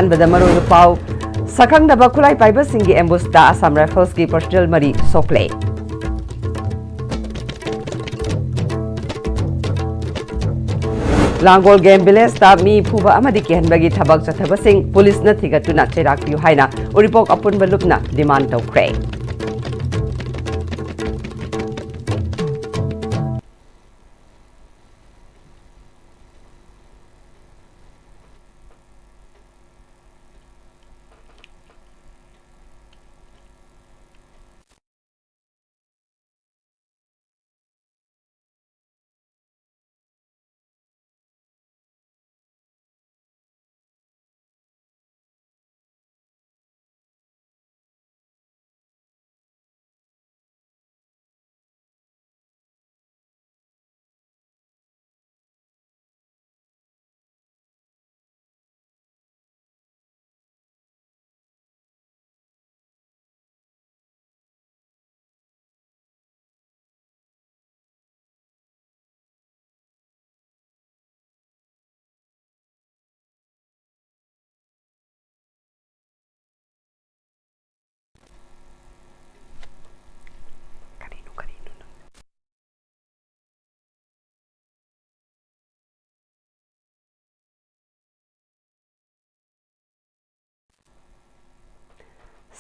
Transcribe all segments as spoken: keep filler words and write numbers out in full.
ꯑꯍꯥꯟꯕꯗ ꯃꯔꯨꯑꯣꯏꯕ ꯄꯥꯎ, ꯁꯛꯈꯪꯗꯕ ꯈꯨꯠꯂꯥꯏ ꯄꯥꯏꯕꯁꯤꯡꯒꯤ ambusht ꯑꯁꯥꯝ ꯔꯥꯏꯐꯜꯁꯀꯤ personnel ꯃꯔꯤ ꯁꯣꯛꯂꯦ꯫ ꯂꯥꯡꯒꯣꯜ game villageꯇ ꯃꯤ ꯐꯨꯕ ꯑꯃꯗꯤ ꯀꯤꯍꯟꯕꯒꯤ ꯊꯕꯛ ꯆꯠꯊꯕꯁꯤꯡ ꯄꯨꯂꯤꯁꯅ ꯊꯤꯒꯠꯇꯨꯅ ꯆꯩꯔꯥꯛ ꯄꯤꯌꯨ ꯍꯥꯏꯅ ꯎꯔꯤꯄꯣꯛ ꯑꯄꯨꯟꯕ ꯂꯨꯞꯅ demand ꯇꯧꯈ꯭ꯔꯦ꯫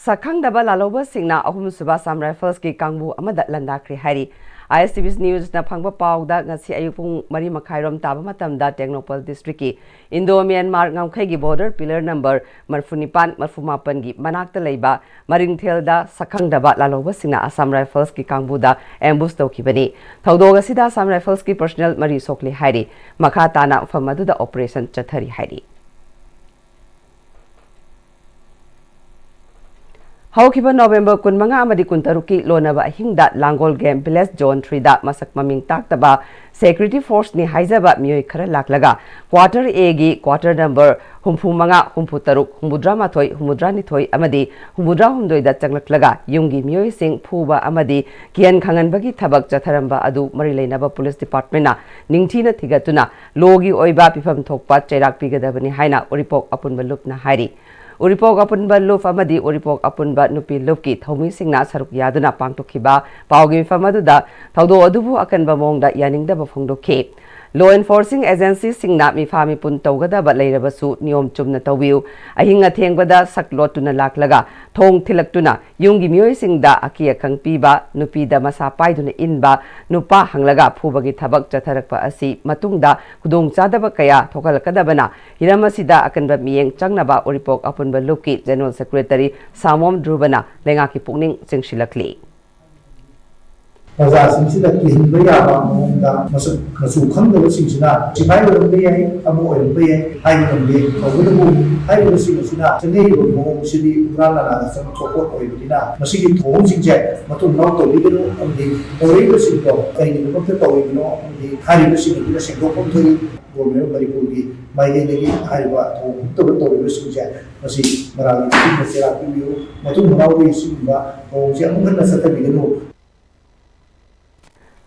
ꯁꯛꯈꯪꯗꯕ ꯂꯥꯜꯍꯧꯕꯁꯤꯡꯅ ꯑꯍꯨꯝꯁꯨꯕ ꯑꯁꯥꯝ ꯔꯥꯏꯐꯜꯁꯀꯤ ꯀꯥꯡꯕꯨ ꯑꯃꯗ ꯂꯥꯟꯗꯥꯈ꯭ꯔꯦ ꯍꯥꯏꯔꯤ꯫ ISTV newsꯅ ꯐꯪꯕ ꯄꯥꯎꯗ, ꯉꯁꯤ ꯑꯌꯨꯛ ꯄꯨꯡ ꯃꯔꯤ ꯃꯈꯥꯏꯔꯣꯝ ꯇꯥꯕ ꯃꯇꯝꯗ Tengnoupal districtꯀꯤ Indo Myanmar ꯉꯝꯈꯩꯒꯤ border pillar number ꯃꯔꯤꯐꯨꯅꯤꯄꯥꯟ, ꯃꯔꯤꯐꯨꯃꯥꯄꯟꯒꯤ ꯃꯅꯥꯛꯇ ꯂꯩꯕ ꯃꯔꯤꯡꯊꯦꯜꯗ ꯁꯛꯈꯪꯗꯕ ꯂꯥꯜꯍꯧꯕꯁꯤꯡꯅ ꯑꯁꯥꯝ ꯔꯥꯏꯐꯜꯁꯀꯤ ꯀꯥꯡꯕꯨꯗ ambush ꯇꯧꯈꯤꯕꯅꯤ꯫ ꯊꯧꯗꯣꯛ ꯑꯁꯤꯗ ꯑꯁꯥꯝ ꯔꯥꯏꯐꯜꯁꯀꯤ personnel ꯃꯔꯤ ꯁꯣꯛꯂꯦ ꯍꯥꯏꯔꯤ꯫ ꯃꯈꯥ ꯇꯥꯅ ꯃꯐꯝ ꯑꯗꯨꯗ operation ꯆꯠꯊꯔꯤ ꯍꯥꯏꯔꯤ꯫ ꯍꯧꯈꯤꯕ ꯅꯣꯕꯦꯝꯕꯔ ꯀꯨꯟꯃꯉꯥ ꯑꯃꯗꯤ ꯀꯨꯟꯇꯔꯨꯛꯀꯤ ꯂꯣꯟꯅꯕ ꯑꯍꯤꯡꯗ ꯂꯥꯡꯒꯣꯜ ꯒꯦꯝ ꯚꯤꯂꯦꯖ ꯖꯣꯟ ꯊ꯭ꯔꯤꯗ ꯃꯁꯛ ꯃꯃꯤꯡ ꯇꯥꯛꯇꯕ ꯁꯦꯀ꯭ꯌꯨꯔꯤꯇꯤ ꯐꯣꯔꯁꯅꯤ ꯍꯥꯏꯖꯕ ꯃꯤꯑꯣꯏ ꯈꯔ ꯂꯥꯛꯂꯒ ꯀ꯭ꯋꯥꯇꯔ ꯑꯦꯒꯤ ꯀ꯭ꯋꯥꯇꯔ ꯅꯝꯕꯔ ꯍꯨꯝꯐꯨ ꯃꯉꯥ, ꯍꯨꯝꯐꯨ ꯇꯔꯨꯛ, ꯍꯨꯝꯐꯨꯇꯔꯥ ꯃꯥꯊꯣꯏ, ꯍꯨꯝꯐꯨꯇꯔꯥ ꯅꯤꯊꯣꯏ ꯑꯃꯗꯤ ꯍꯨꯝꯐꯨꯇꯔꯥ ꯍꯨꯝꯗꯣꯏꯗ ꯆꯪꯂꯛꯂꯒ ꯌꯨꯝꯒꯤ ꯃꯤꯑꯣꯏꯁꯤꯡ ꯐꯨꯕ ꯑꯃꯗꯤ ꯀꯤꯍꯟ ꯈꯪꯍꯟꯕꯒꯤ ꯊꯕꯛ ꯆꯠꯊꯔꯝꯕ ꯑꯗꯨ ꯃꯔꯤ ꯂꯩꯅꯕ ꯄꯨꯂꯤꯁ ꯗꯤꯄꯥꯔꯠꯃꯦꯟꯅ ꯅꯤꯡꯊꯤꯅ ꯊꯤꯒꯠꯇꯨꯅ ꯂꯣꯒꯤ ꯑꯣꯏꯕ ꯄꯤꯐꯝ ꯊꯣꯛꯄ ꯆꯩꯔꯥꯛ ꯄꯤꯒꯗꯕꯅꯤ ꯍꯥꯏꯅ ꯎꯔꯤꯄꯣꯛ ꯑꯄꯨꯟꯕ ꯂꯨꯞꯅ ꯍꯥꯏꯔꯤ꯫ ꯎꯔꯤꯄꯣꯛ ꯑꯄꯨꯟꯕ ꯂꯨꯞ ꯑꯃꯗꯤ ꯎꯔꯤꯄꯣꯛ ꯑꯄꯨꯟꯕ ꯅꯨꯄꯤ ꯂꯨꯞꯀꯤ ꯊꯧꯃꯤꯁꯤꯡꯅ ꯁꯔꯨꯛ ꯌꯥꯗꯨꯅ ꯄꯥꯡꯊꯣꯛꯈꯤꯕ ꯄꯥꯎꯒꯤ ꯃꯤꯐꯝ ꯑꯗꯨꯗ ꯊꯧꯗꯣꯛ ꯑꯗꯨꯕꯨ ꯑꯀꯟꯕ ꯃꯑꯣꯡꯗ ꯌꯥꯅꯤꯡꯗꯕ ꯐꯣꯡꯗꯣꯛꯈꯤ꯫ Law enforcing agencyꯁꯤꯡꯅ ꯃꯤꯐꯥ ꯃꯤꯄꯨꯟ ꯇꯧꯒꯗꯕ ꯂꯩꯔꯕꯁꯨ ꯅꯤꯌꯣꯝ ꯆꯨꯝꯅ ꯇꯧꯕꯤꯌꯨ꯫ ꯑꯍꯤꯡ ꯑꯊꯦꯡꯕꯗ ꯁꯛ ꯂꯣꯠꯇꯨꯅ ꯂꯥꯛꯂꯒ ꯊꯣꯡ ꯊꯤꯜꯂꯛꯇꯨꯅ ꯌꯨꯝꯒꯤ ꯃꯤꯑꯣꯏꯁꯤꯡꯗ ꯑꯀꯤ ꯑꯈꯪ ꯄꯤꯕ, ꯅꯨꯄꯤꯗ ꯃꯁꯥ ꯄꯥꯏꯗꯨꯅ ꯏꯟꯕ, ꯅꯨꯄꯥ ꯍꯪꯂꯒ ꯐꯨꯕꯒꯤ ꯊꯕꯛ ꯆꯠꯊꯔꯛꯄ ꯑꯁꯤ ꯃꯇꯨꯡꯗ ꯈꯨꯗꯣꯡꯆꯥꯗꯕ ꯀꯌꯥ ꯊꯣꯛꯍꯜꯂꯛꯀꯗꯕꯅ ꯍꯤꯔꯝ ꯑꯁꯤꯗ ꯑꯀꯟꯕ ꯃꯤꯠꯌꯦꯡ ꯆꯪꯅꯕ ꯎꯔꯤꯄꯣꯛ ꯑꯄꯨꯟꯕ ꯂꯨꯞꯀꯤ ꯖꯦꯅꯔꯦꯜ ꯁꯦꯀ꯭ꯔꯦꯇꯔꯤ ꯁꯥꯃꯣꯝ ꯙ꯭ꯔꯨꯕꯅ ꯂꯩꯉꯥꯛꯀꯤ ꯄꯨꯛꯅꯤꯡ ꯆꯤꯡꯁꯤꯜꯂꯛꯂꯤ꯫ ꯄ꯭ꯔꯖꯥꯁꯤꯡꯁꯤꯗ ꯀꯤꯍꯟꯕ ꯌꯥꯕ ꯃꯑꯣꯡꯗ ꯃꯁꯛ ꯃꯆꯨ ꯈꯪꯗꯕꯁꯤꯡꯁꯤꯅ ꯁꯤꯐꯥꯏ ꯑꯣꯏꯔꯝꯕ ꯌꯥꯏ, ꯑꯃ ꯑꯣꯏꯔꯝꯕ ꯌꯥꯏ ꯍꯥꯏꯕ ꯉꯝꯗꯦ꯫ ꯇꯧꯕꯇꯕꯨ ꯍꯥꯏꯔꯤꯕꯁꯤꯡ ꯑꯁꯤꯅ ꯆꯠꯅꯔꯤꯕ ꯃꯑꯣꯡꯁꯤꯗꯤ ꯍꯨꯔꯥꯟ ꯂꯥꯟꯅꯥꯗ ꯆꯪꯉꯛꯄ ꯄꯣꯠ ꯑꯣꯏꯕꯅꯤꯅ ꯃꯁꯤꯒꯤ ꯊꯧꯑꯣꯡꯁꯤꯡꯁꯦ ꯃꯇꯨꯡ ꯃꯅꯥꯎ ꯇꯧꯕꯤꯒꯅꯨ ꯑꯃꯗꯤ ꯇꯧꯔꯛꯏꯕꯁꯤꯡꯗꯣ ꯀꯔꯤꯒꯤꯗꯃꯛꯇ ꯇꯧꯔꯤꯕꯅꯣ ꯑꯃꯗꯤ ꯍꯥꯏꯔꯤꯕꯁꯤꯡ ꯑꯗꯨꯅ ꯁꯦꯡꯗꯣꯛꯐꯝ ꯊꯣꯛꯏ꯫ ꯒꯣꯔꯃꯦꯟ ꯑꯣꯐ ꯃꯅꯤꯄꯨꯔꯒꯤ ꯃꯥꯏꯀꯩꯗꯒꯤ ꯍꯥꯏꯔꯤꯕ ꯊꯧꯑꯣꯡ ꯐꯠꯇꯕ ꯇꯧꯔꯤꯕꯁꯤꯡꯁꯦ ꯃꯁꯤ ꯃꯔꯥꯜꯒꯤ ꯊꯤꯡꯕ ꯆꯩꯔꯥꯛ ꯄꯤꯕꯤꯌꯨ꯫ ꯃꯇꯨꯡ ꯃꯅꯥꯎꯗꯤ ꯁꯤꯒꯨꯝꯕ ꯊꯧꯑꯣꯡꯁꯦ ꯑꯃꯨꯛ ꯍꯟꯅ ꯆꯠꯊꯕꯤꯒꯅꯨ꯫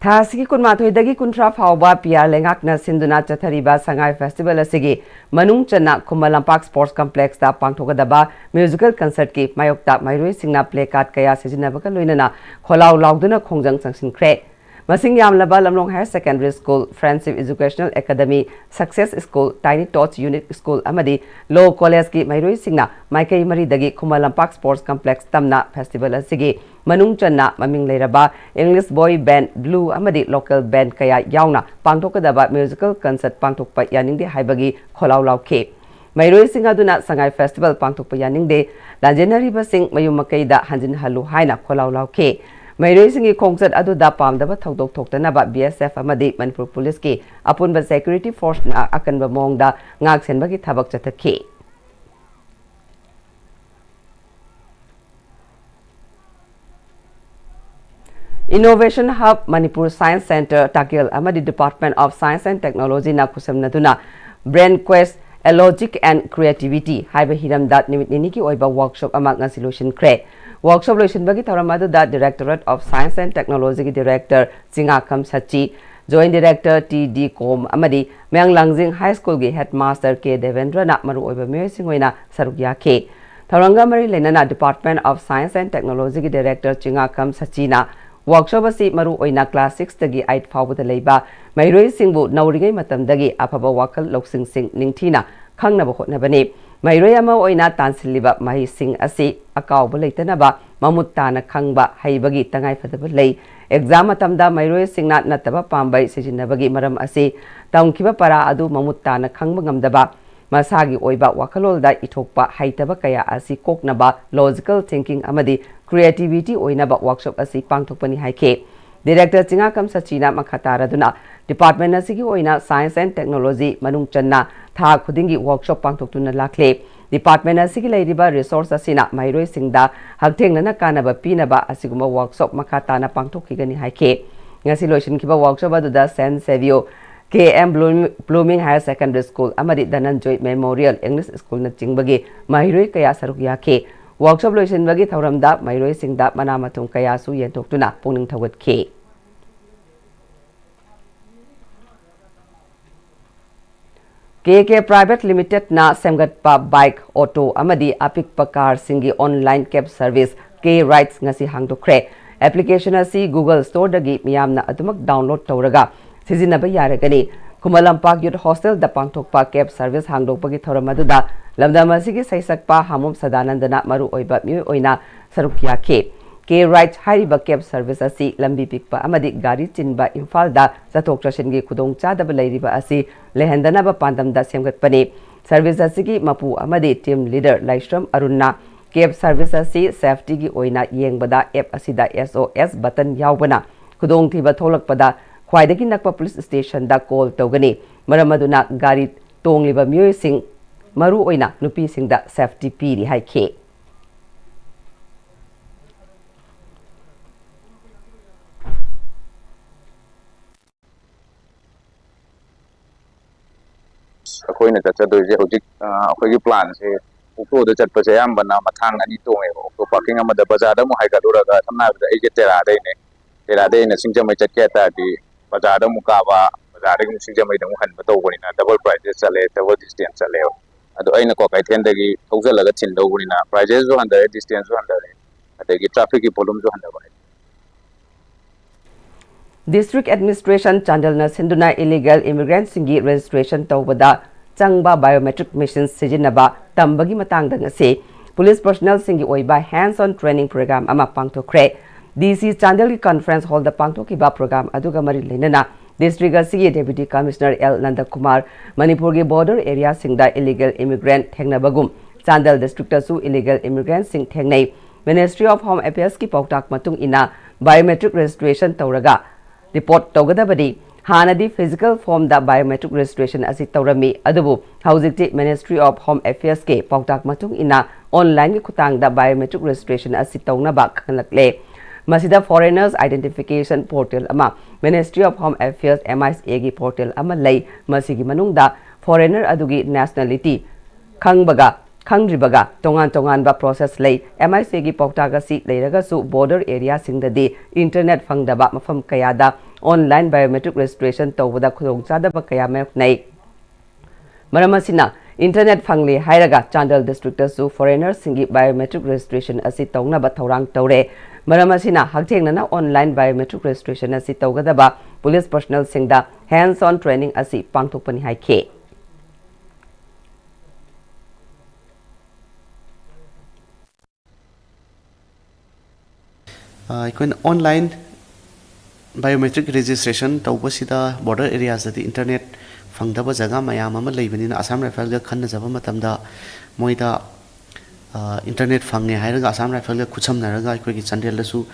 ꯊꯥ ꯑꯁꯤꯒꯤ ꯀꯨꯟꯃꯥꯊꯣꯏꯗꯒꯤ ꯀꯨꯟꯊ꯭ꯔꯥ ꯐꯥꯎꯕ ꯄꯤ ꯑꯥꯔ ꯂꯩꯉꯥꯛꯅ ꯁꯤꯟꯗꯨꯅ ꯆꯠꯊꯔꯤꯕ ꯁꯉꯥꯏ ꯐꯦꯁꯇꯤꯚꯦꯜ ꯑꯁꯤꯒꯤ ꯃꯅꯨꯡ ꯆꯟꯅ ꯈꯨꯃꯟ ꯂꯝꯄꯥꯛ ꯁ꯭ꯄꯣꯔꯠꯁ ꯀꯝꯄ꯭ꯂꯦꯛꯁꯇ ꯄꯥꯡꯊꯣꯛꯀꯗꯕ ꯃ꯭ꯌꯨꯖꯤꯀꯦꯜ ꯀꯟꯁꯔꯠꯀꯤ ꯃꯥꯌꯣꯛꯇ ꯃꯍꯩꯔꯣꯏꯁꯤꯡꯅ ꯄ꯭ꯂꯦ ꯀꯥꯔꯗ ꯀꯌꯥ ꯁꯤꯖꯤꯟꯅꯕꯒ ꯂꯣꯏꯅꯅ ꯈꯣꯜꯂꯥꯎ ꯂꯥꯎꯗꯨꯅ ꯈꯣꯡꯖꯪ ꯆꯪꯁꯤꯟꯈ꯭ꯔꯦ꯫ ꯃꯁꯤꯡ ꯌꯥꯝꯂꯕ ꯂꯝꯂꯣꯡ higher secondary school, friendship educational academy, success school, tiny tots unit school ꯑꯃꯗꯤ ꯂꯣ ꯀꯣꯂꯦꯖꯀꯤ ꯃꯍꯩꯔꯣꯏꯁꯤꯡꯅ ꯃꯥꯏꯀꯩ ꯃꯔꯤꯗꯒꯤ ꯈꯨꯃꯟ ꯂꯝꯄꯥꯛ ꯁ꯭ꯄꯣꯔꯠꯁ ꯀꯝꯄ꯭ꯂꯦꯛꯁ ꯇꯝꯅ ꯐꯦꯁꯇꯤꯚꯦꯜ ꯑꯁꯤꯒꯤ ꯃꯅꯨꯡ ꯆꯟꯅ ꯃꯃꯤꯡ ꯂꯩꯔꯕ ꯏꯪꯂꯤꯁ ꯕꯣꯏ ꯕꯦꯟꯗ, ꯕ꯭ꯂꯨ ꯑꯃꯗꯤ ꯂꯣꯀꯦꯜ ꯕꯦꯟꯗ ꯀꯌꯥ ꯌꯥꯎꯅ ꯄꯥꯡꯊꯣꯛꯀꯗꯕ ꯃ꯭ꯌꯨꯖꯤꯀꯦꯜ ꯀꯟꯁꯔꯠ ꯄꯥꯡꯊꯣꯛꯄ ꯌꯥꯅꯤꯡꯗꯦ ꯍꯥꯏꯕꯒꯤ ꯈꯣꯜꯂꯥꯎ ꯂꯥꯎꯈꯤ꯫ ꯃꯍꯩꯔꯣꯏꯁꯤꯡ ꯑꯗꯨꯅ ꯁꯉꯥꯏ ꯐꯦꯁꯇꯤꯚꯦꯜ ꯄꯥꯡꯊꯣꯛꯄ ꯌꯥꯅꯤꯡꯗꯦ, ꯂꯥꯟꯖꯦꯟꯅꯔꯤꯕꯁꯤꯡ ꯃꯌꯨꯝ ꯃꯀꯩꯗ ꯍꯟꯖꯤꯟꯍꯜꯂꯨ ꯍꯥꯏꯅ ꯈꯣꯜꯂꯥꯎ ꯂꯥꯎꯈꯤ꯫ ꯃꯍꯩꯔꯣꯏꯁꯤꯡꯒꯤ ꯈꯣꯡꯆꯠ ꯑꯗꯨꯗ ꯄꯥꯝꯗꯕ ꯊꯧꯗꯣꯛ ꯊꯣꯛꯇꯅꯕ ꯕꯤ ꯑꯦꯁ ꯑꯦꯐ ꯑꯃꯗꯤ ꯃꯅꯤꯄꯨꯔ ꯄꯨꯂꯤꯁꯀꯤ ꯑꯄꯨꯟꯕ ꯁꯦꯀ꯭ꯌꯨꯔꯤꯇꯤ ꯐꯣꯔꯁꯅ ꯑꯀꯟꯕ ꯃꯑꯣꯡꯗ ꯉꯥꯛ ꯁꯦꯟꯕꯒꯤ ꯊꯕꯛ ꯆꯠꯊꯈꯤ꯫ Innovation Hub Manipur Science Center ꯇꯥꯀꯦꯜ ꯑꯃꯗꯤ Department of Science and Technology ꯅ ꯈꯨꯠꯁꯝꯅꯗꯨꯅ Brain Quest, A Logic and Creativity ꯍꯥꯏꯕ ꯍꯤꯔꯝꯗ ꯅꯨꯃꯤꯠ ꯅꯤꯅꯤꯒꯤ ꯑꯣꯏꯕ workshop ꯑꯃ ꯉꯁꯤ ꯂꯣꯏꯁꯤꯟꯈ꯭ꯔꯦ꯫ Workshop ꯂꯣꯏꯁꯤꯟꯕꯒꯤ ꯊꯧꯔꯝ ꯑꯗꯨꯗ Directorate of Science and Technology ꯒꯤ Director ꯆꯤꯉꯥꯈꯝ ꯁꯆꯤ, Joint Director T D Kom ꯑꯃꯗꯤ ꯃꯌꯥꯡ ꯂꯥꯡꯖꯤꯡ High School ꯒꯤ Headmaster ꯀꯦ ꯗꯦꯕꯦꯟꯗ꯭ꯔꯅ ꯃꯔꯨꯑꯣꯏꯕ ꯃꯤꯑꯣꯏꯁꯤꯡ ꯑꯣꯏꯅ ꯁꯔꯨꯛ ꯌꯥꯈꯤ꯫ ꯊꯧꯔꯝꯒ ꯃꯔꯤ ꯂꯩꯅꯅ Department of Science and Technology ꯒꯤ Director ꯆꯤꯉꯥꯈꯝ ꯁꯆꯤꯅ workshop ꯑꯁꯤ ꯃꯔꯨ ꯑꯣꯏꯅ class six ꯇꯒꯤ eight ꯐꯥꯎꯕꯗ ꯂꯩꯕ ꯃꯍꯩꯔꯣꯏꯁꯤꯡꯕꯨ ꯅꯧꯔꯤꯉꯩ ꯃꯇꯝꯗꯒꯤ ꯑꯐꯕ ꯋꯥꯈꯜ ꯂꯧꯁꯤꯡꯁꯤꯡ ꯅꯤꯡꯊꯤꯅ ꯈꯪꯅꯕ ꯍꯣꯠꯅꯕꯅꯤ꯫ ꯃꯍꯩꯔꯣꯏ ꯑꯃ ꯑꯣꯏꯅ ꯇꯥꯟꯁꯤꯜꯂꯤꯕ ꯃꯍꯩꯁꯤꯡ ꯑꯁꯤ ꯑꯀꯥꯎꯕ ꯂꯩꯇꯅꯕ ꯃꯃꯨꯠ ꯇꯥꯅ ꯈꯪꯕ ꯍꯩꯕꯒꯤ ꯇꯉꯥꯏꯐꯗꯕ ꯂꯩ꯫ Exam ꯃꯇꯝꯗ ꯃꯍꯩꯔꯣꯏꯁꯤꯡꯅ ꯅꯠꯇꯕ ꯄꯥꯝꯕꯩ ꯁꯤꯖꯤꯟꯅꯕꯒꯤ ꯃꯔꯝ ꯑꯁꯤ ꯇꯝꯈꯤꯕ ꯄꯔꯥ ꯑꯗꯨ ꯃꯃꯨꯠ ꯇꯥꯅ ꯈꯪꯕ ꯉꯝꯗꯕ, ꯃꯁꯥꯒꯤ ꯑꯣꯏꯕ ꯋꯥꯈꯜꯂꯣꯟꯗ ꯏꯊꯣꯛꯄ ꯍꯩꯇꯕ ꯀꯌꯥ ꯑꯁꯤ ꯀꯣꯛꯅꯕ logical thinking ꯑꯃꯗꯤ creativity ꯑꯣꯏꯅꯕ workshop ꯑꯁꯤ ꯄꯥꯡꯊꯣꯛꯄꯅꯤ ꯍꯥꯏꯈꯤ꯫ Director ꯆꯤꯉꯥꯀꯝ ꯁꯆꯤꯅ ꯃꯈꯥ ꯇꯥꯔꯗꯨꯅ department ꯑꯁꯤꯒꯤ ꯑꯣꯏꯅ Science and Technology ꯃꯅꯨꯡ ꯆꯟꯅ ꯊꯥ ꯈꯨꯗꯤꯡꯒꯤ workshop ꯄꯥꯡꯊꯣꯛꯇꯨꯅ ꯂꯥꯛꯂꯦ꯫ Department ꯑꯁꯤꯒꯤ ꯂꯩꯔꯤꯕ resource ꯑꯁꯤꯅ ꯃꯍꯩꯔꯣꯏꯁꯤꯡꯗ ꯍꯛꯊꯦꯡꯅꯅ ꯀꯥꯟꯅꯕ ꯄꯤꯅꯕ ꯑꯁꯤꯒꯨꯝꯕ workshop ꯃꯈꯥ ꯇꯥꯅ ꯄꯥꯡꯊꯣꯛꯈꯤꯒꯅꯤ ꯍꯥꯏꯈꯤ꯫ ꯉꯁꯤ ꯂꯣꯏꯁꯤꯟꯈꯤꯕ workshop ꯑꯗꯨꯗ San Savio, ꯀꯦ M Bloom-, Blooming Higher Secondary School ꯑꯃꯗꯤ Dhananjoy Memorial English School ꯅꯆꯤꯡꯕꯒꯤ ꯃꯍꯩꯔꯣꯏ ꯀꯌꯥ ꯁꯔꯨꯛ ꯌꯥꯈꯤ꯫ Workshop ꯂꯣꯏꯁꯤꯟꯕꯒꯤ ꯊꯧꯔꯝꯗ ꯃꯍꯩꯔꯣꯏꯁꯤꯡꯗ ꯃꯅꯥ ꯃꯊꯨꯝ ꯀꯌꯥꯁꯨ ꯌꯦꯟꯊꯣꯛꯇꯨꯅ ꯄꯨꯛꯅꯤꯡ ꯊꯧꯒꯠꯈꯤ꯫ ꯀꯦ ꯀꯦ Private Limited ꯅ ꯁꯦꯝꯒꯠꯄ bike, auto ꯑꯃꯗꯤ ꯑꯄꯤꯛꯄ car ꯁꯤꯡꯒꯤ online cab service K Rides ꯉꯁꯤ ꯍꯥꯡꯗꯣꯛꯈ꯭ꯔꯦ꯫ Application ꯑꯁꯤ Google Store ꯗꯒꯤ ꯃꯤꯌꯥꯝꯅ ꯑꯗꯨꯃꯛ download ꯇꯧꯔꯒ ꯁꯤꯖꯤꯟꯅꯕ ꯌꯥꯔꯒꯅꯤ꯫ ꯈꯨꯃꯟ ꯂꯝꯄꯥꯛ Youth Hostel ꯗ ꯄꯥꯡꯊꯣꯛꯄ cab service ꯍꯥꯡꯗꯣꯛꯄꯒꯤ ꯊꯧꯔꯝ ꯑꯗꯨꯗ ꯂꯝꯗꯝ ꯑꯁꯤꯒꯤ ꯁꯩꯁꯛꯄ ꯍꯥꯃꯣꯝ ꯁꯗꯥꯅꯟꯗꯅ ꯃꯔꯨꯑꯣꯏꯕ ꯃꯤꯑꯣꯏ ꯑꯣꯏꯅ ꯁꯔꯨꯛ ꯌꯥꯈꯤ꯫ K Rides ꯍꯥꯏꯔꯤꯕ cab service ꯑꯁꯤ ꯂꯝꯕꯤ ꯄꯤꯛꯄ ꯑꯃꯗꯤ ꯒꯥꯔꯤ ꯆꯤꯟꯕ ꯏꯝꯐꯥꯜꯗ ꯆꯠꯊꯣꯛ ꯆꯠꯁꯤꯟꯒꯤ ꯈꯨꯗꯣꯡꯆꯥꯗꯕ ꯂꯩꯔꯤꯕ ꯑꯁꯤ ꯂꯩꯍꯟꯗꯅꯕ ꯄꯥꯟꯗꯝꯗ ꯁꯦꯝꯒꯠꯄꯅꯤ꯫ Service ꯑꯁꯤꯒꯤ ꯃꯄꯨ ꯑꯃꯗꯤ team leader ꯂꯥꯏꯁ꯭ꯔꯝ ꯑꯔꯨꯟꯅ cab service ꯑꯁꯤ safety ꯒꯤ ꯑꯣꯏꯅ ꯌꯦꯡꯕꯗ app ꯑꯁꯤꯗ S O S button ꯌꯥꯎꯕꯅ ꯈꯨꯗꯣꯡꯊꯤꯕ ꯊꯣꯛꯂꯛꯄꯗ ꯈ꯭ꯋꯥꯏꯗꯒꯤ ꯅꯛꯄ police station ꯗ call ꯇꯧꯒꯅꯤ꯫ ꯃꯔꯝ ꯑꯗꯨꯅ ꯒꯥꯔꯤ ꯇꯣꯡꯂꯤꯕ ꯃꯤꯑꯣꯏꯁꯤꯡ, ꯃꯔꯨꯑꯣꯏꯅ ꯅꯨꯄꯤꯁꯤꯡꯗ safety ꯄꯤꯔꯤ ꯍꯥꯏꯈꯤ꯫ ꯑꯩꯈꯣꯏꯅ ꯆꯠꯆꯗꯣꯏꯁꯦ ꯍꯧꯖꯤꯛ, ꯑ, ꯑꯩꯈꯣꯏꯒꯤ ꯄ꯭ꯂꯥꯟꯁꯦ ꯑꯣꯛꯇꯣꯗ ꯆꯠꯄꯁꯦ ꯑꯌꯥꯝꯕꯅ ꯃꯊꯥꯡ ꯑꯅꯤ ꯇꯣꯡꯉꯦꯕ꯫ ꯑꯣꯛꯇꯣ ꯄꯥꯔꯀꯤꯡ ꯑꯃꯗ ꯕꯖꯥꯔꯗ ꯑꯃꯨꯛ ꯍꯥꯏꯒꯠꯂꯨꯔꯒ, ꯁꯝꯅ ꯍꯥꯏꯔꯕꯗ ꯑꯩꯁꯦ ꯇꯦꯔꯥꯗꯩꯅꯦ, ꯇꯦꯔꯥꯗꯩꯅ ꯁꯤꯡꯖꯃꯩ ꯆꯠꯀꯦ ꯍꯥꯏ ꯇꯥꯔꯗꯤ ꯕꯖꯥꯔꯗ ꯑꯃꯨꯛ ꯀꯥꯕ, ꯕꯖꯥꯔꯗꯒꯤ ꯑꯃꯨꯛ ꯁꯤꯡꯖꯃꯩꯗ ꯑꯃꯨꯛ ꯍꯟꯕ ꯇꯧꯕꯅꯤꯅ double prices ꯆꯠꯂꯦ, double distance ꯆꯠꯂꯦꯕ꯫ ꯑꯗꯣ ꯑꯩꯅ ꯀ꯭ꯋꯥꯀꯩꯊꯦꯜꯗꯒꯤ ꯊꯧꯖꯤꯜꯂꯒ ꯊꯤꯟꯗꯧꯕꯅꯤꯅ prices ꯁꯨ ꯍꯟꯊꯔꯦ, distance ꯁꯨ ꯍꯟꯊꯔꯦ, ꯑꯗꯒꯤ traffic ꯀꯤ volume ꯁꯨ ꯍꯟꯊꯕ ꯍꯥꯏꯇꯥꯔꯦ꯫ District Administration ꯆꯥꯟꯗꯦꯜꯅ ꯁꯤꯟꯗꯨꯅ illegal immigrant ꯁꯤꯡꯒꯤ registration ꯇꯧꯕꯗ ꯆꯪꯕ biometric machine ꯁꯤꯖꯤꯟꯅꯕ ꯇꯝꯕꯒꯤ ꯃꯇꯥꯡꯗ ꯉꯁꯤ police personnel ꯁꯤꯡꯒꯤ ꯑꯣꯏꯕ hands on training program ꯑꯃ ꯄꯥꯡꯊꯣꯛꯈ꯭ꯔꯦ꯫ D C ꯆꯥꯟꯗꯦꯜꯒꯤ conference hall ꯗ ꯄꯥꯡꯊꯣꯛꯈꯤꯕ program ꯑꯗꯨꯒ ꯃꯔꯤ ꯂꯩꯅꯅ district ꯑꯁꯤꯒꯤ Deputy Commissioner L ꯅꯟꯗꯀꯨꯃꯥꯔ ꯃꯅꯤꯄꯨꯔꯒꯤ border area ꯁꯤꯡꯗ illegal immigrant ꯊꯦꯡꯅꯕꯒꯨꯝ ꯆꯥꯟꯗꯦꯜ district ꯇꯁꯨ illegal immigrant ꯁꯤꯡ ꯊꯦꯡꯅꯩ꯫ Ministry of Home Affairs ꯀꯤ ꯄꯥꯎꯇꯥꯛ ꯃꯇꯨꯡ ꯏꯟꯅ biometric registration ꯇꯧꯔꯒ report ꯇꯧꯒꯗꯕꯅꯤ꯫ ꯍꯥꯟꯅꯗꯤ physical form ꯗ biometric registration ꯑꯁꯤ ꯇꯧꯔꯝꯃꯤ, ꯑꯗꯨꯕꯨ ꯍꯧꯖꯤꯛꯇꯤ Ministry of Home Affairs ꯀꯤ ꯄꯥꯎꯇꯥꯛ ꯃꯇꯨꯡ ꯏꯟꯅ online ꯒꯤ ꯈꯨꯠꯊꯥꯡꯗ biometric registration ꯑꯁꯤ ꯇꯧꯅꯕ ꯈꯪꯍꯜꯂꯛꯂꯦ꯫ ꯃꯁꯤꯗ foreigners identification portal ꯑꯃ, Ministry of Home Affairs, M I C A ꯒꯤ portal ꯑꯃ ꯂꯩ꯫ ꯃꯁꯤꯒꯤ ꯃꯅꯨꯡꯗ foreigner ꯑꯗꯨꯒꯤ nationality ꯈꯪꯕꯒ ꯈꯪꯗ꯭ꯔꯤꯕꯒ ꯇꯣꯉꯥꯟ ꯇꯣꯉꯥꯟꯕ process ꯂꯩ꯫ M I C A ꯒꯤ ꯄꯥꯎꯇꯥꯛ ꯑꯁꯤ ꯂꯩꯔꯒꯁꯨ border area ꯁꯤꯡꯗꯗꯤ internet ꯐꯪꯗꯕ ꯃꯐꯝ ꯀꯌꯥꯗ online biometric registration ꯇꯧꯕꯗ ꯈꯨꯗꯣꯡꯆꯥꯗꯕ ꯀꯌꯥ ꯃꯥꯌꯣꯛꯅꯩ꯫ ꯃꯔꯝ ꯑꯁꯤꯅ internet ꯐꯪꯂꯦ ꯍꯥꯏꯔꯒ ꯆꯥꯟꯗꯦꯜ district ꯇꯁꯨ foreigner ꯁꯤꯡꯒꯤ biometric registration ꯑꯁꯤ ꯇꯧꯅꯕ ꯊꯧꯔꯥꯡ ꯇꯧꯔꯦ꯫ ꯃꯔꯝ ꯑꯁꯤꯅ ꯍꯛꯊꯦꯡꯅꯅ online biometric registration ꯑꯁꯤ ꯇꯧꯒꯗꯕ police personnel ꯁꯤꯡꯗ hands on training ꯑꯁꯤ ꯄꯥꯡꯊꯣꯛꯄꯅꯤ ꯍꯥꯏꯈꯤ꯫ ꯑ, ꯑꯩꯈꯣꯏꯅ online biometric registration ꯇꯧꯕꯁꯤꯗ border areas ꯇꯗꯤ internet ꯐꯪꯗꯕ ꯖꯒꯥ ꯃꯌꯥꯝ ꯑꯃ ꯂꯩꯕꯅꯤꯅ Assam Rifles ꯀ ꯈꯟꯅꯖꯕ ꯃꯇꯝꯗ ꯃꯣꯏꯗ, ꯑ, internet ꯐꯪꯉꯦ ꯍꯥꯏꯔꯒ Assam Rifles ꯀ ꯈꯨꯠꯁꯝꯅꯔꯒ ꯑꯩꯈꯣꯏꯒꯤ ꯆꯥꯟꯗꯦꯜꯗꯁꯨ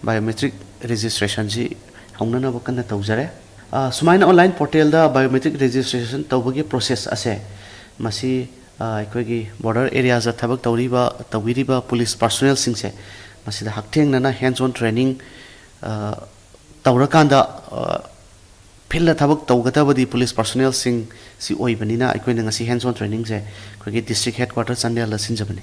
biometric registration ꯁꯤ ꯍꯧꯅꯅꯕ ꯀꯟꯅ ꯇꯧꯖꯔꯦ꯫ ꯑ, ꯁꯨꯃꯥꯏꯅ online portal ꯗ biometric registration ꯇꯧꯕꯒꯤ process ꯑꯁꯦ ꯃꯁꯤ, ꯑ, ꯑꯩꯈꯣꯏꯒꯤ border areas ꯇ ꯊꯕꯛ ꯇꯧꯔꯤꯕ, ꯇꯧꯕꯤꯔꯤꯕ police personnel ꯁꯤꯡꯁꯦ ꯃꯁꯤꯗ ꯍꯛꯊꯦꯡꯅꯅ hands on training, ꯑ, ꯇꯧꯔꯀꯥꯟꯗ, ꯑ, ꯐꯤꯜꯗ ꯊꯕꯛ ꯇꯧꯒꯗꯕꯗꯤ ꯄꯨꯂꯤꯁ ꯄꯥꯔꯁꯣꯅꯦꯜꯁꯤꯡ ꯁꯤ ꯑꯣꯏꯕꯅꯤꯅ, ꯑꯩꯈꯣꯏꯅ ꯉꯁꯤ ꯍꯦꯟꯁ ꯑꯣꯟ ꯇ꯭ꯔꯦꯅꯤꯡꯁꯦ ꯑꯩꯈꯣꯏꯒꯤ ꯗꯤꯁꯇ꯭ꯔꯤꯛ ꯍꯦꯗꯀ꯭ꯋꯥꯇꯔ ꯆꯥꯟꯗꯦꯜꯗ ꯁꯤꯟꯖꯕꯅꯤ꯫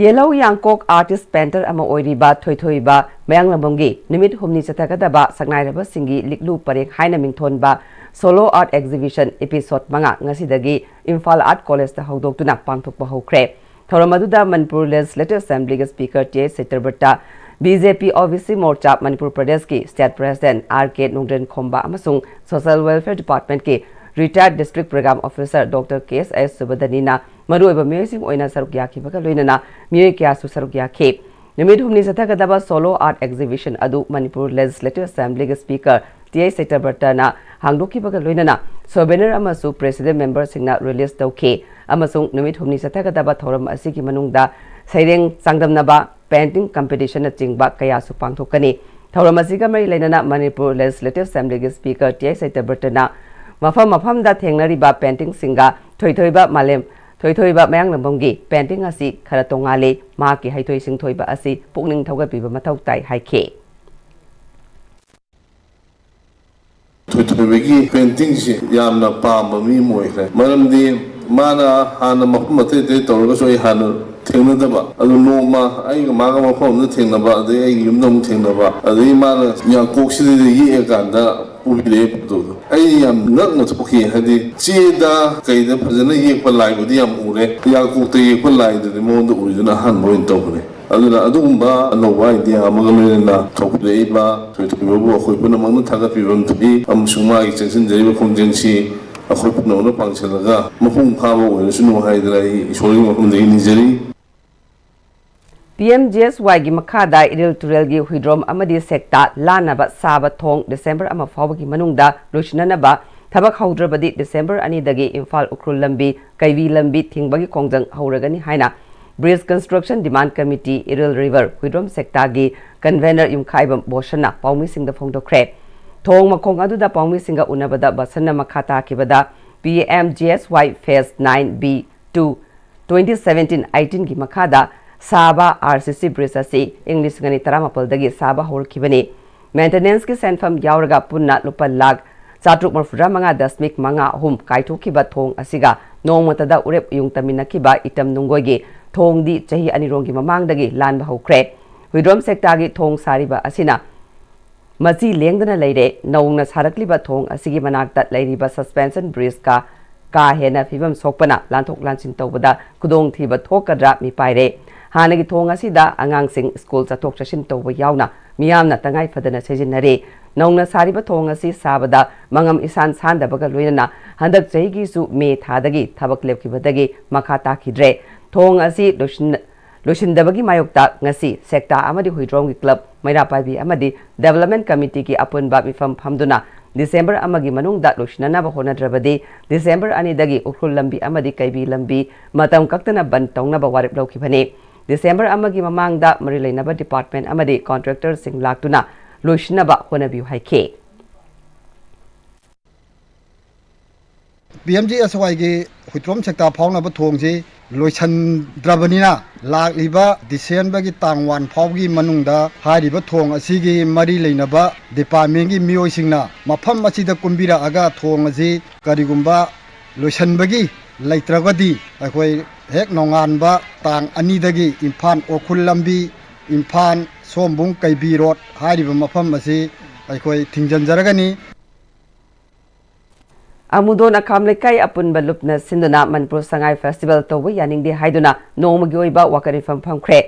ꯌꯦꯜꯍꯧ ꯌꯥꯡꯀꯣꯛ ꯑꯥꯔꯇꯤꯁ ꯄꯦꯟꯇꯔ ꯑꯃ ꯑꯣꯏꯔꯤꯕ ꯊꯣꯏꯊꯣꯏꯕ ꯃꯌꯥꯡꯂꯝꯕꯝꯒꯤ ꯅꯨꯃꯤꯠ ꯍꯨꯝꯅꯤ ꯆꯠꯊꯒꯗꯕ ꯁꯛꯅꯥꯏꯔꯕꯁꯤꯡꯒꯤ ꯂꯤꯛꯂꯨ ꯄꯔꯦꯡ ꯍꯥꯏꯅ ꯃꯤꯡꯊꯣꯟꯕ ꯁꯣꯂꯣ ꯑꯥꯔꯠ ꯑꯦꯛꯖꯤꯕꯤꯁꯟ ꯏꯄꯤꯁꯣꯠ ꯃꯉꯥ ꯉꯁꯤꯗꯒꯤ ꯏꯝꯐꯥꯜ ꯑꯥꯔꯠ ꯀꯣꯂꯦꯖꯇ ꯍꯧꯗꯣꯛꯇꯨꯅ ꯄꯥꯡꯊꯣꯛꯄ ꯍꯧꯈ꯭ꯔꯦ꯫ ꯊꯧꯔꯝ ꯑꯗꯨꯗ ꯃꯅꯤꯄꯨꯔ ꯂꯦꯖꯤꯁꯂꯦꯇꯤꯚ ꯑꯦꯁꯦꯝꯕ꯭ꯂꯤꯒꯤ speaker T H Satyabrata, B J P O B C Morcha Manipur ꯄ꯭ꯔꯗꯦꯁꯀꯤ state president R K Nongdren Khomba ꯑꯃꯁꯨꯡ ꯁꯣꯁꯤꯌꯦꯜ ꯋꯦꯜꯐꯤꯌꯔ ꯗꯤꯄꯥꯔꯠꯃꯦꯟꯠꯀꯤ retired district program officer doctor K S S ꯁꯨꯕꯗꯅꯤꯅ ꯃꯔꯨꯑꯣꯏꯕ ꯃꯤꯑꯣꯏꯁꯤꯡ ꯑꯣꯏꯅ ꯁꯔꯨꯛ ꯌꯥꯈꯤꯕꯒ ꯂꯣꯏꯅꯅ ꯃꯤꯑꯣꯏ ꯀꯌꯥꯁꯨ ꯁꯔꯨꯛ ꯌꯥꯈꯤ꯫ ꯅꯨꯃꯤꯠ ꯍꯨꯝꯅꯤ ꯆꯠꯊꯒꯗꯕ ꯁꯣꯂꯣ ꯑꯥꯔꯠ ꯑꯦꯛꯖꯤꯕꯤꯁꯟ ꯑꯗꯨ ꯃꯅꯤꯄꯨꯔ ꯂꯦꯖꯤꯁꯂꯦꯇꯤꯚ ꯑꯦꯁꯦꯝꯕ꯭ꯂꯤꯒꯤ ꯁ꯭ꯄꯤꯀꯔ ꯇꯤ ꯑꯩꯆ ꯁꯇ꯭ꯌꯕ꯭ꯔꯇꯅ ꯍꯥꯡꯗꯣꯛꯈꯤꯕꯒ ꯂꯣꯏꯅꯅ ꯁꯣꯚꯦꯅꯤꯌꯔ ꯑꯃꯁꯨ ꯄ꯭ꯔꯦꯁꯤꯗꯦꯟꯠ ꯃꯦꯝꯕꯔꯁꯤꯡꯅ ꯔꯤꯂꯤꯖ ꯇꯧꯈꯤ꯫ ꯑꯃꯁꯨꯡ ꯅꯨꯃꯤꯠ ꯍꯨꯝꯅꯤ ꯆꯠꯊꯒꯗꯕ ꯊꯧꯔꯝ ꯑꯁꯤꯒꯤ ꯃꯅꯨꯡꯗ ꯁꯩꯔꯦꯡ ꯆꯥꯡꯗꯝꯅꯕ, ꯄꯦꯟꯇꯤꯡ ꯀꯝꯄꯤꯇꯤꯁꯟꯅꯆꯤꯡꯕ ꯀꯌꯥꯁꯨ ꯄꯥꯡꯊꯣꯛꯀꯅꯤ꯫ ꯊꯧꯔꯝ ꯑꯁꯤꯒ ꯃꯔꯤ ꯂꯩꯅꯅ ꯃꯅꯤꯄꯨꯔ ꯂꯦꯖꯤꯁꯂꯦꯇꯤꯚ ꯑꯦꯁꯦꯝꯕ꯭ꯂꯤꯒꯤ ꯁ꯭ꯄꯤꯀꯔ ꯇꯤ ꯑꯩꯆ ꯁꯇ꯭ꯌꯕ꯭ꯔꯇꯅ ꯃꯐꯝ ꯃꯐꯝꯗ ꯊꯦꯡꯅꯔꯤꯕ ꯄꯦꯟꯇꯤꯡꯁꯤꯡꯒ ꯊꯣꯏꯊꯣꯏꯕ ꯃꯥꯂꯦꯝ, ꯊꯣꯏꯊꯣꯏꯕ ꯃꯌꯥꯡꯂꯝꯕꯝꯒꯤ ꯄꯦꯟꯇꯤꯡ ꯑꯁꯤ ꯈꯔ ꯇꯣꯉꯥꯜꯂꯤ, ꯃꯍꯥꯛꯀꯤ ꯍꯩꯊꯣꯏ ꯁꯤꯡꯊꯣꯏꯕ ꯑꯁꯤ ꯄꯨꯛꯅꯤꯡ ꯊꯧꯒꯠꯄꯤꯕ ꯃꯊꯧ ꯇꯥꯏ ꯍꯥꯏꯈꯤ꯫ ꯊꯣꯏꯊꯣꯏꯕꯒꯤ ꯄꯦꯟꯇꯤꯡꯁꯦ ꯌꯥꯝꯅ ꯄꯥꯝꯕ ꯃꯤ ꯑꯃ ꯑꯣꯏꯈ꯭ꯔꯦ꯫ ꯃꯔꯝꯗꯤ ꯃꯥꯅ ꯍꯥꯟꯅ ꯃꯐꯝ ꯑꯇꯩ ꯑꯇꯩ ꯇꯧꯔꯒꯁꯨ ꯑꯩ ꯍꯥꯟꯅ ꯊꯦꯡꯅꯗꯕ, ꯑꯗꯨ ꯅꯣꯡꯃ ꯑꯩꯒ ꯃꯥꯒ ꯃꯐꯝ ꯑꯃꯗ ꯊꯦꯡꯅꯕ, ꯑꯗꯩ ꯑꯩꯒꯤ ꯌꯨꯝꯗ ꯑꯃꯨꯛ ꯊꯦꯡꯅꯕ, ꯑꯗꯩ ꯃꯥꯅ ꯌꯥꯡꯀꯣꯛꯁꯤꯗ ꯌꯦꯛꯑꯀꯥꯟꯗ ꯄꯨꯕꯤꯔꯛꯑꯦ ꯐꯣꯇꯣꯗꯣ꯫ ꯑꯩ ꯌꯥꯝ ꯉꯛꯅ ꯊꯣꯛꯈꯤ꯫ ꯍꯥꯏꯗꯤ ꯆꯦꯗ ꯀꯩꯗ ꯐꯖꯅ ꯌꯦꯛꯄ ꯂꯥꯏꯕꯨꯗꯤ ꯌꯥꯝ ꯎꯔꯦ, ꯌꯥꯡꯀꯣꯛꯇ ꯌꯦꯛꯄ ꯂꯥꯏꯗꯨꯗꯤ ꯃꯉꯣꯟꯗ ꯎꯔꯤꯗꯨꯅ ꯑꯍꯥꯟꯕ ꯑꯣꯏꯅ ꯇꯧꯕꯅꯦ꯫ ꯑꯗꯨꯅ ꯑꯗꯨꯒꯨꯝꯕ ꯑꯅꯧꯕ ꯑꯥꯏꯗꯤꯌꯥ ꯑꯃꯒ ꯂꯣꯏꯅꯅ ꯊꯣꯛꯄꯤꯔꯛꯏꯕ ꯊꯣꯏꯊꯣꯏꯕꯕꯨ ꯑꯩꯈꯣꯏ ꯄꯨꯝꯅꯃꯛꯅ ꯊꯥꯒꯠꯄꯤꯕ ꯑꯃ ꯊꯝꯕꯤ, ꯑꯃꯁꯨꯡ ꯃꯥꯒꯤ ꯆꯪꯁꯤꯟꯖꯔꯤꯕ ꯈꯣꯡꯖꯦꯜꯁꯤ ꯑꯩꯈꯣꯏ ꯄꯨꯝꯅꯃꯛꯅ ꯄꯥꯡꯁꯤꯜꯂꯒ ꯃꯄꯨꯡ ꯐꯥꯕ ꯑꯣꯏꯔꯁꯅꯨ ꯍꯥꯏꯗꯅ ꯑꯩ ꯏꯁꯣꯔꯒꯤ ꯃꯐꯝꯗꯒꯤ ꯅꯤꯖꯔꯤ꯫ ꯄꯤ ꯑꯦꯝ ꯖꯤ ꯑꯦꯁ ꯋꯥꯏꯒꯤ ꯃꯈꯥꯗ ꯏꯔꯤꯜ ꯇꯨꯔꯦꯜꯒꯤ ꯍꯨꯏꯗ꯭ꯔꯣꯝ ꯑꯃꯗꯤ ꯁꯦꯛꯇꯥ ꯂꯥꯟꯅꯕ ꯁꯥꯕ ꯊꯣꯡ ꯗꯤꯁꯦꯝꯕꯔ ꯑꯃ ꯐꯥꯎꯕꯒꯤ ꯃꯅꯨꯡꯗ ꯂꯣꯏꯁꯤꯟꯅꯅꯕ ꯊꯕꯛ ꯍꯧꯗ꯭ꯔꯕꯗꯤ ꯗꯤꯁꯦꯝꯕꯔ ꯑꯅꯤꯗꯒꯤ ꯏꯝꯐꯥꯜ ꯎꯈ꯭ꯔꯨꯜ ꯂꯝꯕꯤ, ꯀꯩꯕꯤ ꯂꯝꯕꯤ ꯊꯤꯡꯕꯒꯤ ꯈꯣꯡꯖꯪ ꯍꯧꯔꯒꯅꯤ ꯍꯥꯏꯅ bridge construction demand committee, Iril river Huidrom ꯁꯦꯛꯇꯥꯒꯤ ꯀꯟꯚꯦꯅꯔ ꯌꯨꯝꯈꯥꯏꯕꯝ ꯕꯣꯁꯟꯅ ꯄꯥꯎꯃꯤꯁꯤꯡꯗ ꯐꯣꯡꯗꯣꯛꯈ꯭ꯔꯦ꯫ ꯊꯣꯡ ꯃꯈꯣꯡ ꯑꯗꯨꯗ ꯄꯥꯎꯃꯤꯁꯤꯡꯒ ꯎꯅꯕꯗ ꯕꯁꯟꯅ ꯃꯈꯥ ꯇꯥꯈꯤꯕꯗ P M G S Y phase nine B two twenty seven ꯑꯩꯇꯤꯟꯒꯤ ꯃꯈꯥꯗ ꯁꯥꯕ ꯑꯥꯔ ꯁꯤ ꯁꯤ ꯕ꯭ꯔꯤꯖ ꯑꯁꯤ ꯏꯪ ꯂꯤꯁꯤꯡ ꯑꯅꯤ ꯇꯔꯥꯃꯥꯄꯜꯗꯒꯤ ꯁꯥꯕ ꯍꯧꯔꯛꯈꯤꯕꯅꯤ꯫ ꯃꯦꯟꯇꯦꯅꯦꯟꯁꯀꯤ ꯁꯦꯟꯐꯝ ꯌꯥꯎꯔꯒ ꯄꯨꯟꯅ ꯂꯨꯄꯥ ꯂꯥꯈ ꯆꯥꯇ꯭ꯔꯨꯛ ꯃꯔꯤꯐꯨꯇꯔꯥ ꯃꯉꯥ ꯗꯁꯃꯤꯛ ꯃꯉꯥ ꯑꯍꯨꯝ ꯀꯥꯏꯊꯣꯛꯈꯤꯕ ꯊꯣꯡ ꯑꯁꯤꯒ ꯅꯣꯡꯃꯇꯗ ꯎꯔꯦꯞ ꯎꯌꯨꯡ ꯇꯝꯃꯤꯟꯅꯈꯤꯕ ꯏꯇꯝ ꯅꯨꯡꯒꯣꯏꯒꯤ ꯊꯣꯡꯗꯤ ꯆꯍꯤ ꯑꯅꯤꯔꯣꯝꯒꯤ ꯃꯃꯥꯡꯗꯒꯤ ꯂꯥꯟꯕ ꯍꯧꯈ꯭ꯔꯦ꯫ ꯍꯨꯏꯗ꯭ꯔꯣꯝ ꯁꯦꯛꯇꯥꯒꯤ ꯊꯣꯡ ꯁꯥꯔꯤꯕ ꯑꯁꯤꯅ ꯃꯆꯤ ꯂꯦꯡꯗꯅ ꯂꯩꯔꯦ꯫ ꯅꯧꯅ ꯁꯥꯔꯛꯂꯤꯕ ꯊꯣꯡ ꯑꯁꯤꯒꯤ ꯃꯅꯥꯛꯇ ꯂꯩꯔꯤꯕ suspension bridge ꯀ ꯀꯥ ꯍꯦꯟꯅ ꯐꯤꯕꯝ ꯁꯣꯛꯄꯅ ꯂꯥꯟꯊꯣꯛ ꯂꯥꯟꯁꯤꯟ ꯇꯧꯕꯗ ꯈꯨꯗꯣꯡꯊꯤꯕ ꯊꯣꯛꯀꯗ꯭ꯔꯥ ꯃꯤꯄꯥꯏꯔꯦ꯫ ꯍꯥꯟꯅꯒꯤ ꯊꯣꯡ ꯑꯁꯤꯗ ꯑꯉꯥꯡꯁꯤꯡ ꯁ꯭ꯀꯨꯜ ꯆꯠꯊꯣꯛ ꯆꯠꯁꯤꯟ ꯇꯧꯕ ꯌꯥꯎꯅ ꯃꯤꯌꯥꯝꯅ ꯇꯉꯥꯏ ꯐꯗꯅ ꯁꯤꯖꯤꯟꯅꯔꯤ꯫ ꯅꯧꯅ ꯁꯥꯔꯤꯕ ꯊꯣꯡ ꯑꯁꯤ ꯁꯥꯕꯗ ꯃꯉꯝ ꯏꯁꯥꯟ ꯁꯥꯟꯗꯕꯒ ꯂꯣꯏꯅꯅ ꯍꯟꯗꯛ ꯆꯍꯤꯒꯤꯁꯨ ꯃꯦ ꯊꯥꯗꯒꯤ ꯊꯕꯛ ꯂꯦꯞꯈꯤꯕꯗꯒꯤ ꯃꯈꯥ ꯇꯥꯈꯤꯗ꯭ꯔꯦ꯫ ꯊꯣꯡ ꯑꯁꯤ ꯂꯣꯏꯁꯤꯟ-, ꯂꯣꯏꯁꯤꯟꯗꯕꯒꯤ ꯃꯥꯌꯣꯛꯇ ꯉꯁꯤ ꯁꯦꯛꯇꯥ ꯑꯃꯗꯤ ꯍꯨꯏꯗ꯭ꯔꯣꯝꯒꯤ ꯀ꯭ꯂꯕ, ꯃꯩꯔꯥ ꯄꯥꯏꯕꯤ ꯑꯃꯗꯤ ꯗꯤꯕꯦꯂꯞꯃꯦꯟ ꯀꯃꯤꯇꯤꯒꯤ ꯑꯄꯨꯟꯕ ꯃꯤꯐꯝ ꯐꯝꯗꯨꯅ ꯗꯤꯁꯦꯝꯕꯔ ꯑꯃꯒꯤ ꯃꯅꯨꯡꯗ ꯂꯣꯏꯁꯤꯟꯅꯅꯕ ꯍꯣꯠꯅꯗ꯭ꯔꯕꯗꯤ ꯗꯤꯁꯦꯝꯕꯔ ꯑꯅꯤꯗꯒꯤ ꯎꯈ꯭ꯔꯨꯜ ꯂꯝꯕꯤ ꯑꯃꯗꯤ ꯀꯩꯕꯤ ꯂꯝꯕꯤ ꯃꯇꯝ ꯀꯛꯇꯅ ꯕꯟ ꯇꯧꯅꯕ ꯋꯥꯔꯦꯞ ꯂꯧꯈꯤꯕꯅꯤ꯫ ꯗꯤꯁꯦꯝꯕꯔ ꯑꯃꯒꯤ ꯃꯃꯥꯡꯗ ꯃꯔꯤ ꯂꯩꯅꯕ ꯗꯤꯄꯥꯔꯠꯃꯦꯟ ꯑꯃꯗꯤ ꯀꯣꯟꯇ꯭ꯔꯦꯛꯇꯔꯁꯤꯡ ꯂꯥꯛꯇꯨꯅ ꯂꯣꯏꯁꯤꯟꯅꯕ ꯍꯣꯠꯅꯕꯤꯌꯨ ꯍꯥꯏꯈꯤ꯫ ꯄꯤ ꯑꯦꯝ ꯖꯤ ꯑꯦꯁ ꯋꯥꯏꯒꯤ ꯍꯨꯏꯇ꯭ꯔꯣꯝ ꯁꯦꯛꯇꯥ ꯐꯥꯎꯅꯕ ꯊꯣꯡꯁꯤ ꯂꯣꯏꯁꯤꯟꯗ꯭ꯔꯕꯅꯤꯅ, ꯂꯥꯛꯂꯤꯕ ꯗꯤꯁꯦꯝꯕꯔꯒꯤ ꯇꯥꯡ ꯋꯥꯟ ꯐꯥꯎꯒꯤ ꯃꯅꯨꯡꯗ ꯍꯥꯏꯔꯤꯕ ꯊꯣꯡ ꯑꯁꯤꯒꯤ ꯃꯔꯤ ꯂꯩꯅꯕ ꯗꯤꯄꯥꯔꯠꯃꯦꯟꯒꯤ ꯃꯤꯑꯣꯏꯁꯤꯡꯅ ꯃꯐꯝ ꯑꯁꯤꯗ ꯀꯨꯝꯕꯤꯔꯛꯑꯒ ꯊꯣꯡ ꯑꯁꯤ ꯀꯔꯤꯒꯨꯝꯕ ꯂꯣꯏꯁꯤꯟꯕꯒꯤ ꯂꯩꯇ꯭ꯔꯒꯗꯤ, ꯑꯩꯈꯣꯏ ꯍꯦꯛ ꯅꯣꯡꯉꯥꯟꯕ ꯇꯥꯡ ꯑꯅꯤꯗꯒꯤ ꯏꯝꯐꯥꯜ ꯎꯈ꯭ꯔꯨꯜ ꯂꯝꯕꯤ, ꯏꯝꯐꯥꯜ ꯁꯣꯝꯕꯨꯡ ꯀꯩꯕꯤ ꯔꯣꯗ ꯍꯥꯏꯔꯤꯕ ꯃꯐꯝ ꯑꯁꯤ ꯑꯩꯈꯣꯏ ꯊꯤꯡꯖꯤꯟꯖꯔꯒꯅꯤ꯫ ꯑꯃꯨꯗꯣꯟ ꯑꯈꯥꯝ ꯂꯩꯀꯥꯏ ꯑꯄꯨꯟꯕ ꯂꯨꯞꯅ ꯁꯤꯟꯗꯨꯅ ꯃꯅꯤꯄꯨꯔ ꯁꯉꯥꯏ ꯐꯦꯁꯇꯤꯚꯦꯜ ꯇꯧꯕ ꯌꯥꯅꯤꯡꯗꯦ ꯍꯥꯏꯗꯨꯅ ꯅꯣꯡꯃꯒꯤ ꯑꯣꯏꯕ ꯋꯥꯀꯠ ꯃꯤꯐꯝ ꯐꯝꯈ꯭ꯔꯦ꯫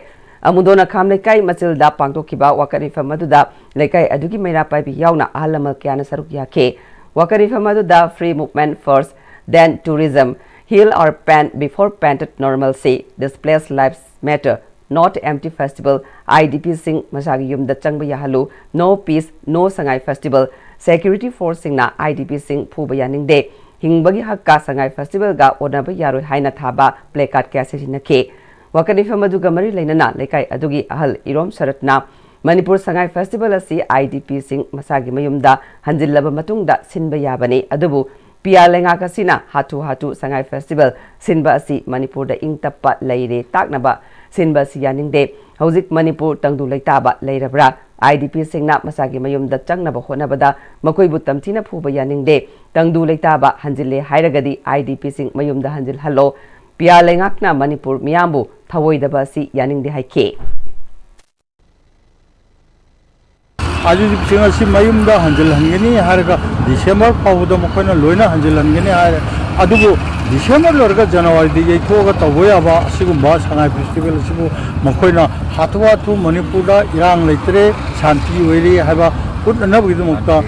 ꯑꯃꯨꯗꯣꯟ ꯑꯈꯥꯝ ꯂꯩꯀꯥꯏ ꯃꯆꯤꯜꯗ ꯄꯥꯡꯊꯣꯛꯈꯤꯕ ꯋꯥꯀꯠ ꯃꯤꯐꯝ ꯑꯗꯨꯗ ꯂꯩꯀꯥꯏ ꯑꯗꯨꯒꯤ ꯃꯩꯔꯥ ꯄꯥꯏꯕꯤ ꯌꯥꯎꯅ ꯑꯍꯜ ꯂꯃꯟ ꯀꯌꯥꯅ ꯁꯔꯨꯛ ꯌꯥꯈꯤ꯫ ꯋꯥꯀꯠ ꯃꯤꯐꯝ ꯑꯗꯨꯗ Free Movement First, then Tourism, Heal Our Pain Before Painted Normalcy, Displaced Lives Matter, Not Empty Festival, I D P ꯁꯤꯡ ꯃꯁꯥꯒꯤ ꯌꯨꯝꯗ ꯆꯪꯕ ꯌꯥꯍꯜꯂꯨ, No Peace, No Sangai Festival, Security Force ꯁꯤꯡꯅ I D P ꯁꯤꯡ ꯐꯨꯕ ꯌꯥꯅꯤꯡꯗꯦ, ꯍꯤꯡꯕꯒꯤ ꯍꯛꯀ ꯁꯉꯥꯏ ꯐꯦꯁꯇꯤꯚꯦꯜꯒ ꯑꯣꯟꯅꯕ ꯌꯥꯔꯣꯏ ꯍꯥꯏꯅ ꯊꯥꯕ placard ꯀꯌꯥ ꯁꯤꯖꯤꯟꯅꯈꯤ꯫ ꯋꯥꯀꯠ ꯃꯤꯐꯝ ꯑꯗꯨꯒ ꯃꯔꯤ ꯂꯩꯅꯅ ꯂꯩꯀꯥꯏ ꯑꯗꯨꯒꯤ ꯑꯍꯜ ꯏꯔꯣꯝ ꯁꯔꯠꯅ ꯃꯅꯤꯄꯨꯔ ꯁꯉꯥꯏ ꯐꯦꯁꯇꯤꯚꯦꯜ ꯑꯁꯤ I D P ꯁꯤꯡ ꯃꯁꯥꯒꯤ ꯃꯌꯨꯝꯗ ꯍꯟꯖꯤꯜꯂꯕ ꯃꯇꯨꯡꯗ ꯁꯤꯟꯕ ꯌꯥꯕꯅꯤ, ꯑꯗꯨꯕꯨ ꯄꯤꯌꯥ ꯂꯩꯉꯥꯛ ꯑꯁꯤꯅ ꯍꯥꯊꯨ ꯍꯥꯊꯨ ꯁꯉꯥꯏ ꯐꯦꯁꯇꯤꯚꯦꯜ ꯁꯤꯟꯕ ꯑꯁꯤ ꯃꯅꯤꯄꯨꯔꯗ ꯏꯪ ꯇꯞꯄ ꯂꯩꯔꯦ ꯇꯥꯛꯅꯕ ꯁꯤꯟꯕ ꯑꯁꯤ ꯌꯥꯅꯤꯡꯗꯦ꯫ ꯍꯧꯖꯤꯛ ꯃꯅꯤꯄꯨꯔ ꯇꯪꯗꯨ ꯂꯩꯇꯥꯕ ꯂꯩꯔꯕ꯭ꯔꯥ? I D P ꯁꯤꯡꯅ ꯃꯁꯥꯒꯤ ꯃꯌꯨꯝꯗ ꯆꯪꯅꯕ ꯍꯣꯠꯅꯕꯗ ꯃꯈꯣꯏꯕꯨ ꯇꯝꯊꯤꯅ ꯐꯨꯕ ꯌꯥꯅꯤꯡꯗꯦ꯫ ꯇꯪꯗꯨ ꯂꯩꯇꯥꯕ ꯍꯟꯖꯤꯜꯂꯦ ꯍꯥꯏꯔꯒꯗꯤ I D P ꯁꯤꯡ ꯃꯌꯨꯝꯗ ꯍꯟꯖꯤꯜꯍꯜꯂꯣ꯫ ꯄꯤꯌꯥ ꯂꯩꯉꯥꯛꯅ ꯃꯅꯤꯄꯨꯔ ꯃꯤꯌꯥꯝꯕꯨ ꯊꯧꯑꯣꯏꯗꯕ ꯑꯁꯤ ꯌꯥꯅꯤꯡꯗꯦ ꯍꯥꯏꯈꯤ꯫ ꯑꯗꯨꯁꯤꯡ ꯑꯁꯤ ꯃꯌꯨꯝꯗ ꯍꯟꯖꯤꯜꯍꯟꯒꯅꯤ ꯍꯥꯏꯔꯒ ꯗꯤꯁꯦꯝꯕꯔ ꯐꯥꯎꯕꯗ ꯃꯈꯣꯏꯅ ꯂꯣꯏꯅ ꯍꯟꯖꯤꯜꯍꯟꯒꯅꯤ ꯍꯥꯏꯔꯦ꯫ ꯑꯗꯨꯕꯨ ꯗꯤꯁꯦꯝꯕꯔ ꯂꯣꯏꯔꯒ ꯖꯅꯋꯥꯔꯤꯗ ꯌꯩꯊꯣꯛꯑꯒ ꯇꯧꯕ ꯌꯥꯕ ꯑꯁꯤꯒꯨꯝꯕ ꯁꯉꯥꯏ ꯐꯦꯁꯇꯤꯚꯦꯜ ꯑꯁꯤꯕꯨ ꯃꯈꯣꯏꯅ ꯍꯥꯊꯨ ꯍꯥꯊꯨ ꯃꯅꯤꯄꯨꯔꯗ ꯏꯔꯥꯡ ꯂꯩꯇ꯭ꯔꯦ, ꯁꯥꯟꯇꯤ ꯑꯣꯏꯔꯦ ꯍꯥꯏꯕ ꯎꯠꯅꯅꯕꯒꯤꯗꯃꯛꯇ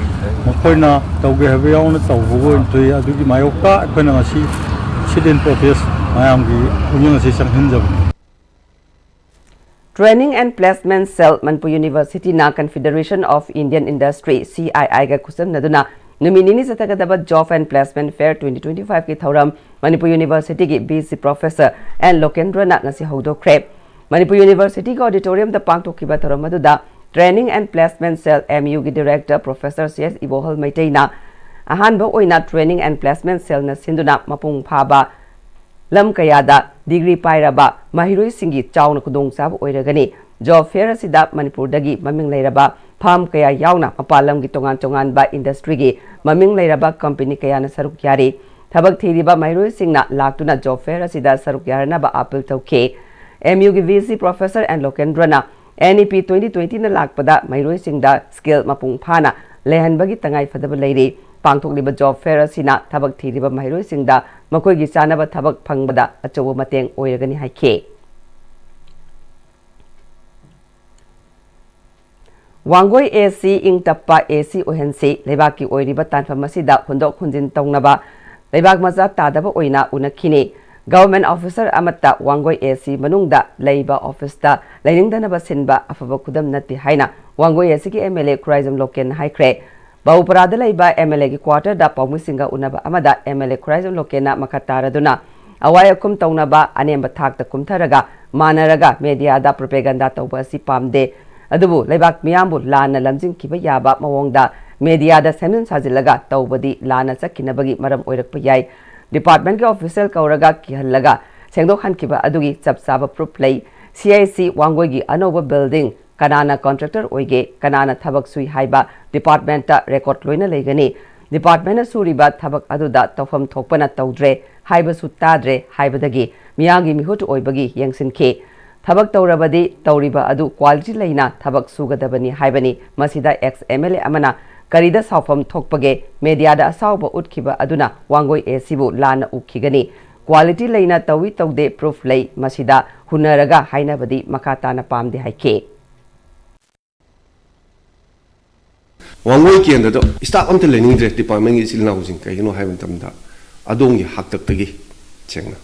ꯃꯈꯣꯏꯅ ꯇꯧꯒꯦ ꯍꯥꯏꯕ ꯌꯥꯎꯅ ꯇꯧꯕꯕꯨ ꯑꯣꯏꯅ ꯊꯣꯛꯏ꯫ ꯑꯗꯨꯒꯤ ꯃꯥꯌꯣꯛꯇ ꯑꯩꯈꯣꯏꯅ ꯉꯁꯤ sit in protest ꯃꯌꯥꯝꯒꯤ ꯄꯨꯛꯅꯤꯡ ꯑꯁꯤ ꯆꯪꯍꯟꯖꯕꯅꯤ꯫ Training and Placement Cell, Manipur ꯌꯨꯅꯤꯚꯔꯁꯤꯇꯤꯅ Confederation of Indian Industry, C I ꯑꯥꯏꯒ ꯈꯨꯠꯁꯝꯅꯗꯨꯅ ꯅꯨꯃꯤꯠ ꯅꯤꯅꯤ ꯆꯠꯊꯒꯗꯕ Job and Placement Fair twenty twenty five ꯀꯤ ꯊꯧꯔꯝ ꯃꯅꯤꯄꯨꯔ ꯌꯨꯅꯤꯚꯔꯁꯤꯇꯤꯒꯤ ꯚꯤ ꯁꯤ ꯄ꯭ꯔꯣꯐꯦꯁꯔ ꯑꯦꯟ ꯂꯣꯀꯦꯟꯗ꯭ꯔꯅ ꯉꯁꯤ ꯍꯧꯗꯣꯛꯈ꯭ꯔꯦ꯫ ꯃꯅꯤꯄꯨꯔ ꯌꯨꯅꯤꯚꯔꯁꯤꯇꯤꯒꯤ ꯑꯣꯗꯤꯇꯣꯔꯤꯌꯝꯗ ꯄꯥꯡꯊꯣꯛꯈꯤꯕ ꯊꯧꯔꯝ ꯑꯗꯨꯗ Training and Placement Cell, M ꯌꯨꯒꯤ ꯗꯤꯔꯦꯛꯇꯔ ꯄ꯭ꯔꯣꯐꯦꯁꯔ ꯁꯤ ꯑꯦꯁ ꯏꯕꯣꯍꯜ ꯃꯩꯇꯩꯅ ꯑꯍꯥꯟꯕ ꯑꯣꯏꯅ Training and Placement Cellꯅ ꯁꯤꯟꯗꯨꯅ ꯃꯄꯨꯡ ꯐꯥꯕ ꯂꯝ ꯀꯌꯥꯗ ꯗꯤꯒ꯭ꯔꯤ ꯄꯥꯏꯔꯕ ꯃꯍꯩꯔꯣꯏꯁꯤꯡꯒꯤ ꯆꯥꯎꯅ ꯈꯨꯗꯣꯡꯆꯥꯕ ꯑꯣꯏꯔꯒꯅꯤ꯫ Job Fair ꯑꯁꯤꯗ ꯃꯅꯤꯄꯨꯔꯗꯒꯤ ꯃꯃꯤꯡ ꯂꯩꯔꯕ ꯐꯥꯔꯝ ꯀꯌꯥ ꯌꯥꯎꯅ ꯃꯄꯥꯟ ꯂꯝꯒꯤ ꯇꯣꯉꯥꯟ ꯇꯣꯉꯥꯟꯕ ꯏꯟꯗꯁꯇ꯭ꯔꯤꯒꯤ ꯃꯃꯤꯡ ꯂꯩꯔꯕ ꯀꯝꯄꯅꯤ ꯀꯌꯥꯅ ꯁꯔꯨꯛ ꯌꯥꯔꯤ꯫ ꯊꯕꯛ ꯊꯤꯔꯤꯕ ꯃꯍꯩꯔꯣꯏꯁꯤꯡꯅ ꯂꯥꯛꯇꯨꯅ Job Fair ꯑꯁꯤꯗ ꯁꯔꯨꯛ ꯌꯥꯔꯅꯕ ꯑꯥꯄꯤꯜ ꯇꯧꯈꯤ꯫ ꯑꯦꯝ ꯌꯨꯒꯤ ꯚꯤ ꯁꯤ ꯄ꯭ꯔꯣꯐꯦꯁꯔ ꯑꯦꯟ ꯂꯣꯀꯦꯟꯗ꯭ꯔꯅ N E P twenty twenty ꯅ ꯂꯥꯛꯄꯗ ꯃꯍꯩꯔꯣꯏꯁꯤꯡꯗ ꯁ꯭ꯀꯤꯜ ꯃꯄꯨꯡ ꯐꯥꯅ ꯂꯩꯍꯟꯕꯒꯤ ꯇꯉꯥꯏ ꯐꯗꯕ ꯂꯩꯔꯤ꯫ ꯄꯥꯡꯊꯣꯛꯂꯤꯕ Job Fair ꯑꯁꯤꯅ ꯊꯕꯛ ꯊꯤꯔꯤꯕ ꯃꯍꯩꯔꯣꯏꯁꯤꯡꯗ ꯃꯈꯣꯏꯒꯤ ꯆꯥꯅꯕ ꯊꯕꯛ ꯐꯪꯕꯗ ꯑꯆꯧꯕ ꯃꯇꯦꯡ ꯑꯣꯏꯔꯒꯅꯤ ꯍꯥꯏꯈꯤ꯫ ꯋꯥꯡꯒꯣꯏ ꯑꯦ ꯁꯤ ꯏꯪ ꯇꯞꯄ ꯑꯦ ꯁꯤ ꯑꯣꯏꯍꯟꯁꯤ꯫ ꯂꯩꯕꯥꯛꯀꯤ ꯑꯣꯏꯔꯤꯕ ꯇꯥꯟꯐꯝ ꯑꯁꯤꯗ ꯍꯨꯟꯗꯣꯛ ꯍꯨꯟꯖꯤꯟ ꯇꯧꯅꯕ ꯂꯩꯕꯥꯛ ꯃꯆꯥ ꯇꯥꯗꯕ ꯑꯣꯏꯅ ꯎꯅꯈꯤꯅꯤ꯫ ꯒꯚꯔꯟꯃꯦꯟꯠ ꯑꯣꯐꯤꯁꯔ ꯑꯃꯠꯇ ꯋꯥꯡꯒꯣꯏ ꯑꯦ ꯁꯤ ꯃꯅꯨꯡꯗ ꯂꯩꯕ ꯑꯣꯐꯤꯁꯇ ꯂꯩꯅꯤꯡꯗꯅꯕ ꯁꯤꯟꯕ ꯑꯐꯕ ꯈꯨꯗꯝ ꯅꯠꯇꯦ ꯍꯥꯏꯅ ꯋꯥꯡꯒꯣꯏ ꯑꯦ ꯁꯤꯒꯤ ꯑꯦꯝ ꯑꯦꯜ ꯑꯦ ꯈꯨꯔꯥꯏꯖꯝ ꯂꯣꯀꯦꯟꯅ ꯍꯥꯏꯈ꯭ꯔꯦ꯫ ꯕꯍꯨꯄꯔꯥꯗ ꯂꯩꯕ ꯑꯦꯝ ꯑꯦꯜ ꯑꯦꯒꯤ ꯀ꯭ꯋꯥꯇꯔꯗ ꯄꯥꯎꯃꯤꯁꯤꯡꯒ ꯎꯅꯕ ꯑꯃꯗ ꯑꯦꯝ ꯑꯦꯜ ꯑꯦ ꯈꯨꯔꯥꯏꯖꯝ ꯂꯣꯀꯦꯟꯅ ꯃꯈꯥ ꯇꯥꯔꯗꯨꯅ ꯑꯋꯥꯏ ꯑꯈꯨꯝ ꯇꯧꯅꯕ ꯑꯅꯦꯝꯕ ꯊꯥꯛꯇ ꯀꯨꯝꯊꯔꯒ ꯃꯥꯟꯅꯔꯒ ꯃꯦꯗꯤꯌꯥꯗ ꯄ꯭ꯔꯣꯄꯦꯒꯟꯗꯥ ꯇꯧꯕ ꯑꯁꯤ ꯄꯥꯝꯗꯦ꯫ ꯑꯗꯨꯕꯨ ꯂꯩꯕꯥꯛ ꯃꯤꯌꯥꯝꯕꯨ ꯂꯥꯟꯅ ꯂꯝꯖꯤꯡꯈꯤꯕ ꯌꯥꯕ ꯃꯑꯣꯡꯗ ꯃꯦꯗꯤꯌꯥꯗ ꯁꯦꯝꯖꯤꯟ ꯁꯥꯖꯤꯜꯂꯒ ꯇꯧꯕꯗꯤ ꯂꯥꯟꯅ ꯆꯠꯈꯤꯅꯕꯒꯤ ꯃꯔꯝ ꯑꯣꯏꯔꯛꯄ ꯌꯥꯏ꯫ ꯗꯤꯄꯥꯔꯠꯃꯦꯟꯠꯀꯤ ꯑꯣꯐꯤꯁꯤꯌꯦꯜ ꯀꯧꯔꯒ ꯀꯤꯍꯜꯂꯒ ꯁꯦꯡꯗꯣꯛꯍꯟꯈꯤꯕ ꯑꯗꯨꯒꯤ ꯆꯞ ꯆꯥꯕ ꯄ꯭ꯔꯨꯐ ꯂꯩ꯫ ꯁꯤ ꯑꯥꯏ ꯁꯤ ꯋꯥꯡꯒꯣꯏꯒꯤ ꯑꯅꯧꯕ ꯕꯤꯜꯗꯤꯡ ꯀꯅꯥꯅ ꯀꯣꯟꯇ꯭ꯔꯦꯛꯇꯔ ꯑꯣꯏꯒꯦ, ꯀꯅꯥꯅ ꯊꯕꯛ ꯁꯨꯏ ꯍꯥꯏꯕ ꯗꯤꯄꯥꯔꯠꯃꯦꯟꯠꯇ ꯔꯦꯀꯣꯔꯗ ꯂꯣꯏꯅ ꯂꯩꯒꯅꯤ꯫ ꯗꯤꯄꯥꯔꯠꯃꯦꯟꯅ ꯁꯨꯔꯤꯕ ꯊꯕꯛ ꯑꯗꯨꯗ ꯇꯧꯐꯝ ꯊꯣꯛꯄꯅ ꯇꯧꯗ꯭ꯔꯦ ꯍꯥꯏꯕꯁꯨ ꯇꯥꯗ꯭ꯔꯦ ꯍꯥꯏꯕꯗꯒꯤ ꯃꯤꯌꯥꯝꯒꯤ ꯃꯤꯍꯨꯠ ꯑꯣꯏꯕꯒꯤ ꯌꯦꯡꯁꯤꯟꯈꯤ꯫ ꯊꯕꯛ ꯇꯧꯔꯕꯗꯤ ꯇꯧꯔꯤꯕ ꯑꯗꯨ ꯀ꯭ꯋꯥꯂꯤꯇꯤ ꯂꯩꯅ ꯊꯕꯛ ꯁꯨꯒꯗꯕꯅꯤ ꯍꯥꯏꯕꯅꯤ꯫ ꯃꯁꯤꯗ ꯑꯦꯛꯁ ꯑꯦꯝ ꯑꯦꯜ ꯑꯦ ꯑꯃꯅ ꯀꯔꯤꯗ ꯁꯥꯎꯐꯝ ꯊꯣꯛꯄꯒꯦ? ꯃꯦꯗꯤꯌꯥꯗ ꯑꯁꯥꯎꯕ ꯎꯠꯈꯤꯕ ꯑꯗꯨꯅ ꯋꯥꯡꯒꯣꯏ ꯑꯦ ꯁꯤꯕꯨ ꯂꯥꯟꯅ ꯎꯈꯤꯒꯅꯤ꯫ ꯀ꯭ꯋꯥꯂꯤꯇꯤ ꯂꯩꯅ ꯇꯧꯏ ꯇꯧꯗꯦ ꯄ꯭ꯔꯨꯐ ꯂꯩ꯫ ꯃꯁꯤꯗ ꯍꯨꯟꯅꯔꯒ ꯍꯥꯏꯅꯕꯗꯤ ꯃꯈꯥ ꯇꯥꯅ ꯄꯥꯝꯗꯦ ꯍꯥꯏꯈꯤ꯫ ꯋꯥꯡꯒꯣꯏ ꯀꯦꯟꯗ꯭ꯔꯗ ꯁ꯭ꯇꯥꯐ ꯑꯝꯇ ꯂꯩꯅꯤꯡꯗ꯭ꯔꯦ ꯗꯤꯄꯥꯔꯠꯃꯦꯟꯒꯤ ꯏꯆꯤꯜ ꯏꯅꯥꯎꯁꯤꯡ꯫ ꯀꯩꯒꯤꯅꯣ ꯍꯥꯏꯕ ꯃꯇꯝꯗ ꯑꯗꯣꯝꯒꯤ ꯍꯥꯛꯇꯛꯇꯒꯤ ꯁꯦꯡꯅ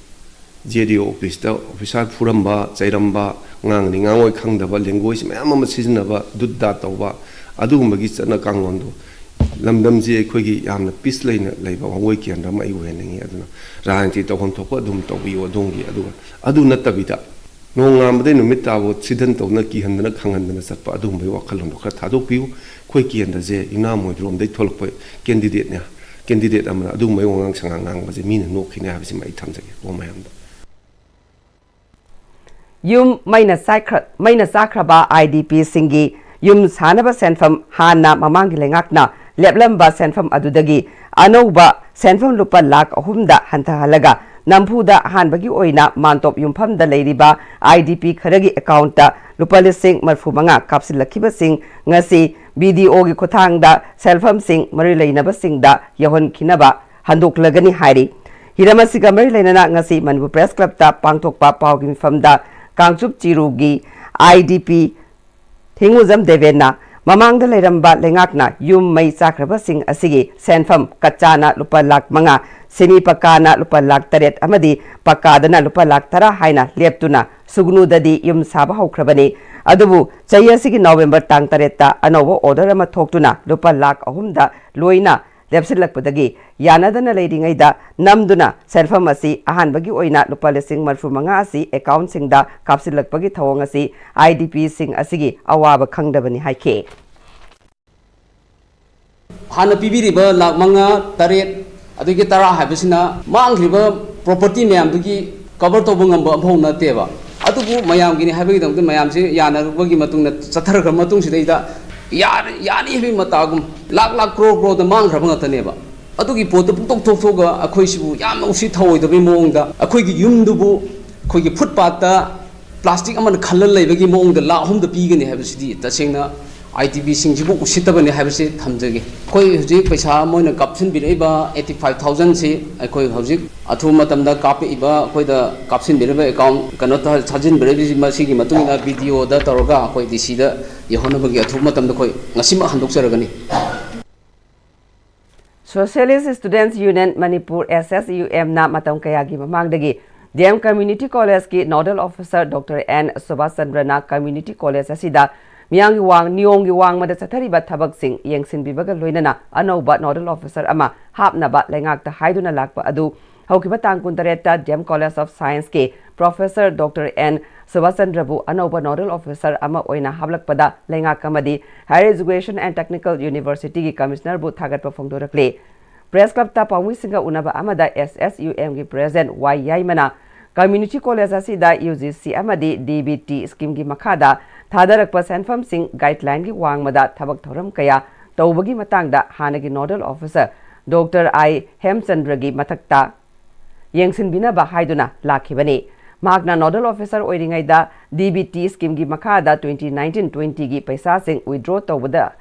ꯖꯦ ꯗꯤ ꯑꯣ ꯑꯣꯐꯤꯁꯇ ꯑꯣꯐꯤꯁꯥꯔ ꯐꯨꯔꯝꯕ, ꯆꯩꯔꯝꯕ, ꯉꯥꯡꯅꯤ ꯉꯥꯡꯉꯣꯏ ꯈꯪꯗꯕ, ꯂꯦꯡꯒ꯭ꯋꯦꯖ ꯃꯌꯥꯝ ꯑꯃ ꯁꯤꯖꯤꯟꯅꯕ, ꯗꯨꯠ ꯗꯥ ꯇꯧꯕ, ꯑꯗꯨꯒꯨꯝꯕꯒꯤ ꯆꯠꯅ ꯀꯥꯡꯂꯣꯟꯗꯣ ꯂꯝꯗꯝꯁꯤ ꯑꯩꯈꯣꯏꯒꯤ ꯌꯥꯝꯅ ꯄꯤꯁ ꯂꯩꯅ ꯂꯩꯕ ꯋꯥꯡꯒꯣꯏ ꯀꯦꯟꯗ꯭ꯔ ꯑꯃ ꯑꯩ ꯑꯣꯏꯍꯟꯅꯤꯡꯉꯤ꯫ ꯑꯗꯨꯅ ꯔꯥꯖꯅꯤꯇꯤ ꯇꯧꯐꯝ ꯊꯣꯛꯄ ꯑꯗꯨꯝ ꯇꯧꯕꯤꯌꯨ ꯑꯗꯣꯝꯒꯤ꯫ ꯑꯗꯨꯒ ꯑꯗꯨ ꯅꯠꯇꯕꯤꯗ ꯅꯣꯡꯉꯥꯟꯕꯗꯩ ꯅꯨꯃꯤꯠ ꯇꯥꯕ ꯁꯤꯗꯟ ꯇꯧꯗꯅ, ꯀꯤꯍꯟꯗꯅ ꯈꯪꯍꯟꯗꯅ ꯆꯠꯄ ꯑꯗꯨꯒꯨꯝꯕꯒꯤ ꯋꯥꯈꯜꯂꯣꯟꯗꯣ ꯈꯔ ꯊꯥꯗꯣꯛꯄꯤꯌꯨ꯫ ꯑꯩꯈꯣꯏ ꯀꯦꯟꯗ꯭ꯔꯁꯦ ꯌꯨꯝꯅꯥꯝ ꯑꯣꯏꯕꯔꯣꯝꯗꯩ ꯊꯣꯛꯂꯛꯄ ꯀꯦꯟꯗꯤꯗꯦꯠꯅꯦ꯫ ꯀꯦꯟꯗꯤꯗꯦꯠ ꯑꯃꯅ ꯑꯗꯨꯒꯨꯝꯕꯒꯤ ꯋꯥꯉꯥꯡ ꯁꯉꯥꯡ ꯉꯥꯡꯕꯁꯦ ꯃꯤꯅ ꯅꯣꯛꯈꯤꯅꯤ ꯍꯥꯏꯕꯁꯤꯃ ꯑꯩ ꯊꯝꯖꯒꯦ ꯀꯣ ꯃꯌꯥꯝꯗ꯫ ꯌꯨꯝ ꯃꯩꯅ ꯆꯥꯏꯈ꯭ꯔ-, ꯃꯩꯅ ꯆꯥꯈ꯭ꯔꯕ ꯑꯥꯏ ꯗꯤ ꯄꯤꯁꯤꯡꯒꯤ ꯌꯨꯝ ꯁꯥꯅꯕ ꯁꯦꯟꯐꯝ ꯍꯥꯟꯅ ꯃꯃꯥꯡꯒꯤ ꯂꯩꯉꯥꯛꯅ ꯂꯦꯞꯂꯝꯕ ꯁꯦꯟꯐꯝ ꯑꯗꯨꯗꯒꯤ ꯑꯅꯧꯕ ꯁꯦꯟꯐꯝ ꯂꯨꯄꯥ ꯂꯥꯈ ꯑꯍꯨꯝꯗ ꯍꯟꯊꯍꯜꯂꯒ ꯅꯝꯐꯨꯗ ꯑꯍꯥꯟꯕꯒꯤ ꯑꯣꯏꯅ ꯃꯥꯟꯇꯣꯞ ꯌꯨꯝꯐꯝꯗ ꯂꯩꯔꯤꯕ ꯑꯥꯏ ꯗꯤ ꯄꯤ ꯈꯔꯒꯤ ꯑꯦꯀꯥꯎꯟꯠꯇ ꯂꯨꯄꯥ ꯂꯤꯁꯤꯡ ꯃꯔꯤꯐꯨ ꯃꯉꯥ ꯀꯥꯞꯁꯤꯜꯂꯛꯈꯤꯕꯁꯤꯡ ꯉꯁꯤ ꯕꯤ ꯗꯤ ꯑꯣꯒꯤ ꯈꯨꯠꯊꯥꯡꯗ ꯁꯦꯜꯐꯝꯁꯤꯡ ꯃꯔꯤ ꯂꯩꯅꯕꯁꯤꯡꯗ ꯌꯧꯍꯟꯈꯤꯅꯕ ꯍꯟꯗꯣꯛꯂꯒꯅꯤ ꯍꯥꯏꯔꯤ꯫ ꯍꯤꯔꯝ ꯑꯁꯤꯒ ꯃꯔꯤ ꯂꯩꯅꯅ ꯉꯁꯤ ꯃꯅꯤꯄꯨꯔ ꯄ꯭ꯔꯦꯁ ꯀ꯭ꯂꯕꯇ ꯄꯥꯡꯊꯣꯛꯄ ꯄꯥꯎꯒꯤ ꯃꯤꯐꯝꯗ ꯀꯥꯡꯆꯨꯞ ꯆꯤꯔꯨꯒꯤ ꯑꯥꯏ ꯗꯤ ꯄꯤ ꯊꯦꯡꯉꯨꯖꯝ ꯗꯦꯕꯦꯟꯅ ꯃꯃꯥꯡꯗ ꯂꯩꯔꯝꯕ ꯂꯩꯉꯥꯛꯅ ꯌꯨꯝ ꯃꯩ ꯆꯥꯈ꯭ꯔꯕꯁꯤꯡ ꯑꯁꯤꯒꯤ ꯁꯦꯟꯐꯝ ꯀꯆꯥꯅ ꯂꯨꯄꯥ ꯂꯥꯈ ꯃꯉꯥ, ꯁꯤꯃꯤ ꯄꯀꯥꯅ ꯂꯨꯄꯥ ꯂꯥꯈ ꯇꯔꯦꯠ ꯑꯃꯗꯤ ꯄꯀꯥꯗꯅ ꯂꯨꯄꯥ ꯂꯥꯈ ꯇꯔꯥ ꯍꯥꯏꯅ ꯂꯦꯞꯇꯨꯅ ꯁꯨꯒꯅꯨꯗꯗꯤ ꯌꯨꯝ ꯁꯥꯕ ꯍꯧꯈ꯭ꯔꯕꯅꯤ꯫ ꯑꯗꯨꯕꯨ ꯆꯍꯤ ꯑꯁꯤꯒꯤ ꯅꯕꯦꯝꯕꯔ ꯇꯥꯡ ꯇꯔꯦꯠꯇ ꯑꯅꯧꯕ ꯑꯣꯔꯗꯔ ꯑꯃ ꯊꯣꯛꯇꯨꯅ ꯂꯨꯄꯥ ꯂꯥꯈ ꯑꯍꯨꯝꯗ ꯂꯣꯏꯅ ꯂꯦꯞꯁꯤꯜꯂꯛꯄꯗꯒꯤ ꯌꯥꯅꯗꯅ ꯂꯩꯔꯤꯉꯩꯗ ꯅꯝꯗꯨꯅ ꯁꯦꯟꯐꯝ ꯑꯁꯤ ꯑꯍꯥꯟꯕꯒꯤ ꯑꯣꯏꯅ ꯂꯨꯄꯥ ꯂꯤꯁꯤꯡ ꯃꯔꯤꯐꯨ ꯃꯉꯥ ꯑꯁꯤ ꯑꯦꯀꯥꯎꯟꯠꯁꯤꯡꯗ ꯀꯥꯞꯁꯤꯜꯂꯛꯄꯒꯤ ꯊꯧꯑꯣꯡ ꯑꯁꯤ ꯑꯥꯏ ꯗꯤ ꯄꯤꯁꯤꯡ ꯑꯁꯤꯒꯤ ꯑꯋꯥꯕ ꯈꯪꯗꯕꯅꯤ ꯍꯥꯏꯈꯤ꯫ ꯍꯥꯟꯅ ꯄꯤꯕꯤꯔꯤꯕ ꯂꯥꯈ ꯃꯉꯥ, ꯇꯔꯦꯠ, ꯑꯗꯒꯤ ꯇꯔꯥ ꯍꯥꯏꯕꯁꯤꯅ ꯃꯥꯡꯈ꯭ꯔꯤꯕ ꯄ꯭ꯔꯣꯄꯔꯇꯤ ꯃꯌꯥꯝꯗꯨꯒꯤ ꯀꯚꯔ ꯇꯧꯕ ꯉꯝꯕ ꯑꯃꯐꯥꯎ ꯅꯠꯇꯦꯕ꯫ ꯑꯗꯨꯕꯨ ꯃꯌꯥꯝꯒꯤꯅꯤ ꯍꯥꯏꯕꯒꯤꯗꯃꯛꯇ ꯃꯌꯥꯝꯁꯤ ꯌꯥꯅꯕꯒꯤ ꯃꯇꯨꯡꯗ ꯆꯠꯊꯔꯛꯈ꯭ꯔ ꯃꯇꯨꯡꯁꯤꯗꯩꯗ ꯌꯥꯔꯦ, ꯌꯥꯅꯤ ꯍꯥꯏꯕꯒꯤ ꯃꯇꯥꯒꯨꯝ ꯂꯥꯛ ꯂꯥꯛ ꯀ꯭ꯔꯣꯔ ꯀ꯭ꯔꯣꯔꯗ ꯃꯥꯡꯈ꯭ꯔꯕ ꯉꯥꯛꯇꯅꯦꯕ꯫ ꯑꯗꯨꯒꯤ ꯄꯣꯠꯇꯨ ꯄꯨꯡꯇꯣꯛ ꯊꯣꯛꯊꯣꯛꯑꯒ ꯑꯩꯈꯣꯏꯁꯤꯕꯨ ꯌꯥꯝꯅ ꯎꯁꯤꯠ ꯊꯑꯣꯏꯗꯕꯒꯤ ꯃꯑꯣꯡꯗ ꯑꯩꯈꯣꯏꯒꯤ ꯌꯨꯝꯗꯨꯕꯨ ꯑꯩꯈꯣꯏꯒꯤ ꯐꯨꯠꯄꯥꯠꯇ ꯄ꯭ꯂꯥꯁꯇꯤꯛ ꯑꯃꯅ ꯈꯜꯂ ꯂꯩꯕꯒꯤ ꯃꯑꯣꯡꯗ ꯂꯥꯛ ꯑꯍꯨꯝꯗ ꯄꯤꯒꯅꯤ ꯍꯥꯏꯕꯁꯤꯗꯤ ꯇꯁꯦꯡꯅ ꯑꯥꯏ ꯗꯤ ꯕꯤꯁꯤꯡꯁꯤꯕꯨ ꯎꯁꯤꯠꯇꯕꯅꯤ ꯍꯥꯏꯕꯁꯤ ꯊꯝꯖꯒꯦ꯫ ꯑꯩꯈꯣꯏ ꯍꯧꯖꯤꯛ ꯄꯩꯁꯥ ꯃꯣꯏꯅ ꯀꯥꯞꯁꯤꯟꯕꯤꯔꯛꯏꯕ ꯑꯩꯠꯇꯤ ꯐꯥꯏꯚ ꯊꯥꯎꯖꯟꯁꯤ ꯑꯩꯈꯣꯏ ꯍꯧꯖꯤꯛ ꯑꯊꯨꯕ ꯃꯇꯝꯗ ꯀꯥꯞꯄꯛꯏꯕ, ꯑꯩꯈꯣꯏꯗ ꯀꯥꯞꯁꯤꯟꯕꯤꯔꯤꯕ ꯑꯦꯀꯥꯎꯟ ꯀꯩꯅꯣ ꯇꯧ-, ꯊꯥꯖꯤꯟꯕꯤꯔꯛꯏꯕꯁꯤ ꯃꯁꯤꯒꯤ ꯃꯇꯨꯡ ꯏꯟꯅ ꯕꯤ ꯗꯤ ꯑꯣꯗ ꯇꯧꯔꯒ ꯑꯩꯈꯣꯏ ꯗꯤ ꯁꯤꯗ ꯌꯧꯍꯟꯅꯕꯒꯤ ꯑꯊꯨꯕ ꯃꯇꯝꯗ ꯑꯩꯈꯣꯏ ꯉꯁꯤꯃꯛ ꯍꯟꯗꯣꯛꯆꯔꯒꯅꯤ꯫ Socialist Students Union Manipur, S S U M ꯅ ꯃꯇꯝ ꯀꯌꯥꯒꯤ ꯃꯃꯥꯡꯗꯒꯤ D M Community College ꯀꯤ Nodal Officer Doctor N Subhas ꯆꯟꯗ꯭ꯔꯅ Community College ꯑꯁꯤꯗ ꯃꯤꯌꯥꯝꯒꯤ ꯋꯥꯡ-, ꯅꯤꯌꯣꯝꯒꯤ ꯋꯥꯡꯃꯗ ꯆꯠꯊꯔꯤꯕ ꯊꯕꯛꯁꯤꯡ ꯌꯦꯡꯁꯤꯟꯕꯤꯕꯒ ꯂꯣꯏꯅꯅ ꯑꯅꯧꯕ Nodal Officer ꯑꯃ ꯍꯥꯞꯅꯕ ꯂꯩꯉꯥꯛꯇ ꯍꯥꯏꯗꯨꯅ ꯂꯥꯛꯄ ꯑꯗꯨ ꯍꯧꯈꯤꯕ ꯇꯥꯡ ꯀꯨꯟꯇꯔꯦꯠꯇ D M College of Science ꯀꯤ Professor Doctor N ꯁꯨꯕꯥꯁ ꯆꯟꯗ꯭ꯔꯕꯨ ꯑꯅꯧꯕ Nodal Officer ꯑꯃ ꯑꯣꯏꯅ ꯍꯥꯞꯂꯛꯄꯗ ꯂꯩꯉꯥꯛ ꯑꯃꯗꯤ Higher Education and Technical University ꯒꯤ Commissioner ꯕꯨ ꯊꯥꯒꯠꯄ ꯐꯣꯡꯗꯣꯔꯛꯂꯤ꯫ Press Club ꯇ ꯄꯥꯎꯃꯤꯁꯤꯡꯒ ꯎꯅꯕ ꯑꯃꯗ S S U M ꯒꯤ President Y ꯌꯥꯏꯃꯅ Community College ꯑꯁꯤꯗ U G C ꯑꯃꯗꯤ D B T scheme ꯒꯤ ꯃꯈꯥꯗ ꯊꯥꯗꯔꯛꯄ ꯁꯦꯟꯐꯝꯁꯤꯡ guideline ꯒꯤ ꯋꯥꯡꯃꯗ ꯊꯕꯛ ꯊꯧꯔꯝ ꯀꯌꯥ ꯇꯧꯕꯒꯤ ꯃꯇꯥꯡꯗ ꯍꯥꯟꯅꯒꯤ Nodal Officer Doctor I ꯍꯦꯝꯆꯟꯗ꯭ꯔꯒꯤ ꯃꯊꯛꯇ ꯌꯦꯡꯁꯤꯟꯕꯤꯅꯕ ꯍꯥꯏꯗꯨꯅ ꯂꯥꯛꯈꯤꯕꯅꯤ꯫ ꯃꯍꯥꯛꯅ Nodal Officer ꯑꯣꯏꯔꯤꯉꯩꯗ D B T scheme ꯒꯤ ꯃꯈꯥꯗ twenty nineteen twenty ꯒꯤ ꯄꯩꯁꯥꯁꯤꯡ withdraw ꯇꯧꯕꯗ,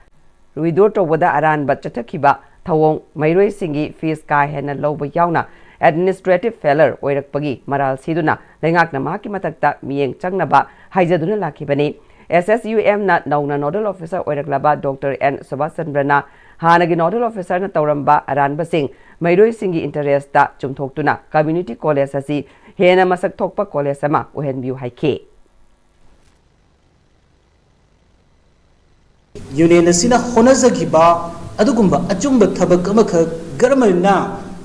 withdraw ꯇꯧꯕꯗ ꯑꯔꯥꯟꯕ ꯆꯠꯊꯈꯤꯕ ꯊꯧꯑꯣꯡ, ꯃꯍꯩꯔꯣꯏꯁꯤꯡꯒꯤ fees ꯀꯥ ꯍꯦꯟꯅ ꯂꯧꯕ ꯌꯥꯎꯅ administrative failure ꯑꯣꯏꯔꯛꯄꯒꯤ ꯃꯔꯥꯜ ꯁꯤꯗꯨꯅ ꯂꯩꯉꯥꯛꯅ ꯃꯍꯥꯛꯀꯤ ꯃꯊꯛꯇ ꯃꯤꯠꯌꯦꯡ ꯆꯪꯅꯕ ꯍꯥꯏꯖꯗꯨꯅ ꯂꯥꯛꯈꯤꯕꯅꯤ꯫ S S U M ꯅ ꯅꯧꯅ Nodal Officer ꯑꯣꯏꯔꯛꯂꯕ Doctor N Subhas ꯆꯟꯗ꯭ꯔꯅ ꯍꯥꯟꯅꯒꯤ Nodal Officer ꯅ ꯇꯧꯔꯝꯕ ꯑꯔꯥꯟꯕꯁꯤꯡ ꯃꯍꯩꯔꯣꯏꯁꯤꯡꯒꯤ interest ꯇ ꯆꯨꯝꯊꯣꯛꯇꯨꯅ Community College ꯑꯁꯤ ꯍꯦꯟꯅ ꯃꯁꯛ ꯊꯣꯛꯄ college ꯑꯃ ꯑꯣꯏꯍꯟꯕꯤꯌꯨ ꯍꯥꯏꯈꯤ꯫ Union ꯑꯁꯤꯅ ꯍꯣꯠꯅꯖꯈꯤꯕ ꯑꯗꯨꯒꯨꯝꯕ ꯑꯆꯨꯝꯕ ꯊꯕꯛ ꯑꯃꯈꯛ government ꯅ,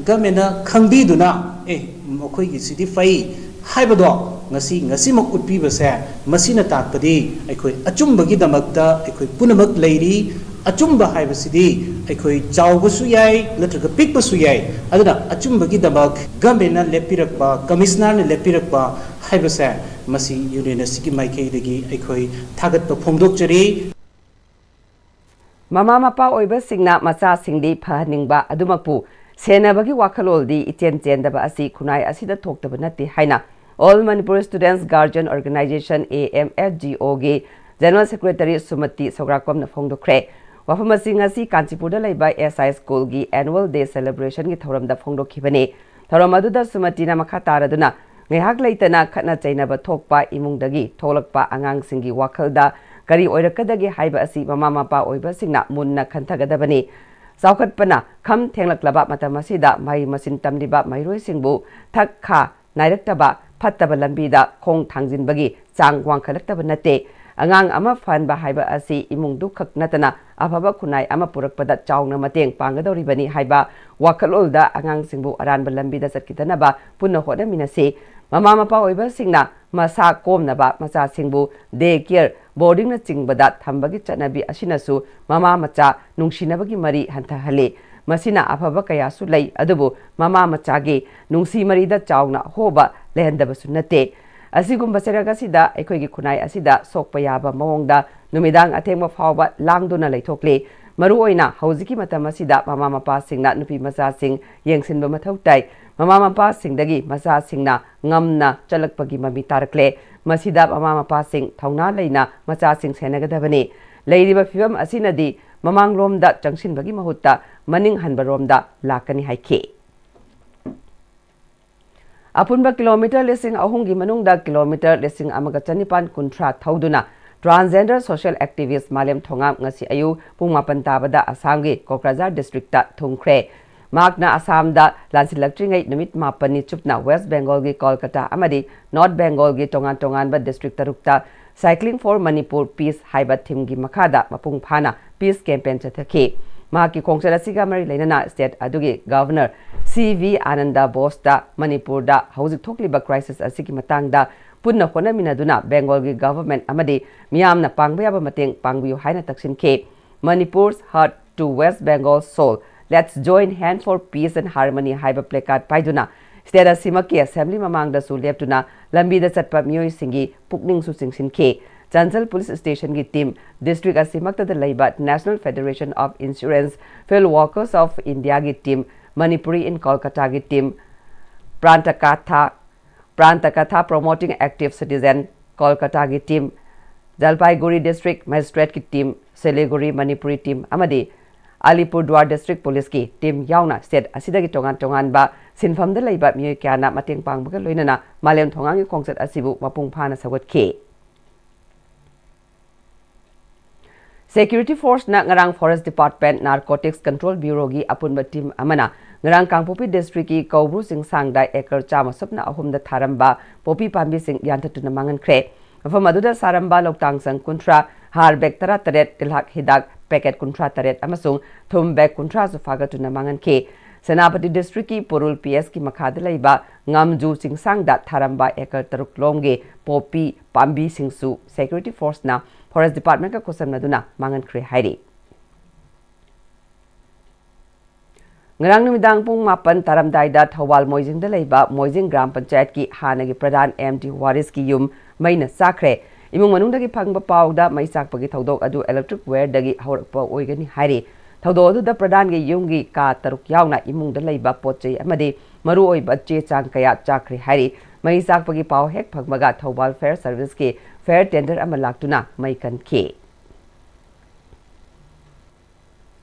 government ꯅ ꯈꯪꯕꯤꯗꯨꯅ, ꯑꯦ, ꯃꯈꯣꯏꯒꯤꯁꯤꯗꯤ ꯐꯩ ꯍꯥꯏꯕꯗꯣ ꯉꯁꯤ, ꯉꯁꯤꯃꯛ ꯎꯠꯄꯤꯕꯁꯦ, ꯃꯁꯤꯅ ꯇꯥꯛꯄꯗꯤ ꯑꯩꯈꯣꯏ ꯑꯆꯨꯝꯕꯒꯤꯗꯃꯛꯇ ꯑꯩꯈꯣꯏ ꯄꯨꯝꯅꯃꯛ ꯂꯩꯔꯤ꯫ ꯑꯆꯨꯝꯕ ꯍꯥꯏꯕꯁꯤꯗꯤ ꯑꯩꯈꯣꯏ ꯆꯥꯎꯕꯁꯨ ꯌꯥꯏ ꯅꯠꯇ꯭ꯔꯒ ꯄꯤꯛꯄꯁꯨ ꯌꯥꯏ꯫ ꯑꯗꯨꯅ ꯑꯆꯨꯝꯕꯒꯤꯗꯃꯛ government ꯅ ꯂꯦꯞꯄꯤꯔꯛꯄ, Commissioner ꯅ ꯂꯦꯞꯄꯤꯔꯛꯄ ꯍꯥꯏꯕꯁꯦ, ꯃꯁꯤ Union ꯑꯁꯤꯒꯤ ꯃꯥꯏꯀꯩꯗꯒꯤ ꯑꯩꯈꯣꯏ ꯊꯥꯒꯠꯄ ꯐꯣꯡꯗꯣꯛꯆꯔꯤ꯫ ꯃꯃꯥ ꯃꯄꯥ ꯑꯣꯏꯕꯁꯤꯡꯅ ꯃꯆꯥꯁꯤꯡꯗꯤ ꯐꯍꯟꯅꯤꯡꯕ ꯑꯗꯨꯃꯛꯄꯨ ꯁꯦꯟꯅꯕꯒꯤ ꯋꯥꯈꯜꯂꯣꯟꯗꯤ ꯏꯆꯦꯟ ꯆꯦꯟꯗꯕ ꯑꯁꯤ ꯈꯨꯟꯅꯥꯏ ꯑꯁꯤꯗ ꯊꯣꯛꯇꯕ ꯅꯠꯇꯦ ꯍꯥꯏꯅ All Manipur Students Guardian Organization, A M S G O, ꯒꯤ General Secretary ꯁꯨꯃꯇꯤ ꯁꯧꯒ꯭ꯔꯥꯛꯄꯝꯅ ꯐꯣꯡꯗꯣꯛꯈ꯭ꯔꯦ꯫ ꯋꯥꯐꯝ ꯑꯁꯤ ꯉꯁꯤ ꯀꯥꯟꯆꯤꯄꯨꯔꯗ ꯂꯩꯕ S I School ꯒꯤ Annual Day Celebration ꯒꯤ ꯊꯧꯔꯝꯗ ꯐꯣꯡꯗꯣꯛꯈꯤꯕꯅꯤ꯫ ꯊꯧꯔꯝ ꯑꯗꯨꯗ ꯁꯨꯃꯇꯤꯅ ꯃꯈꯥ ꯇꯥꯔꯗꯨꯅ, ꯉꯥꯏꯍꯥꯛ ꯂꯩꯇꯅ ꯈꯠꯅ ꯆꯩꯅꯕ ꯊꯣꯛꯄ ꯏꯃꯨꯡꯗꯒꯤ ꯊꯣꯛꯂꯛꯄ ꯑꯉꯥꯡꯁꯤꯡꯒꯤ ꯋꯥꯈꯜꯗ ꯀꯔꯤ ꯑꯣꯏꯔꯛꯀꯗꯒꯦ ꯍꯥꯏꯕ ꯑꯁꯤ ꯃꯃꯥ ꯃꯄꯥ ꯑꯣꯏꯕꯁꯤꯡꯅ ꯃꯨꯟꯅ ꯈꯟꯊꯒꯗꯕꯅꯤ꯫ ꯆꯥꯎꯈꯠꯄꯅ ꯈꯝ ꯊꯦꯡꯂꯛꯂꯕ ꯃꯇꯝ ꯑꯁꯤꯗ ꯃꯍꯩ ꯃꯁꯤꯡ ꯇꯝꯂꯤꯕ ꯃꯍꯩꯔꯣꯏꯁꯤꯡꯕꯨ ꯊꯛ ꯈꯥ ꯅꯥꯏꯔꯛꯇꯕ ꯐꯠꯇꯕ ꯂꯝꯕꯤꯗ ꯈꯣꯡ ꯊꯥꯡꯖꯤꯟꯕꯒꯤ ꯆꯥꯡ ꯋꯥꯡꯈꯠꯂꯛꯇꯕ ꯅꯠꯇꯦ꯫ ꯑꯉꯥꯡ ꯑꯃ ꯐꯍꯟꯕ ꯍꯥꯏꯕ ꯑꯁꯤ ꯏꯃꯨꯡꯗꯨ ꯈꯛ ꯅꯠꯇꯅ ꯑꯐꯕ ꯈꯨꯟꯅꯥꯏ ꯑꯃ ꯄꯨꯔꯛꯄꯗ ꯆꯥꯎꯅ ꯃꯇꯦꯡ ꯄꯥꯡꯒꯗꯧꯔꯤꯕꯅꯤ ꯍꯥꯏꯕ ꯋꯥꯈꯜꯂꯣꯟꯗ ꯑꯉꯥꯡꯁꯤꯡꯕꯨ ꯑꯔꯥꯟꯕ ꯂꯝꯕꯤꯗ ꯆꯠꯈꯤꯗꯅꯕ ꯄꯨꯟꯅ ꯍꯣꯠꯅꯃꯤꯟꯅꯁꯤ꯫ ꯃꯃꯥ ꯃꯄꯥ ꯑꯣꯏꯕꯁꯤꯡꯅ ꯃꯁꯥ ꯀꯣꯝꯅꯕ ꯃꯆꯥꯁꯤꯡꯕꯨ day care, boarding ꯅꯆꯤꯡꯕꯗ ꯊꯝꯕꯒꯤ ꯆꯠꯅꯕꯤ ꯑꯁꯤꯅꯁꯨ ꯃꯃꯥ ꯃꯆꯥ ꯅꯨꯡꯁꯤꯅꯕꯒꯤ ꯃꯔꯤ ꯍꯟꯊꯍꯜꯂꯤ꯫ ꯃꯁꯤꯅ ꯑꯐꯕ ꯀꯌꯥꯁꯨ ꯂꯩ, ꯑꯗꯨꯕꯨ ꯃꯃꯥ ꯃꯆꯥꯒꯤ ꯅꯨꯡꯁꯤ ꯃꯔꯤꯗ ꯆꯥꯎꯅ ꯑꯍꯣꯕ ꯂꯩꯍꯟꯗꯕꯁꯨ ꯅꯠꯇꯦ꯫ ꯑꯁꯤꯒꯨꯝꯕ ꯆꯩꯔꯛ ꯑꯁꯤꯗ ꯑꯩꯈꯣꯏꯒꯤ ꯈꯨꯟꯅꯥꯏ ꯑꯁꯤꯗ ꯁꯣꯛꯄ ꯌꯥꯕ ꯃꯑꯣꯡꯗ ꯅꯨꯃꯤꯗꯥꯡ ꯑꯊꯦꯡꯕ ꯐꯥꯎꯕ ꯂꯥꯡꯗꯨꯅ ꯂꯩꯊꯣꯛꯂꯤ꯫ ꯃꯔꯨꯑꯣꯏꯅ ꯍꯧꯖꯤꯛꯀꯤ ꯃꯇꯝ ꯑꯁꯤꯗ ꯃꯃꯥ ꯃꯄꯥꯁꯤꯡꯅ ꯅꯨꯄꯤ ꯃꯆꯥꯁꯤꯡ ꯌꯦꯡꯁꯤꯟꯕ ꯃꯊꯧ ꯇꯥꯏ꯫ ꯃꯃꯥ ꯃꯄꯥꯁꯤꯡꯗꯒꯤ ꯃꯆꯥꯁꯤꯡꯅ ꯉꯝꯅ ꯆꯠꯂꯛꯄꯒꯤ ꯃꯃꯤ ꯇꯥꯔꯛꯂꯦ꯫ ꯃꯁꯤꯗ ꯃꯃꯥ ꯃꯄꯥꯁꯤꯡ ꯊꯧꯅꯥ ꯂꯩꯅ ꯃꯆꯥꯁꯤꯡ ꯁꯦꯟꯅꯒꯗꯕꯅꯤ꯫ ꯂꯩꯔꯤꯕ ꯐꯤꯕꯝ ꯑꯁꯤꯅꯗꯤ ꯃꯃꯥꯡꯂꯣꯝꯗ ꯆꯪꯁꯤꯟꯕꯒꯤ ꯃꯍꯨꯠꯇ ꯃꯅꯤꯡ ꯍꯟꯕꯔꯣꯝꯗ ꯂꯥꯛꯀꯅꯤ ꯍꯥꯏꯈꯤ꯫ ꯑꯄꯨꯟꯕ ꯀꯤꯂꯣꯃꯤꯇꯔ ꯂꯤꯁꯤꯡ ꯑꯍꯨꯝꯒꯤ ꯃꯅꯨꯡꯗ ꯀꯤꯂꯣꯃꯤꯇꯔ ꯂꯤꯁꯤꯡ ꯑꯃꯒ ꯆꯅꯤꯄꯥꯟ ꯀꯨꯟꯊ꯭ꯔꯥ ꯊꯧꯗꯨꯅ transgender social activist ꯃꯥꯂꯦꯝ ꯊꯣꯉꯥꯝ ꯉꯁꯤ ꯑꯌꯨꯛ ꯄꯨꯡ ꯃꯥꯄꯟ ꯇꯥꯕꯗ ꯑꯁꯥꯝꯒꯤ ꯀꯣꯀ꯭ꯔꯥꯖꯥꯔ district ꯇ ꯊꯨꯡꯈ꯭ꯔꯦ꯫ ꯃꯍꯥꯛꯅ ꯑꯁꯥꯝꯗ ꯂꯥꯟꯁꯤꯜꯂꯛꯇ꯭ꯔꯤꯉꯩ ꯅꯨꯃꯤꯠ ꯃꯥꯄꯟꯅꯤ ꯆꯨꯞꯅ West Bengal ꯒꯤ ꯀꯣꯜꯀꯇꯥ ꯑꯃꯗꯤ North Bengal ꯒꯤ ꯇꯣꯉꯥꯟ ꯇꯣꯉꯥꯟꯕ district ꯇꯔꯨꯛꯇ Cycling for Manipur Peace ꯍꯥꯏꯕ theme ꯒꯤ ꯃꯈꯥꯗ ꯃꯄꯨꯡ ꯐꯥꯅ peace campaign ꯆꯠꯊꯈꯤ꯫ ꯃꯍꯥꯛꯀꯤ ꯈꯣꯡꯆꯠ ꯑꯁꯤꯒ ꯃꯔꯤ ꯂꯩꯅꯅ state ꯑꯗꯨꯒꯤ Governor C V ꯑꯥꯅꯟꯗ ꯕꯣꯁꯇ ꯃꯅꯤꯄꯨꯔꯗ ꯍꯧꯖꯤꯛ ꯊꯣꯛꯂꯤꯕ crisis ꯑꯁꯤꯒꯤ ꯃꯇꯥꯡꯗ ꯄꯨꯟꯅ ꯍꯣꯠꯅꯃꯤꯟꯅꯗꯨꯅ Bengal ꯒꯤ government ꯑꯃꯗꯤ ꯃꯤꯌꯥꯝꯅ ꯄꯥꯡꯕ ꯌꯥꯕ ꯃꯇꯦꯡ ꯄꯥꯡꯕꯤꯌꯨ ꯍꯥꯏꯅ ꯇꯛꯁꯤꯟꯈꯤ꯫ Manipur's Heart to West Bengal's Soul, Let's Join Hand for Peace and Harmony ꯍꯥꯏꯕ placard ꯄꯥꯏꯗꯨꯅ state ꯑꯁꯤꯃꯛꯀꯤ assembly ꯃꯃꯥꯡꯗꯁꯨ ꯂꯦꯞꯇꯨꯅ ꯂꯝꯕꯤꯗ ꯆꯠꯄ ꯃꯤꯑꯣꯏꯁꯤꯡꯒꯤ ꯄꯨꯛꯅꯤꯡꯁꯨ ꯆꯤꯡꯁꯤꯟꯈꯤ꯫ ꯆꯥꯟꯆꯜ ꯄꯨꯂꯤꯁ ꯁ꯭ꯇꯦꯁꯟꯒꯤ ꯇꯤꯝ, ꯗꯤꯁꯇ꯭ꯔꯤꯛ ꯑꯁꯤꯃꯛꯇꯗ ꯂꯩꯕ National Federation of Insurance Field Workers of Indiaꯒꯤ ꯇꯤꯝ, Manipuri in Kolkataꯒꯤ team, Prantakatha, Prantakatha Promoting Active Citizen, ꯀꯣꯜꯀꯇꯥꯒꯤ ꯇꯤꯝ, ꯖꯜꯄꯥꯏꯒꯨꯔꯤ ꯗꯤꯁꯇ꯭ꯔꯤꯛ ꯃꯦꯖꯤꯁꯇ꯭ꯔꯦꯠꯀꯤ ꯇꯤꯝ, ꯁꯤꯂꯤꯒꯨꯔꯤ ꯃꯅꯤꯄꯨꯔꯤ ꯇꯤꯝ ꯑꯃꯗꯤ ꯑꯂꯤꯄꯨꯔꯗꯨꯋꯥꯔ ꯗꯤꯁꯇ꯭ꯔꯤꯛ ꯄꯨꯂꯤꯁꯀꯤ ꯇꯤꯝ ꯌꯥꯎꯅ ꯁ꯭ꯇꯦꯠ ꯑꯁꯤꯗꯒꯤ ꯇꯣꯉꯥꯟ ꯇꯣꯉꯥꯟꯕ ꯁꯤꯟꯐꯝꯗ ꯂꯩꯕ ꯃꯤꯑꯣꯏ ꯀꯌꯥꯅ ꯃꯇꯦꯡ ꯄꯥꯡꯕꯒ ꯂꯣꯏꯅꯅ ꯃꯥꯂꯦꯝ ꯊꯣꯡꯒꯥꯡꯒꯤ ꯈꯣꯡꯆꯠ ꯑꯁꯤꯕꯨ ꯃꯄꯨꯡ ꯐꯥꯅ ꯁꯧꯒꯠꯈꯤ꯫ ꯁꯦꯀ꯭ꯌꯨꯔꯤꯇꯤ ꯐꯣꯔꯁꯅ ꯉꯔꯥꯡ ꯐꯣꯔꯦꯁ ꯗꯤꯄꯥꯔꯠꯃꯦꯟꯠ, ꯅꯥꯔꯀꯣꯇꯤꯛꯁ ꯀꯟꯇ꯭ꯔꯣꯜ ꯕ꯭ꯌꯨꯔꯣꯒꯤ ꯑꯄꯨꯟꯕ ꯇꯤꯝ ꯑꯃꯅ ꯉꯔꯥꯡ ꯀꯥꯡꯄꯣꯛꯄꯤ ꯗꯤꯁꯇ꯭ꯔꯤꯛꯀꯤ ꯀꯧꯕ꯭ꯔꯨ ꯆꯤꯡꯁꯥꯡꯗ ꯑꯦꯀꯔ ꯆꯥꯝꯃ ꯁꯨꯞꯅ ꯑꯍꯨꯝꯗ ꯊꯥꯔꯝꯕ ꯄꯣꯄꯤ ꯄꯥꯝꯕꯤꯁꯤꯡ ꯌꯥꯟꯊꯠꯇꯨꯅ ꯃꯥꯡꯍꯟꯈ꯭ꯔꯦ꯫ ꯃꯐꯝ ꯑꯗꯨꯗ ꯁꯥꯔꯝꯕ ꯂꯧꯇꯥꯡ ꯁꯪ ꯀꯨꯟꯊ꯭ꯔꯥ, ꯍꯥꯔ ꯕꯦꯒ ꯇꯔꯥꯇꯔꯦꯠ, ꯇꯤꯜꯍꯥꯛ ꯍꯤꯗꯥꯛ ꯄꯦꯀꯦꯠ ꯀꯨꯟꯊ꯭ꯔꯥ ꯇꯔꯦꯠ ꯑꯃꯁꯨꯡ ꯊꯨꯝ ꯕꯦꯒ ꯀꯨꯟꯊ꯭ꯔꯥꯁꯨ ꯐꯥꯒꯠꯇꯨꯅ ꯃꯥꯡꯍꯟꯈꯤ꯫ ꯁꯦꯅꯥꯄꯇꯤ ꯗꯤꯁꯇ꯭ꯔꯤꯛꯀꯤ ꯄꯨꯔꯨꯜ ꯄꯤ ꯑꯦꯁꯀꯤ ꯃꯈꯥꯗ ꯂꯩꯕ ꯉꯥꯝꯖꯨ ꯆꯤꯡꯁꯥꯡꯗ ꯊꯥꯔꯝꯕ ꯑꯦꯀꯔ ꯇꯔꯨꯛ ꯂꯣꯝꯒꯤ ꯄꯣꯄꯤ ꯄꯥꯝꯕꯤꯁꯤꯡꯁꯨ ꯁꯦꯀ꯭ꯌꯨꯔꯤꯇꯤ ꯐꯣꯔꯁꯅ ꯐꯣꯔꯦꯁ ꯗꯤꯄꯥꯔꯠꯃꯦꯟꯠꯀ ꯈꯨꯠꯁꯝꯅꯗꯨꯅ ꯃꯥꯡꯍꯟꯈ꯭ꯔꯦ ꯍꯥꯏꯔꯤ꯫ ꯉꯔꯥꯡ ꯅꯨꯃꯤꯗꯥꯡ ꯄꯨꯡ ꯃꯥꯄꯟ ꯇꯥꯔꯝꯗꯥꯏꯗ ꯊꯧꯕꯥꯜ ꯃꯣꯏꯖꯤꯡꯗ ꯂꯩꯕ ꯃꯣꯏꯖꯤꯡ ꯒ꯭ꯔꯥꯝ ꯄꯟꯆꯥꯌꯠꯀꯤ ꯍꯥꯟꯅꯒꯤ ꯄ꯭ꯔꯙꯥꯟ ꯑꯦꯝ ꯇꯤ ꯋꯥꯔꯤꯁꯀꯤ ꯌꯨꯝ ꯃꯩꯅ ꯆꯥꯛꯈ꯭ꯔꯦ꯫ ꯏꯃꯨꯡ ꯃꯅꯨꯡꯗꯒꯤ ꯐꯪꯕ ꯄꯥꯎꯗ ꯃꯩ ꯆꯥꯛꯄꯒꯤ ꯊꯧꯗꯣꯛ ꯑꯗꯨ ꯏꯂꯦꯛꯇ꯭ꯔꯤꯛ ꯋꯥꯌꯔꯗꯒꯤ ꯍꯧꯔꯛꯄ ꯑꯣꯏꯒꯅꯤ ꯍꯥꯏꯔꯤ꯫ ꯊꯧꯗꯣꯛ ꯑꯗꯨꯗ ꯄ꯭ꯔꯙꯥꯟꯒꯤ ꯌꯨꯝꯒꯤ ꯀꯥ ꯇꯔꯨꯛ ꯌꯥꯎꯅ ꯏꯃꯨꯡꯗ ꯂꯩꯕ ꯄꯣꯠ ꯆꯩ ꯑꯃꯗꯤ ꯃꯔꯨꯑꯣꯏꯕ ꯆꯦ ꯆꯥꯡ ꯀꯌꯥ ꯆꯥꯛꯈ꯭ꯔꯦ ꯍꯥꯏꯔꯤ꯫ ꯃꯩ ꯆꯥꯛꯄꯒꯤ ꯄꯥꯎ ꯍꯦꯛ ꯐꯪꯕꯒ ꯊꯧꯕꯥꯜ ꯐꯥꯌꯔ ꯁꯔꯚꯤꯁꯀꯤ ꯐꯥꯌꯔ ꯇꯦꯟꯗꯔ ꯑꯃ ꯂꯥꯛꯇꯨꯅ ꯃꯩ ꯀꯟꯈꯤ꯫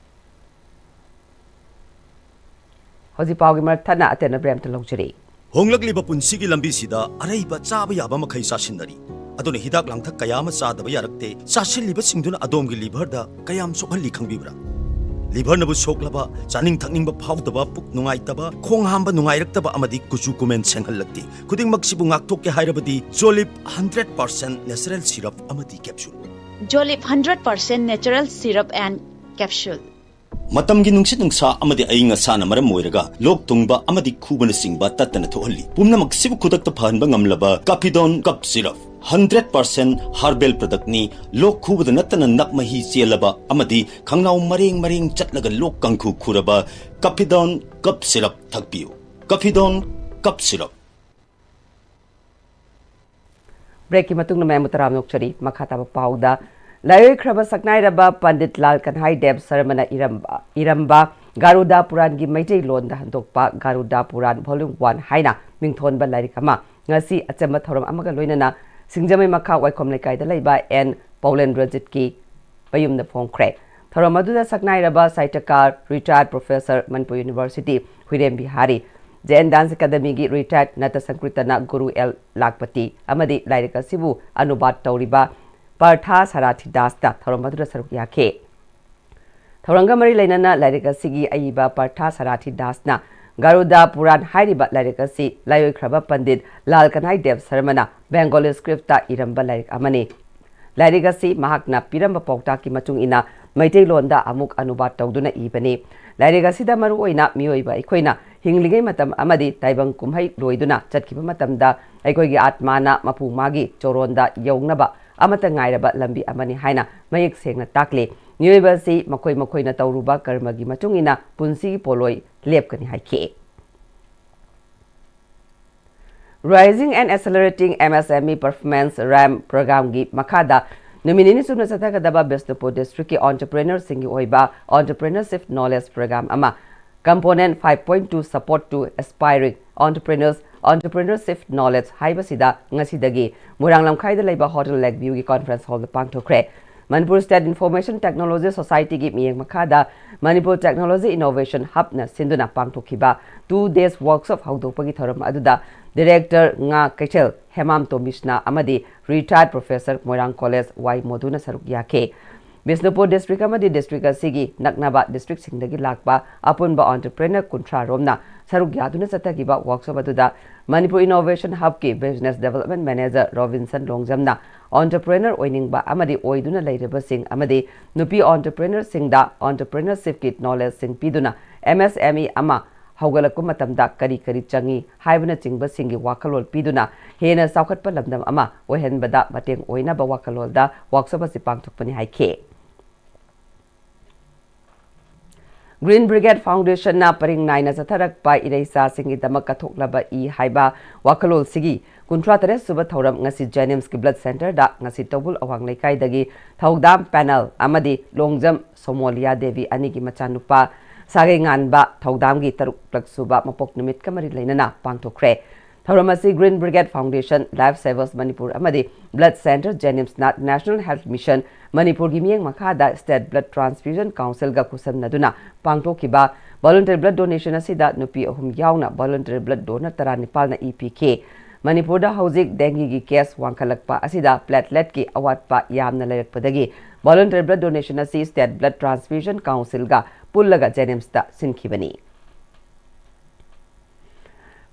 ꯍꯧꯖꯤꯛ ꯄꯥꯎꯒꯤ ꯃꯔꯛ ꯊꯠꯅ ꯑꯇꯦꯟꯕ ꯕ꯭ꯔꯦꯛ ꯑꯝꯇ ꯂꯧꯖꯔꯤ꯫ ꯍꯣꯡꯂꯛꯂꯤꯕ ꯄꯨꯟꯁꯤꯒꯤ ꯂꯝꯕꯤꯁꯤꯗ ꯑꯔꯩꯕ ꯆꯥꯕ ꯌꯥꯕ ꯃꯈꯩ ꯆꯥꯁꯤꯟꯅꯔꯤ꯫ ꯑꯗꯨꯅ ꯍꯤꯗꯥꯛ ꯂꯥꯡꯊꯛ ꯀꯌꯥ ꯑꯃ ꯆꯥꯗꯕ ꯌꯥꯔꯛꯇꯦ꯫ ꯆꯥꯁꯤꯜꯂꯤꯕꯁꯤꯡꯗꯨꯅ ꯑꯗꯣꯝꯒꯤ ꯂꯤꯚꯔꯗ ꯀꯌꯥꯝ ꯁꯣꯛꯍꯜꯂꯤ ꯈꯪꯕꯤꯕ꯭ꯔꯥ? ꯂꯤꯚꯔꯅꯕꯨ ꯁꯣꯛꯂꯕ, ꯆꯥꯅꯤꯡ ꯊꯛꯅꯤꯡꯕ ꯐꯥꯎꯗꯕ, ꯄꯨꯛ ꯅꯨꯡꯉꯥꯏꯇꯕ, ꯈꯣꯡ ꯍꯥꯝꯕ ꯅꯨꯡꯉꯥꯏꯔꯛꯇꯕ ꯑꯃꯗꯤ ꯀꯨꯆꯨ ꯀꯨꯃꯦꯟ ꯁꯦꯡꯍꯜꯂꯛꯇꯦ꯫ ꯈꯨꯗꯤꯡꯃꯛꯁꯤꯕꯨ ꯉꯥꯛꯊꯣꯛꯀꯦ ꯍꯥꯏꯔꯕꯗꯤ ꯖꯣꯂꯤꯞ ꯍꯟꯗ꯭ꯔꯦꯠ ꯄꯥꯔꯁꯦꯟꯠ ꯅꯦꯆꯔꯦꯜ ꯁꯤꯔꯞ ꯑꯃꯗꯤ capsule. Jolip hundred percent natural syrup and capsule. ꯃꯇꯝꯒꯤ ꯅꯨꯡꯁꯤꯠ ꯅꯨꯡꯁꯥ ꯑꯃꯗꯤ ꯑꯏꯪ ꯑꯁꯥꯅ ꯃꯔꯝ ꯑꯣꯏꯔꯒ ꯂꯣꯛ ꯊꯨꯡꯕ ꯑꯃꯗꯤ ꯈꯨꯕꯅꯆꯤꯡꯕ ꯇꯠꯇꯅ ꯊꯣꯛꯍꯜꯂꯤ꯫ ꯄꯨꯝꯅꯃꯛꯁꯤꯕꯨ ꯈꯨꯗꯛꯇ ꯐꯍꯟꯕ ꯉꯝꯂꯕ ꯀꯥꯐꯤꯗꯣꯟ ꯀꯞ ꯁꯤꯔꯞ ꯍꯟꯗ꯭ꯔꯦꯠ ꯄꯥꯔꯁꯦꯟꯠ ꯍꯔꯕꯦꯜ ꯄ꯭ꯔꯗꯛꯅꯤ꯫ ꯂꯣꯛ ꯈꯨꯕꯗ ꯅꯠꯇꯅ ꯅꯞ ꯃꯍꯤ ꯆꯦꯜꯂꯕ ꯑꯃꯗꯤ ꯈꯪꯅꯥꯎ ꯃꯔꯦꯡ ꯃꯔꯦꯡ ꯆꯠꯂꯒ ꯂꯣꯛ ꯀꯥꯡꯈꯨ ꯈꯨꯔꯕ ꯀꯥꯐꯤꯗꯣꯟ ꯀꯞ ꯁꯤꯔꯞ ꯊꯛꯄꯤꯌꯨ꯫ ꯀꯥꯐꯤꯗꯣꯟ ꯀꯞ ꯁꯤꯔꯞ꯫ Breakꯀꯤ ꯃꯇꯨꯡꯗ ꯃꯌꯥꯝꯕꯨ ꯇꯔꯥꯝꯅ ꯑꯣꯛꯆꯔꯤ꯫ ꯃꯈꯥ ꯇꯥꯕ ꯄꯥꯎꯗ, ꯂꯥꯏꯑꯣꯏꯈ꯭ꯔꯕ ꯁꯛꯅꯥꯏꯔꯕ ꯄꯟꯗꯤꯠ ꯂꯥꯜ ꯀꯟꯍꯥꯏ ꯗꯦꯕ ꯁꯔꯃꯅ ꯏꯔꯝꯕ, ꯏꯔꯝꯕ ꯒꯥꯔꯨꯗ ꯄꯨꯔꯥꯟꯒꯤ ꯃꯩꯇꯩꯂꯣꯟꯗ ꯍꯟꯗꯣꯛꯄ ꯒꯥꯔꯨꯗ ꯄꯨꯔꯥꯟ Volume One ꯍꯥꯏꯅ ꯃꯤꯡꯊꯣꯟꯕ ꯂꯥꯏꯔꯤꯛ ꯑꯃ ꯉꯁꯤ ꯑꯆꯝꯕ ꯊꯧꯔꯝ ꯑꯃꯒ ꯂꯣꯏꯅꯅ ꯁꯤꯡꯖꯃꯩ ꯃꯈꯥ ꯋꯥꯏꯈꯣꯝ ꯂꯩꯀꯥꯏꯗ ꯂꯩꯕ ꯑꯦꯟ ꯄꯥꯎꯂꯦꯟꯗ꯭ꯔꯖꯤꯠꯀꯤ ꯃꯌꯨꯝꯗ ꯐꯣꯡꯈ꯭ꯔꯦ꯫ ꯊꯧꯔꯝ ꯑꯗꯨꯗ ꯁꯛꯅꯥꯏꯔꯕ ꯁꯥꯍꯤꯇ꯭ꯌꯀꯥꯔ, retired professor, Manipur University, ꯍꯨꯏꯔꯦꯝ Bihari, Jain Dance Academyꯒꯤ retired ꯅꯇ ꯁꯪꯀ꯭ꯔꯤꯇꯅ ꯒꯨꯔꯨ ꯑꯦꯜ ꯂꯥꯛꯄꯇꯤ ꯑꯃꯗꯤ ꯂꯥꯏꯔꯤꯛ ꯑꯁꯤꯕꯨ ꯑꯅꯨꯕꯥꯗ ꯇꯧꯔꯤꯕ ꯄꯥꯔꯊ ꯁꯥꯔꯥꯊꯤ ꯗꯥꯁꯅ ꯊꯧꯔꯝ ꯑꯗꯨꯗ ꯁꯔꯨꯛ ꯌꯥꯈꯤ꯫ ꯊꯧꯔꯝꯒ ꯃꯔꯤ ꯂꯩꯅꯅ ꯂꯥꯏꯔꯤꯛ ꯑꯁꯤꯒꯤ ꯑꯏꯕ ꯄꯥꯔꯊ ꯁꯥꯔꯥꯊꯤ ꯗꯥꯁꯅ ꯒꯥꯔꯨꯗ ꯄꯨꯔꯥꯟ ꯍꯥꯏꯔꯤꯕ ꯂꯥꯏꯔꯤꯛ ꯑꯁꯤ ꯂꯥꯏꯑꯣꯏꯈ꯭ꯔꯕ ꯄꯟꯗꯤꯠ ꯂꯥꯜ ꯀꯟꯍꯥꯏ ꯗꯦꯕ ꯁꯔꯃꯅ Bengali scriptꯇ ꯏꯔꯝꯕ ꯂꯥꯏꯔꯤꯛ ꯑꯃꯅꯤ꯫ ꯂꯥꯏꯔꯤꯛ ꯑꯁꯤ ꯃꯍꯥꯛꯅ ꯄꯤꯔꯝꯕ ꯄꯥꯎꯇꯥꯛꯀꯤ ꯃꯇꯨꯡ ꯏꯟꯅ ꯃꯩꯇꯩꯂꯣꯟꯗ ꯑꯃꯨꯛ ꯑꯅꯨꯕꯥꯗ ꯇꯧꯗꯨꯅ ꯏꯕꯅꯤ꯫ ꯂꯥꯏꯔꯤꯛ ꯑꯁꯤꯗ ꯃꯔꯨꯑꯣꯏꯅ ꯃꯤꯑꯣꯏꯕ ꯑꯩꯈꯣꯏꯅ ꯍꯤꯡꯂꯤꯉꯩ ꯃꯇꯝ ꯑꯃꯗꯤ ꯇꯥꯏꯕꯪ ꯀꯨꯝꯍꯩ ꯂꯣꯏꯗꯨꯅ ꯆꯠꯈꯤꯕ ꯃꯇꯝꯗ ꯑꯩꯈꯣꯏꯒꯤ ꯑꯥꯠꯃꯥꯅ ꯃꯄꯨ ꯃꯥꯒꯤ ꯆꯣꯔꯣꯟꯗ ꯌꯧꯅꯕ ꯑꯃꯠꯇ ꯉꯥꯏꯔꯕ ꯂꯝꯕꯤ ꯑꯃꯅꯤ ꯍꯥꯏꯅ ꯃꯌꯦꯛ ꯁꯦꯡꯅ ꯇꯥꯛꯂꯤ꯫ ꯃꯤꯑꯣꯏꯕ ꯑꯁꯤ ꯃꯈꯣꯏ ꯃꯈꯣꯏꯅ ꯇꯧꯔꯨꯕ ꯀꯔꯃꯒꯤ ꯃꯇꯨꯡ ꯏꯟꯅ ꯄꯨꯟꯁꯤꯒꯤ ꯄꯣꯠꯂꯣꯏ ꯂꯦꯞꯀꯅꯤ ꯍꯥꯏꯈꯤ꯫ Raising and Accelerating MSME Performance, RAM programꯒꯤ ꯃꯈꯥꯗ ꯅꯨꯃꯤꯠ ꯅꯤꯅꯤ ꯆꯨꯞꯅ ꯆꯠꯊꯒꯗꯕ ꯕꯤꯁꯅꯨꯄꯨꯔ districtꯀꯤ entrepreneurꯁꯤꯡꯒꯤ ꯑꯣꯏꯕ Entrepreneurship Knowledge Program ꯑꯃ, Component five point two, Support to Aspiring Entrepreneurs, Entrepreneurship Knowledge ꯍꯥꯏꯕꯁꯤꯗ ꯉꯁꯤꯗꯒꯤ ꯃꯣꯏꯔꯥꯡ ꯂꯝꯈꯥꯏꯗ ꯂꯩꯕ Hotel Lake Viewꯒꯤ conference hallꯗ ꯄꯥꯡꯊꯣꯛꯈ꯭ꯔꯦ꯫ Manipur State Information Technology Societyꯒꯤ ꯃꯤꯠꯌꯦꯡ ꯃꯈꯥꯗ Manipur Technology Innovation Hubꯅ ꯁꯤꯟꯗꯨꯅ ꯄꯥꯡꯊꯣꯛꯈꯤꯕ two days workshop ꯍꯧꯗꯣꯛꯄꯒꯤ ꯊꯧꯔꯝ ꯑꯗꯨꯗ Director ꯉꯥ ꯀꯩꯊꯦꯜ ꯍꯦꯃꯥꯝ ꯇꯣꯃꯤꯁꯅꯥ ꯑꯃꯗꯤ retired professor ꯃꯣꯏꯔꯥꯡ College ꯋꯥꯏ ꯃꯣꯗꯨꯅ ꯁꯔꯨꯛ ꯌꯥꯈꯤ꯫ ꯕꯤꯁꯅꯨꯄꯨꯔ district ꯑꯃꯗꯤ district ꯑꯁꯤꯒꯤ ꯅꯛꯅꯕ districtꯁꯤꯡꯗꯒꯤ ꯂꯥꯛꯄ ꯑꯄꯨꯟꯕ entrepreneur ꯀꯨꯟꯊ꯭ꯔꯥ ꯔꯣꯝꯅ ꯁꯔꯨꯛ ꯌꯥꯗꯨꯅ ꯆꯠꯊꯈꯤꯕ workshop ꯑꯗꯨꯗ Manipur Innovation Hubꯀꯤ Business Development Manager ꯔꯣꯕꯤꯟꯁꯟ ꯂꯣꯡꯖꯝꯅ entrepreneur ꯑꯣꯏꯅꯤꯡꯕ ꯑꯃꯗꯤ ꯑꯣꯏꯗꯨꯅ ꯂꯩꯔꯤꯕꯁꯤꯡ ꯑꯃꯗꯤ ꯅꯨꯄꯤ entrepreneurꯁꯤꯡꯗ entrepreneurshipꯀꯤ knowledgeꯁꯤꯡ ꯄꯤꯗꯨꯅ MSME ꯑꯃ ꯍꯧꯒꯠꯂꯛꯄ ꯃꯇꯝꯗ ꯀꯔꯤ ꯀꯔꯤ ꯆꯪꯏ ꯍꯥꯏꯕꯅꯆꯤꯡꯕꯁꯤꯡꯒꯤ ꯋꯥꯈꯜꯂꯣꯟ ꯄꯤꯗꯨꯅ ꯍꯦꯟꯅ ꯆꯥꯎꯈꯠꯄ ꯂꯝꯗꯝ ꯑꯃ ꯑꯣꯏꯍꯟꯕꯗ ꯃꯇꯦꯡ ꯑꯣꯏꯅꯕ ꯋꯥꯈꯜꯂꯣꯟꯗ workshop ꯑꯁꯤ ꯄꯥꯡꯊꯣꯛꯄꯅꯤ ꯍꯥꯏꯈꯤ꯫ Green Brigade Foundationꯅ ꯄꯔꯤꯡ ꯅꯥꯏꯅ ꯆꯠꯊꯔꯛꯄ ꯏꯔꯩꯆꯥꯁꯤꯡꯒꯤꯗꯃꯛ ꯀꯠꯊꯣꯛꯂꯕ ꯏ ꯍꯥꯏꯕ ꯋꯥꯈꯜꯂꯣꯟꯁꯤꯒꯤ ꯀꯨꯟꯊ꯭ꯔꯥ ꯇꯔꯦꯠ ꯁꯨꯕ ꯊꯧꯔꯝ ꯉꯁꯤ ꯖꯦꯅꯤꯝꯁꯀꯤ ꯕ꯭ꯂꯗ ꯁꯦꯟꯇꯔꯗ ꯉꯁꯤ ꯇꯧꯕꯨꯜ ꯑꯋꯥꯡ ꯂꯩꯀꯥꯏꯗꯒꯤ ꯊꯧꯗꯥꯝ ꯄꯦꯅꯦꯜ ꯑꯃꯗꯤ ꯂꯣꯡꯖꯝ ꯁꯣꯃꯣꯂꯤꯌꯥ ꯗꯦꯕꯤ ꯑꯅꯤꯒꯤ ꯃꯆꯥꯅꯨꯄꯥ ꯁꯥꯒꯩ ꯉꯥꯟꯕ ꯊꯧꯗꯥꯝꯒꯤ ꯇꯔꯨꯛꯂꯛ ꯁꯨꯕ ꯃꯄꯣꯛ ꯅꯨꯃꯤꯠꯀ ꯃꯔꯤ ꯂꯩꯅꯅ ꯄꯥꯡꯊꯣꯛꯈ꯭ꯔꯦ꯫ ꯊꯧꯔꯝ ꯑꯁꯤ Green Brigade Foundation, Life Savers Manipur ꯑꯃꯗꯤ Blood Center Jenimsꯅ National Health Mission ꯃꯅꯤꯄꯨꯔꯒꯤ ꯃꯤꯠꯌꯦꯡ ꯃꯈꯥꯗ State Blood Transfusion Councilꯒ ꯈꯨꯠꯁꯝꯅꯗꯨꯅ ꯄꯥꯡꯊꯣꯛꯈꯤꯕ voluntary blood donation ꯑꯁꯤꯗ ꯅꯨꯄꯤ ꯑꯍꯨꯝ ꯌꯥꯎꯅ voluntary blood donor ꯇꯔꯥꯅꯤꯄꯥꯜꯅ ꯏ ꯄꯤꯈꯤ꯫ ꯃꯅꯤꯄꯨꯔꯗ ꯍꯧꯖꯤꯛ dengueꯒꯤ case ꯋꯥꯡꯈꯠꯂꯛꯄ ꯑꯁꯤꯗ plateletꯀꯤ ꯑꯋꯥꯠꯄ ꯌꯥꯝꯅ ꯂꯩꯔꯛꯄꯗꯒꯤ voluntary blood donation ꯑꯁꯤ State Blood Transfusion Councilꯒ ꯄꯨꯜꯂꯒ ꯖꯦꯅꯤꯝꯁꯇ ꯁꯤꯟꯈꯤꯕꯅꯤ꯫